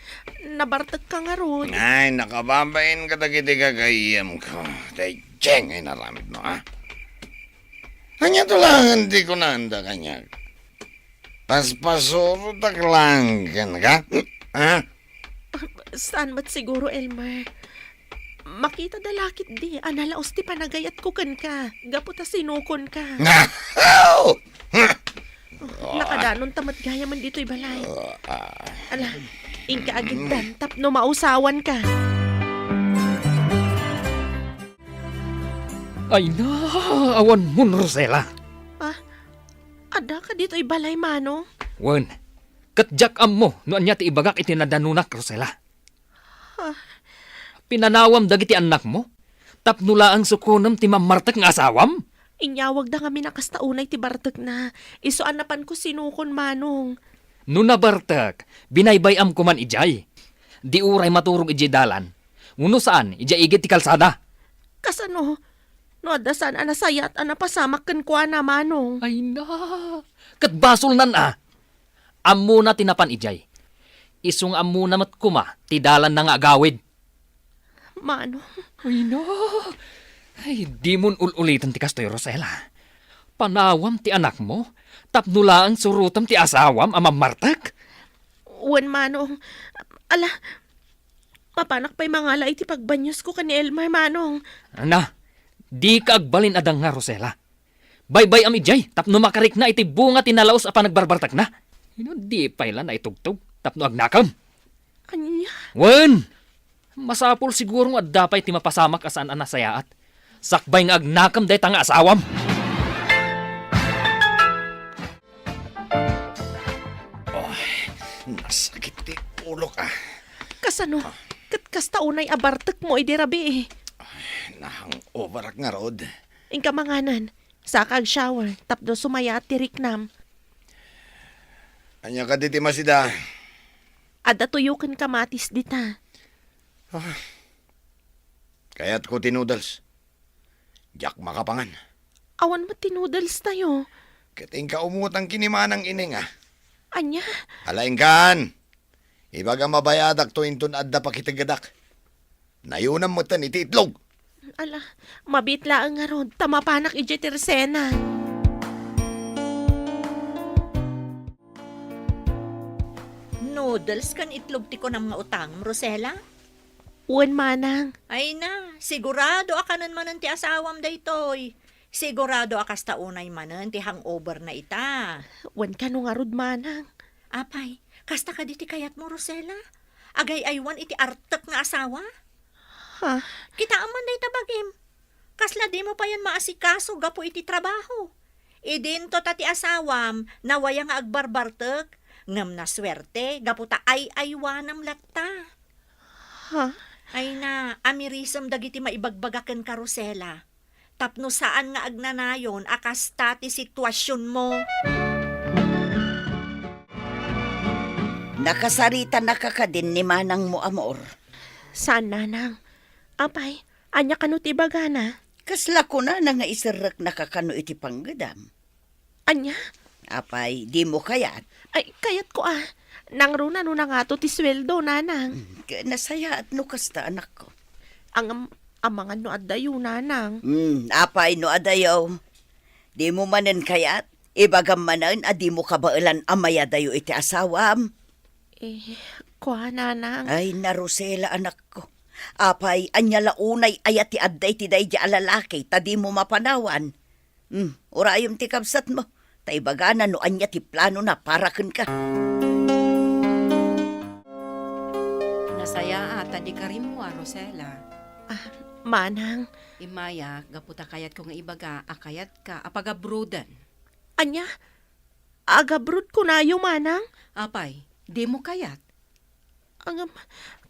Nabartekka ngarud. Ay, nakababain kadagiti gagayyemko. Daydiay nga inaramidmo, ha? Ania to laengen ti kunanda kaniak? Paspasurotak laeng kenka? Ha? Saan met siguro, Elmer. Makita da la ketdi a nalaos ti panagayatko kenka, gapu ta sinukonka. Nakadanon ta met gayamen ditoy balay. Ala, inka agiddan tapno mausawanka. Ay na, awan mon, Rosela. Ah, adda ka ditoy balay, Manong? Wen, ket diak ammo no ania ti ibagak iti nadanonak, Rosela. Ah. Pinanawam dagiti annakmo? Tapno laeng sukonem ti mammartek nga asawam? Inyawagda ngamin a kasta unay ti bartekna. Isu a napanko sinukon, Manong. No nabartek, binaybay-amko man idiay. Di uray maturog idiay dalan. Wenno saan, idiay igid ti kalsada. Kasano? No adda saan a nasayaat a napasamak kenkuana, Manong. Ay na, ket basolnan a. Ammona ti napan idiay. Isu nga ammona met koma ti dalanna nga agawid. Manong. Uy, no. Ay, dimon ul-uliten ti kastoy, Rosela. Panawam ti anakmo, tapno laeng surotem ti asawam a mammartek. Wen, Manong. Ala, mapanak pay mangala iti pagbanyusko ken ni Elmer, Manong. Ana, dika agbalin a danga, Rosela. Baybay-am idiay tapno makarikna iti bunga ti nalaus a panagbarbartekna. Ino, di pay la naitugtog tapno agnakem? Ania? Wen, masapul siguro nga adda pay ti mapasamak a saan a nasayaat. Sakbay nga agnakem dayta nga asawam. Oy, nasakit ti ulok, ah. Kasano? Ah. Ket kasta unay a bartekmo idi rabii? Ay, nahangoverak ngarud. Inka manganen. Saaka ag-shower, tapno sumayaat ti riknam. Ania kadi ti masida? Adda tuyo ken kamatis dita. Ah, kayatko ti noodles. Diak makapangan. Awan met ti noodles tayo. Ket inka umutang ken ni Manang Ineng, ah. Ania? Ala, inkan. Ibagam a bayadakto inton adda pakitegedak. Nayonam metten iti itlog. Ala, mabiit laeng ngarud, ta mapanak idiay ti resena. Noodles ken itlog ti kunam nga utangem, Rosela? Wen, Manang. Ay na, sigurado a kanen manen ti asawam daytoy. Sigurado a kasta unay manen ti hangover na ita. Wen kano ngarud, Manang. Apay, kasta kadi ti kayatmo, Rosela? Agay-aywan iti artek nga asawa? Ha? Kitaem man dayta bagim. Kasla dimo payen maasikaso gapu iti trabaho. Idinto ta ti asawam, nawaya nga agbarbartek, ngem nasuerte gapu ta ay-aywanam latta. Ha? Ay na, amirisem dagiti maibagbaga kenka, Rosela. Tapno saan nga agnanayon a kasta ti situasionmo. Nakasaritanaka kadin ni manangmo, Amor? Saan, Nanang. Apay, ania kano ti ibagana? Kasla kunana nga iserreknaka kano iti panggedam? Ania? Apay, dimo kayat? Ay, kayatko a. Nangruna no nangato ti sueldo, Nanang. Mm, ket nasayaat no kasta, anakko. Ngem, amangan no addayo, Nanang. Mm, apay no addayo? Dimo manen kayat? Ibagam manen a dimo kabaelan a mayadayo iti asawam? Eh, kua, Nanang. Ay, na, Rosela, anakko. Apay, ania la unay aya ti adda iti daydi a lalaki ta dimo mapanawan? Hmm, urayem ti kabsatmo, ta ibagana no ania ti planona para kenka. Nasayaat ta dika rimmuar, Rosela. Ah, Manang. Immayak, gapu ta kayatko nga ibaga a kayatka a pagabruden. Ania? Agabrud kunayo, Manang? Apay, dimo kayat? Ngem,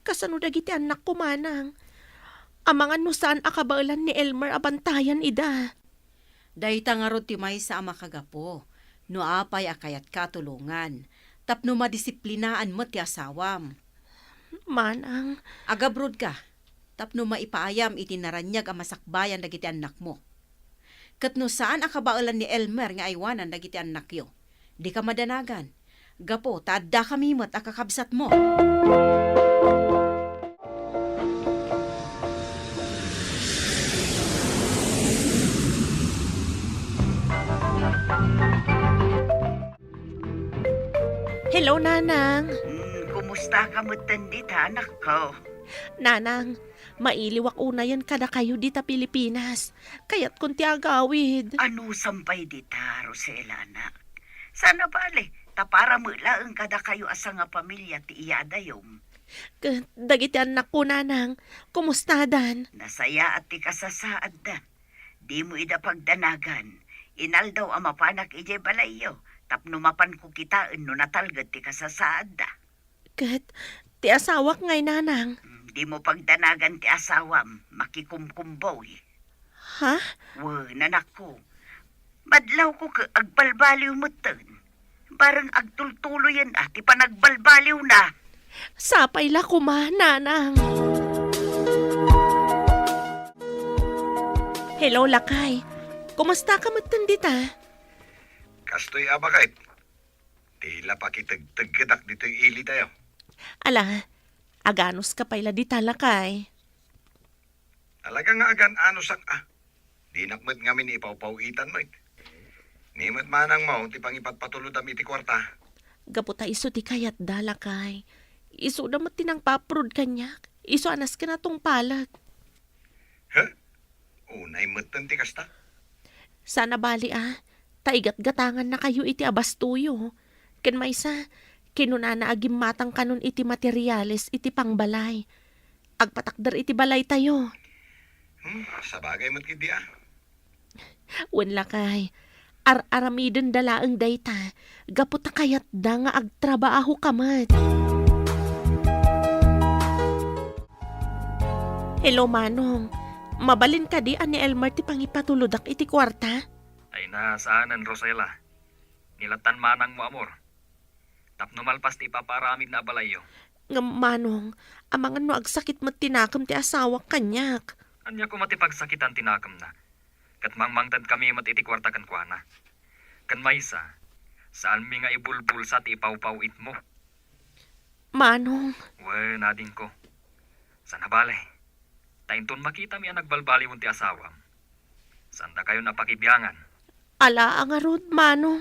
kasano dagiti annakko, Manang? Amangan no saan a kabaelan ni Elmer a bantayan ida. Dayta ngarud ti maysa a makagapu, no apay a kayatka a tulongan, tapno madisiplinaan met ti asawam. Manang. Agabrodka, tapno maipaayam iti naraniag a masakbayan dagiti annakmo. Ket no saan a kabaelan ni Elmer nga aywanan dagiti annakyo, dika madanagan, gapu ta addakami met a kakabsatmo. Hello, Nanang. Hmm, kumusta ka metten dita, anakko? Nanang, mailiwak unayen kadakayo dita Pilipinas. Kayatkon ti agawid. Anusam pay dita, Rosela, anak? Saan a bale, ta para met laeng kadakayo a sangapamilia ti iyadayom. Ket dagiti annakko, Nanang, kumustadan? Nasayaat ti kasasaadda. Dimo ida pagdanagan. Inaldaw a mapanak idiay balayyo tapno mapanko kitaen no natalged ti kasasaadda. Ket ti asawak ngay, Nanang? Mm, dimo pagdanagan ti asawam, makikumkumbaw. Ha? Wen, anakko. Madlawko ket agbalbaliw metten. Bareng agtultuloyen a ti panagbalbaliwna. Sapay la koma, Nanang. Hello, lakay. Kumusta ka metten dita? Kastoy a baket. Ila pakitegteggedak ditoy ili tayo. Ala, aganos ka pay la dita, lakay. Talaga nga agan-anosak a. Dinak met ngamin ipawpaw-itan met. Ni met manang mo ti pangipatpatulodam iti kuarta. Gapu ta isu ti kayatda, lakay. Isuda met ti nangpaprod kaniak. Isu a nasken a tungpalek. He? Unay metten ti kasta? Saan a bali a, ta igatgatangannakayo iti abastoyo. Ken maysa, kinunana a gimmatang kanon iti materiales iti pangbalay. Agpatakder iti balaytayo. Hmm, sabagay met ketdi a. Wen lakay, ar-aramidenda laeng dayta, gapu ta kayatda nga agtrabaho ka met. Hello, Manong. Mabalin kadi a ni Elmer ti pangipatulodak iti kuarta? Ay na, saanen, Rosela. Nilattan manang mo, amor. Tapno malpas ti ipapaaramidna a balayyo. Ngem, Manong, amangan no agsakit met ti nakem ti asawak kaniak. Ania koma ti pagsakitan ti nakemna? Ket mangmangtedkami met iti kuarta kenkuana. Ken maysa, saanmi nga ibulbulsa ti ipawpaw-itmo. Manong. Wen, adingko. Saan a bale. Ta inton makitami a nagbalbaliwen ti asawam, saandakayon a pakibiangan. Ala a ngarud, Manong.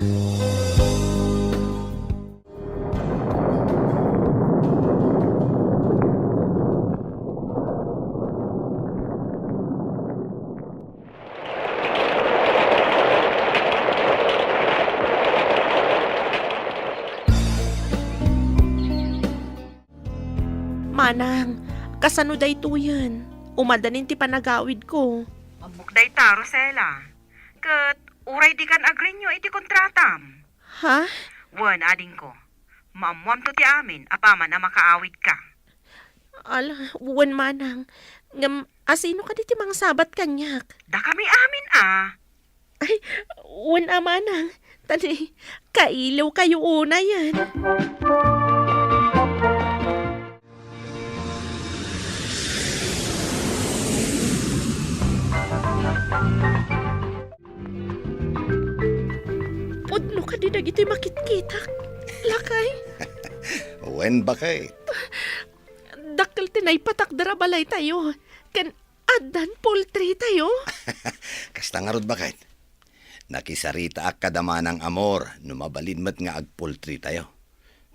Manang, kasano daytoyen? Umadanin ti panagawidko. Ammok dayta, Rosela. Ket uray dikan agrenew iti kontratam. Ha? Wen, adingko. Maammoamto ti amin apaman a makaawidka. Ala, wen manang. Ngem, asino kadi ti mangsabat kaniak? Dakami amin a. Ay, wen a manang. Ta ni, kailiwkayo unayen. Pudno kadi dagitoy makitkitak, lakay? Wen, baket. Dakkel ti naipatakder a balaytayo, ken addan poultry tayo. Kasta ngarud, baket. Nakisaritaak kada manang amor no mabalin met nga agpoultry tayo.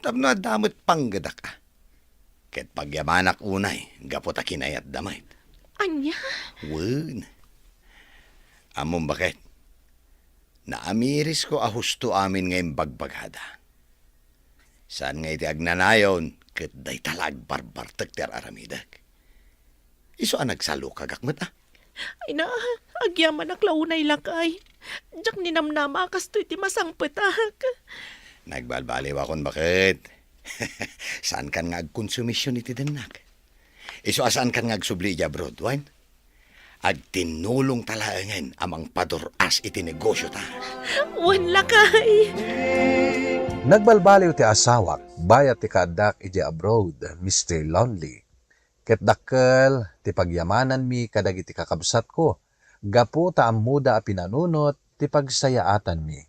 Tapno adda met panggedak a. Ket pagyamanak unay, gapu ta kinayatda met. Ania? Wen. Ammom baket? Naamirisko a husto amin nga imbagbagada. Saan nga iti agnanayon, ket dayta la agbarbartek ti ar-aramidek. Isu a nagsalukagak met a. Ay na, agyamanak la unay lakay. Diak ninamnama a kastoy ti masangpetak. Nagbalbaliwakon baket. Saankan nga agkonsumision iti dennak. Isu a saankan nga agsubli iti abroad, wen? Agtinnulongta laengen a mangpadur-as iti negosiota. Wen lakay. Nagbalbaliw ti asawak bayat ti kaaddak iti abroad, Mister Lonely. Ket dakkel ti pagyamananmi kadagiti kakabsatko, gapu ta ammoda a pinanunot ti pagsayaatanmi.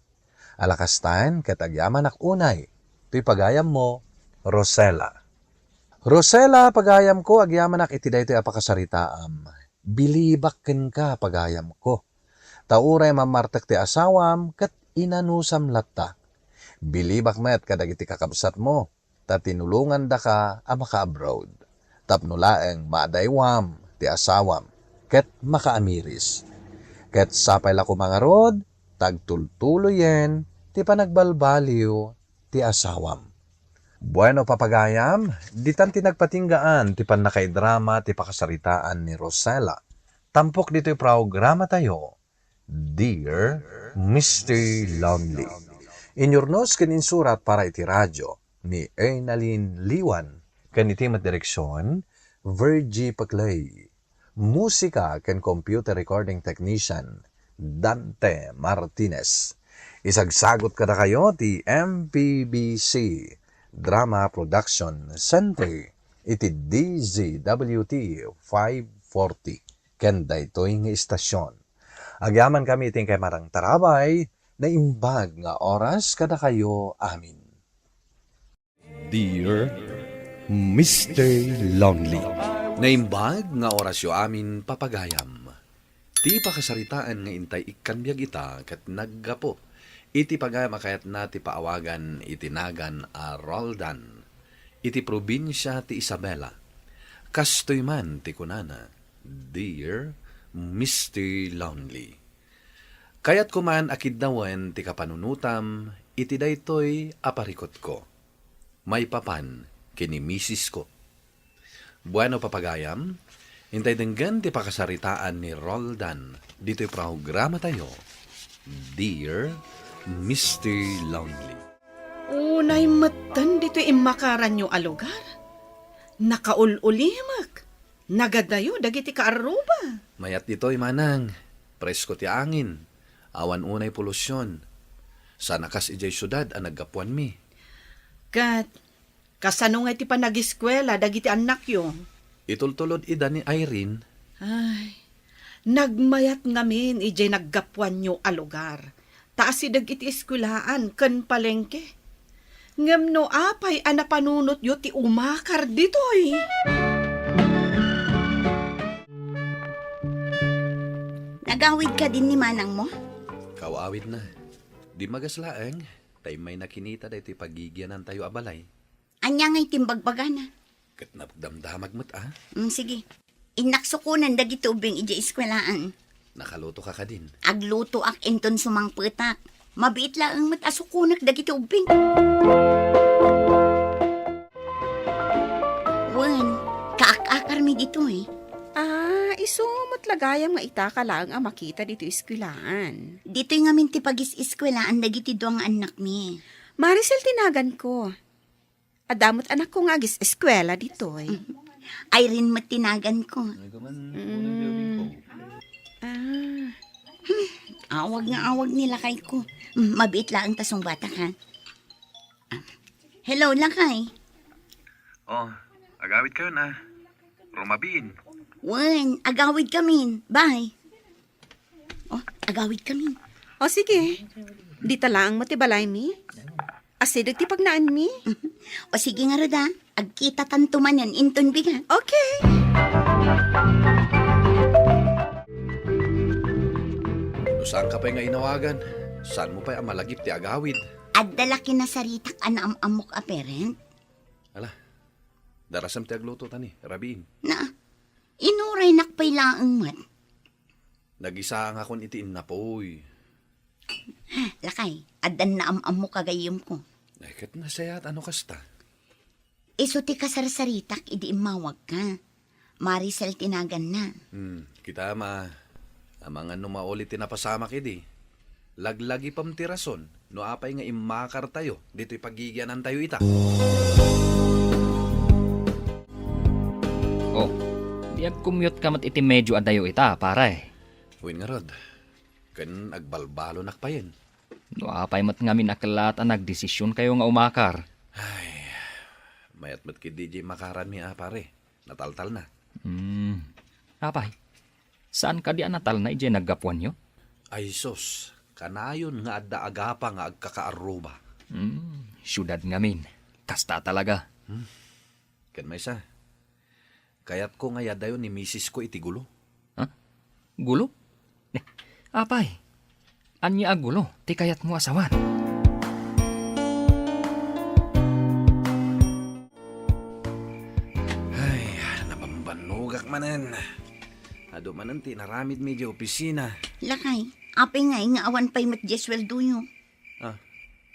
Ala kastaen ket agyamanak unay, toy pagayammo, Rosela. Rosela, pagayamko, agyamanak iti daytoy a pakasaritaam. Bilibak kenka, pagayamko. Ta uray mammartek ti asawam ket inanusam latta. Bilibak met kadagiti kakabsatmo. Ta tinulongandaka a maka-abroad, tapno laeng maadaywam ti asawam ket makaamiris. Ket sapay la koma ngarud ta agtultuloyen ti panagbalbaliw ti asawam. Bueno, papagayam, ditan ti nagpatinggaan ti pannakaidrama ti pakasaritaan ni Rosela. Tampok ditoy programatayo, Dear Mister Lonely. Inyurnos ken insurat para iti radyo ni Ernalyn Liwan ken iti met direksion, Virgie Paclay. Musika ken computer recording technician, Dante Martinez. Isagsagot kadakayo ti M P B C Drama Production Center iti D Z W T five forty ken daytoy nga istasion. Agyamankami iti inkay marangtarabay, naimbag nga oras kadakayo amin. Dear Mister Lonely. Naimbag nga orasyo amin, papagayam. Ti pakasaritaan nga intay ikkan biag ita ket naggapu iti pagayam a kayatna ti paawagan iti nagan a Roldan iti probinsia ti Isabela. Kastoy man ti kunana, "Dear Mister Lonely, kayatko man a kiddawen ti kapanunotam iti daytoy a parikutko maipapan ken ni misisko." Bueno, papagayam, intay denggen ti pakasaritaan ni Roldan ditoy programatayo, Dear Mister Lonely. Unay metten ditoy immakaranyo a lugar. Nakaul-ulimek. Nagadayo dagiti kaarruba. Mayat ditoy, manang. Presko ti angin. Awan unay polusion. Saan a kas idiay siudad a naggapuanmi. Ket kasano nga iti panagiskuela dagiti annakyo? Itultulod ida ni Irene. Ay, nagmayat ngamin idiay naggapuanyo a lugar. Ta asideg iti eskuelaan ken palengke. Ngem no apay a napanunotyo ti umakar ditoy? Nagawid kadin ni manangmo? Kaw-awidna. Dimmagas laeng, ta immayna kinita daytoy pagigianantayo a balay. Ania ngay ti imbagbagana? Ket nagdamdamag met a. Mm, sige. Innak sukonen dagiti ubbing idiay eskuelaan. Nakalutoka kadin? Aglutoak inton sumangpetak. Mabiit laeng met a sukonek dagiti ubbing. Wen, kaak-akarmi ditoy. Ah, isu met la gayam nga itaka laeng a makita ditoy eskuelaan. Ditoy ngamin ti pagis-eskuelaan dagiti dua nga annakmi. Maricel ti naganko. Adda met anakko nga agis-eskuela ditoy. Irene met ti naganko. Ay, kaman, Mm. unang gawin ko. Ah. Awag nga awag ni lakayko. Mm, mabiit laeng ta sungbatak, ha? Ah. Hello, lakay. Oh, agawid kayon, ah. Rumabiin. Wen, agawid kamin. Bye. Oh, agawid kami. O sige, dita laeng met ti balaymi. Asideg ti pagnaanmi. O sige ngarud a, agkitatanto manen inton bigat. Okay. No saanka pay nga inawagan, saanmo pay a malagip ti agawid? Adda la kinasaritak a naam-ammok a parent. Ala, darasem ti agluto ta ni, rabiin. Na, inuraynak pay laeng met. Nagisangakon iti innapoy. Lakay, addan naam-ammok a gayyemko. Ay, ket nasayaat a no kasta. Isu ti kasarsaritak idi immawagka. Maricel ti naganna. Hmm, kita ma, amangan no maulit ti napasamak idi. Laglagipem ti rason no apay nga immakartayo ditoy pagigianantayo ita. Oh, di agkumyot ka met iti medio a dayo ita, pare. Wen ngarud, ken agbalbalonak payen. No apay met ngamin a kellaat a nagdesisionkayo nga umakar. Ay, mayat met ketdi diay makaranmi a, pare. Nataltalna. Hmm. Apay, saan kadi a natalna idiay naggapuanyo? Ay sus, kanayon nga adda agapa nga agkakaarruba. Hmm, siudad ngamin. Kasta talaga. Hmm. Ken maysa, kayatko nga yadayo ni misisko iti gulo. Ha? Gulo? Apay, ania a gulo ti kayatmo a sawan? Ay, nabambannogak manen. Adu manen ti inaramidmi idiay opisina. Lakay, apay ngay nga awan pay met diay sueldoyo? Ah,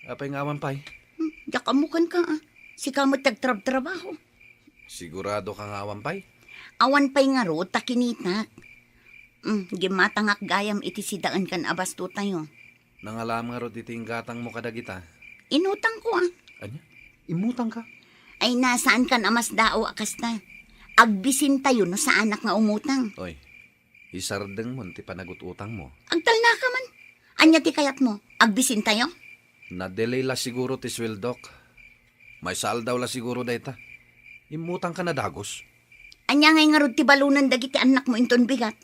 apay nga awan pay? Hmm, diak ammo kenka, ah. Sika met ti agtrabtrabaho. Sigurado ka nga awan pay? Awan pay ngarud ta kinitak. Hmm, gimmatangak gayam iti sidaen ken a bastotayo. Nangalam ngarud iti inggatangmo kadagita? Inutangko, ah. Ania? Immutangka? Ay, na, saankan a masdaaw a kasta. Agbisintayo no saanak nga umutang. Oy, isardengmon ti panagut-utangmo. Agtalnaka man. Ania ti kayatmo? Agbisintayo? Na-delay la siguro ti sueldok. Maysa aldaw la siguro dayta. Immutangka na dagus. Ania ngay ngarud ti balonen dagiti annakmo inton bigat?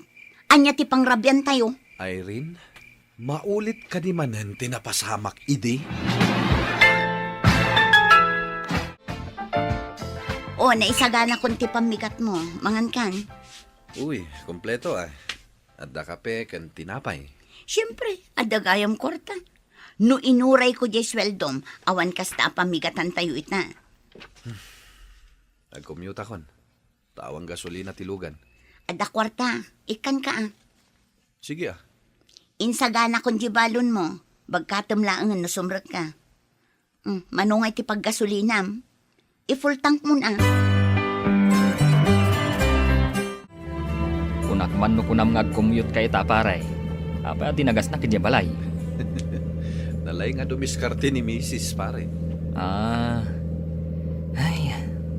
Ania ti pangrabiantayo? Irene, maulit kadi manen ti napasamak idi? O, naisaganakon ti pammigatmo. Mangankan? Uy, kompleto, ah. Adda kape ken tinapay. Siempre, adda gayam kuarta. No inurayko diay sueldom, awan kasta a pammigatantayo ita. Agkommute akon. Ta awan gasolina ti lugan. Adda kuarta, ikkanka, ah. Sige, ah. Insaganakon diay balonmo. Bagkatem laengen no sumrekka. Hmm, mano ngay ti paggasolinam? I-full tankmon, ah. Kunak man no kunam nga agkommute ka ita, pare. Apay a dinagasnak idiay balay? Nalaing a dumiskarte ni misis, pare. Ah. Ay,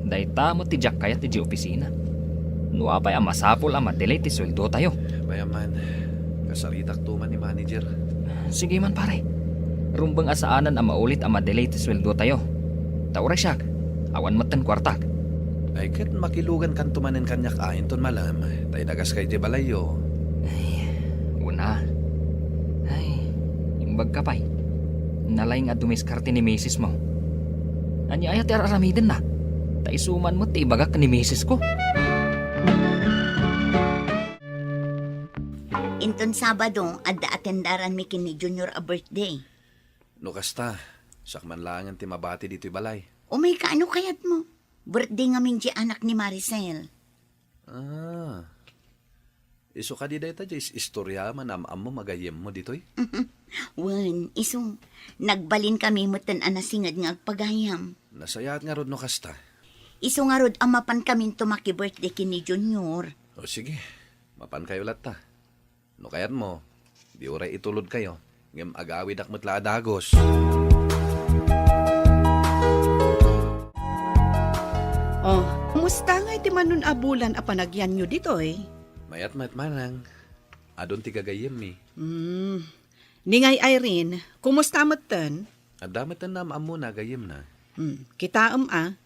dayta met ti diak kayat idiay opisina. No apay a masapul a madelay ti sueldotayo. Apay a man, kasaritakto man ni manager. Sige man, pare. Rumbeng a saanen a maulit a madelay ti sueldotayo. Ta uray siak, awan metten kuartak. Ay, ket makilugankanto manen kaniak a inton malem, ta idagaska idiay balayyo. Ay, una. Ay, imbagka pay. Nalaing a dumiskarte ni misismo. Ania aya ti ar-aramidenna? Ta isu man met ti ibagak ni misisko. Inton Sabado, adda atendaranmi ken ni Junior a birthday. No kasta, siak man laengen ti mabati ditoy balay. Umayka, ano kayatmo? Birthday ngamin diay anak ni Maricel. Ah. Isu kadi dayta diay is-, istorya man am-ammo nga gayyemmo ditoy? Wen, isu. Nagbalinkami metten a nasinged nga agpagayam. Nasayaat ngarud no kasta. Isu ngarud a mapankaminto maki-birthday ken ni Junior. O sige, mapankayo latta. No kayatmo, di uray itulodkayo, ngem agawidak met la a dagus. Oh, kumusta ngay ti manon a bulan a panagyanyo ditoy? Mayat met, manang. Adun ti gagayyemmi. Hmm. Ni ngay Irene, kumusta metten? Adda metten am-ammona a gayyemna. Hmm, kitaem a.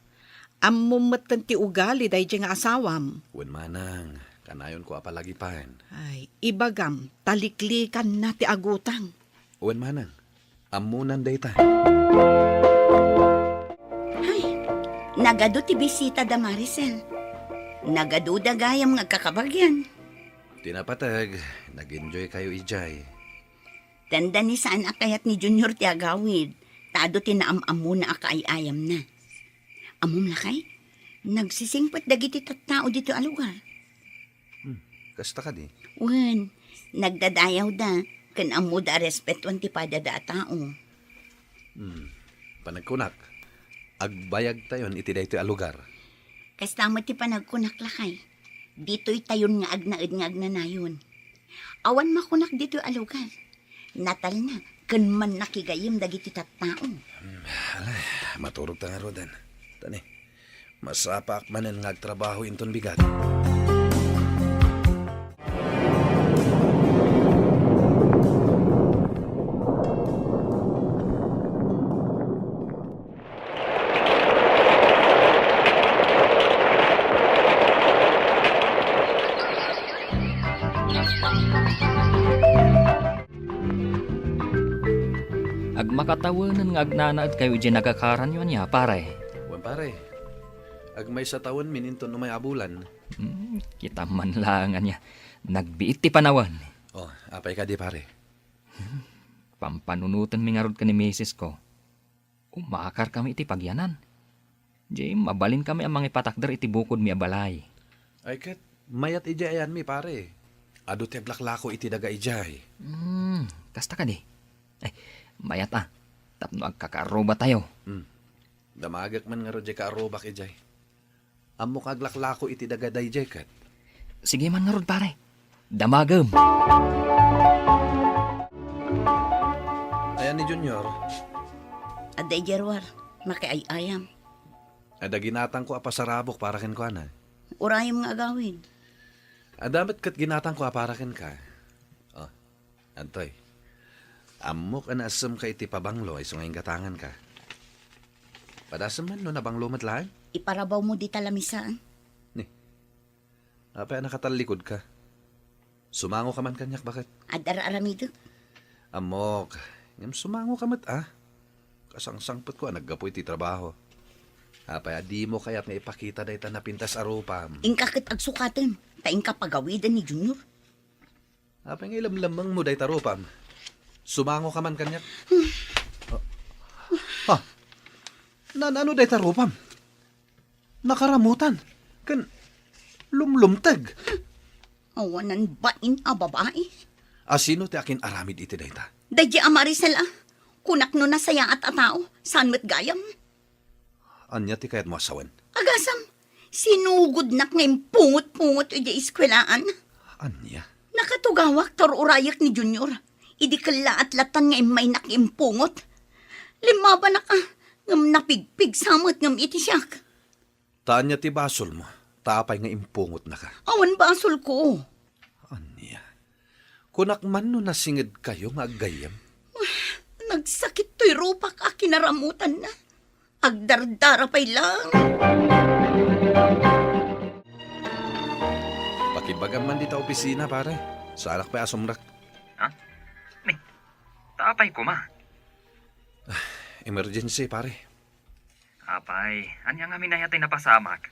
Ammom metten ti ugali daydiay nga asawam. Wen manang, kanayonko a palagipan. Ay, ibagam, ta liklikanna ti agutang. Wen manang, ammonan dayta. Ay, nagadu ti bisita da Maricel. Nagadu da gayam nga agkakabagian. Ti napateg, nag-enjoy kayo idiay. Dandani saan a kayat ni Junior ti agawid, ta adu ti naam-ammona a kaay-ayamna. Ammom lakay, nagsisingpet dagiti tattao ditoy a lugar. Hmm, kasta kadi? Wen, nagdadayawda, ken ammoda a respetuan ti padada a tao. Hmm, panagkunak, agbayagtayon iti daytoy a lugar. Kasta met ti panagkunak lakay, ditoytayon nga agnaed nga agnanayon. Awan makunak ditoy a lugar. Natalna ken mannakigayem dagiti tattao. Hmm, ala, maturog ta ngaruden. Tani, masapaak manen nga agtrabaho inton bigat. Agmakatawenen nga agnanaedkayo idiay nagakaranyo ania, pare? Wen, pare. Agmaysa tawenmin inton umay a bulan. Hmm, kita man laeng ania. Nagbiit ti panawen. Oh, apay kadi, pare? Hmm, pampanunotenmi ngarud ken ni misisko. Umakarkami iti pagyanan. Diay mabalinkami a mangipatakder iti bukodmi a balay. Ay ket, mayat idiay ayanmi, pare. Adu ti aglaklako iti daga idiay. Hmm, kasta kadi? Ay, mayat a. Tapno agkakaarrubatayo. Hmm. Damagek man ngarud diay kaarrubak idiay. Ammok aglaklako iti daga daydiay ket. Sige man ngarud, pare. Damagem. Ayan ni Junior. Adda idiay ruar, makiay-ayam. Adda ginatangko a pasarabok para kenkuana. Urayem nga agawid. Adda met ket ginatangko a para kenka. Oh, adtoy. Ammok a naassemka iti pabanglo isu nga inggatanganka. Padasem man no nabanglo met laeng? Iparabawmo dita lamisa. Ni, apay a nakatallikudka? Sumangoka man kaniak, baket? Adda ar-aramidek. Ammok, ngem sumangoka met, a. Kasangsangpetko a naggapu iti trabaho. Apay a dimo kayat nga ipakita dayta napintas a rupam? Inka ket agsukatem, ta inka pagawiden ni Junior. Apay nga ilemlemmengmo dayta rupam? Sumangoka man kaniak. Oh. Ha? Naan-ano dayta rupam? Nakaramutan. Ken lumlumteg. Awanan bain a babai. A sino ti akin-aramid iti dayta? Daydi a Maricel a. Kunak no nasayaat a tao, saan met gayam? Ania ti kayatmo a sawen? Agasam, sinugodnak nga impungot-pungot idiay eskuelaan. Ania? Nakatugawak ta ur-urayek ni Junior. Idi kellaat latan nga immaynak nga impungot. Limmabanak a, ngem napigpigsa met ngem iti siak. Ta ania ti basolmo? Ta apay nga impungotnaka? Awan basolko. Ania? Kunak man no nasingedkayo nga aggayyem? Nagsakit toy rupak a kinaramutanna. Agdardara pay lang. Pakibagam man dita opisina, pare. Saanak pay a sumrek. Ha? Ni, ta apay koma? Emergency, pare. Apay, ania ngamin aya ti napasamak?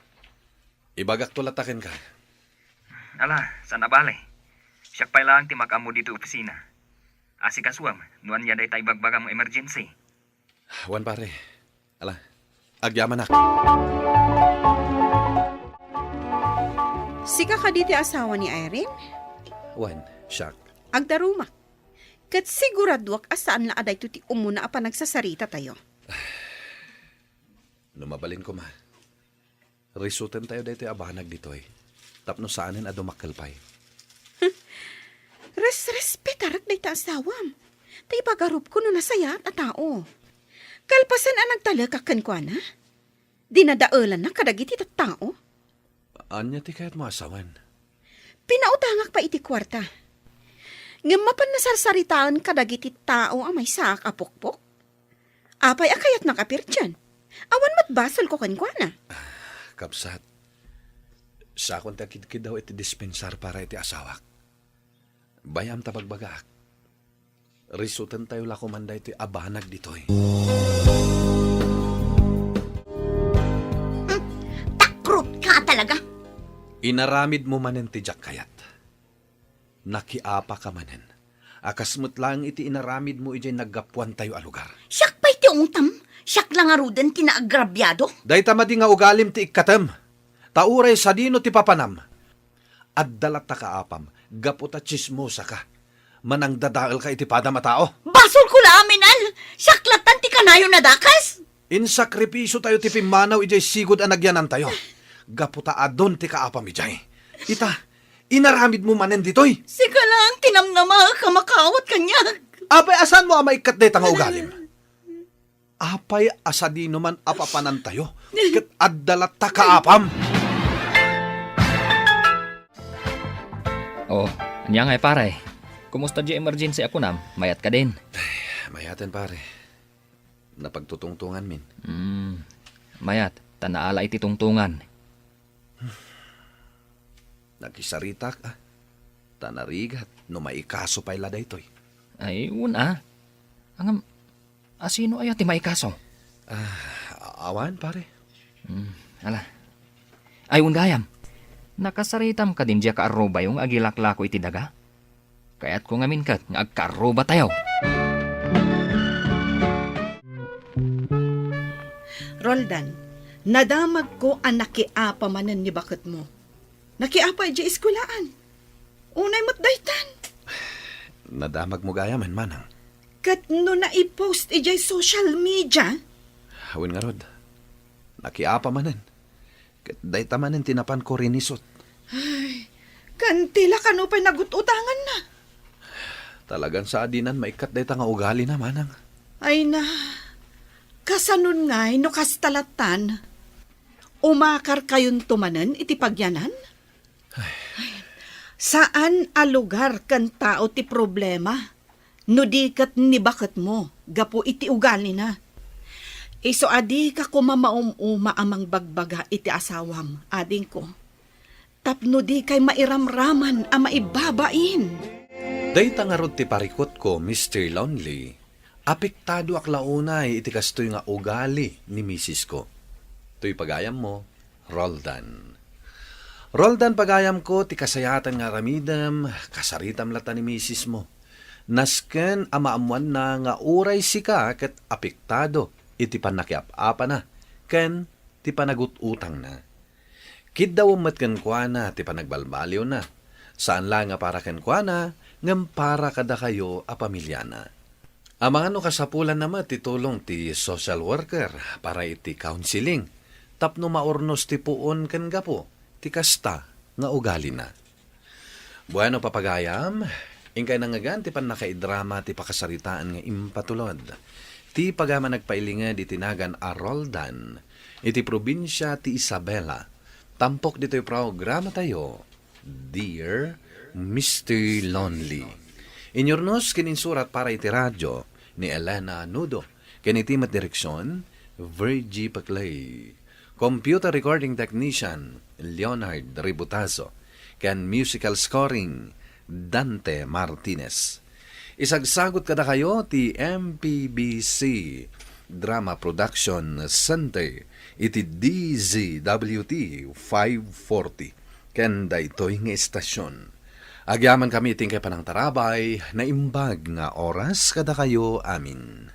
Ibagakto latta kenka. Ala, saan a bale. Siak pay laeng ti makaammo ditoy opisina. Asikasuem no ania dayta ibagbagam nga emergency. Wen, pare. Ala, agyamanak. Sika kadi ti asawa ni Irene? Wen, siak. Agdarumak. Ket siguraduak a saan la a daytoy ti umuna a panagsasarita tayo. No mabalin koma, risuten tayo daytoy a banag ditoy, tapno saanen a dumakkel pay. Resrespetarek dayta asawam, ta ipagarupko no nasayaat a tao. Kalpasan a nagtalekak kenkuana, dinadaelanna kadagiti tattao. Ania ti kayatmo a sawen? Pinautangak pay iti kuarta. Ngem mapan nasarsaritaen kadagiti tao a maysaak a pukpok. Apay a kayatnak a pirtien? Awan met basolko kenkuana. Kabsat, sakon ti akidkidaw iti dispensar para iti asawak. Bay-am ta bagbagaak. Risuten tayo la koman daytoy a banag ditoy. Hmm, takrot ka talaga. Inaramid mo manen ti diak kayat. Nakiapa ka manen. A kas met laeng iti inaramid mo idiay naggapuan tayo a lugar. Siak pay ti ungtam. Siak la ngaruden ti naagrabiado. Dayta madi nga ugalim ti ikkatem. Ta uray sadino ti papanam, adda latta kaapam gapu ta tsismosa ka. Manangdadael ka iti padam a tao. Basol ko la amin, Al! Siak lattan ti kanayon a dakas! Insakripisyo tayo ti pimmanaw idiay sigud a nagyanan tayo. Gapu ta adun ti kaapam idiay. Ita, inaramid mo manen ditoy. Sika lang ti namnamaek a makaawat kaniak. Apay a saan mo a maikkat dayta nga ugalim? Apay a sadino man a papanantayo, ket adda latta kaapam. Oh, ania ngay, pare? Kumusta di emergency a kunam? Mayat ka din? Mayaten, pare. Napagtutungtungan min. Hmm, mayat, ta naala iti tungtungan. Nakisaritak, ah. Ta narigat no maikaso pay la daytoy. Ay, wen, ah. Ngem, asino aya ti maikaso? Ah, awan, pare. Hmm, ala. Ay, wen gayam. Nakasaritam kadin diay kaarrubayo nga agilaklako iti daga? Kayatko ngamin ket nga agkaarrubatayo. Roldan, nadamagko a nakiapa manen ni baketmo. Nakiapa idiay eskuelaan. Unay met daytan. Nadamagmo gayam, manang. Ket no naipost idiay social media? Wen ngarud, nakiapa manen. Ket dayta manen ti napanko rinisut. Ay, kanti la kano pay nagut-utanganna. Talagan sa a dinan maikkat dayta nga ugalina, manang. Ay na, kasanon ngay no kasta lattan? Umakarkayonto manen iti pagyanan? Ay. Saan a lugar ken tao ti problema no di ket ni baketmo gapu iti ugalina. Isu a dika koma maum-uma a mangbagbaga iti asawam, adingko, tapno dikay mairamraman a maibabain. Dayta ngarud ti parikutko, Mister Lonely. Apektadoak la unay iti kastoy nga ugali ni misisko. Toy pagayammo, Roldan. Roldan, pagayamko, ti kasayaatan nga aramidem, kasaritam latta ni misismo. Nasken a maammoanna nga uray sika ket apektado iti pannakiap-apana ken ti panagut-utangna. Kiddawem met kenkuana ti panagbalbaliwna. Saan la nga para kenkuana, ngem para kadakayo a pamiliana. Amangan no kasapulanna met ti tulong ti social worker para iti counseling tapno maurnos ti puon ken gapu ti kasta nga ugalina. Bueno, papagayam, inkay nangngegan ti pannakaidrama ti pakasaritaan nga impatulod ti pagayam a nagpailinged iti nagan a Roldan iti probinsia ti Isabela. Tampok ditoy programatayo, Dear Mister Lonely. Inyurnos ken insurat para iti radio ni Elena Nudo, ken iti met direksion, Virgie Paclay. Computer recording technician, Leonard Ributazo, ken musical scoring, Dante Martinez. Isagsagut kadakayo ti M P B C Drama Production Center iti D Z W T five forty ken daytoy nga estasion. Agyamankami iti inkay panangtarabay, naimbag nga oras kadakayo amin.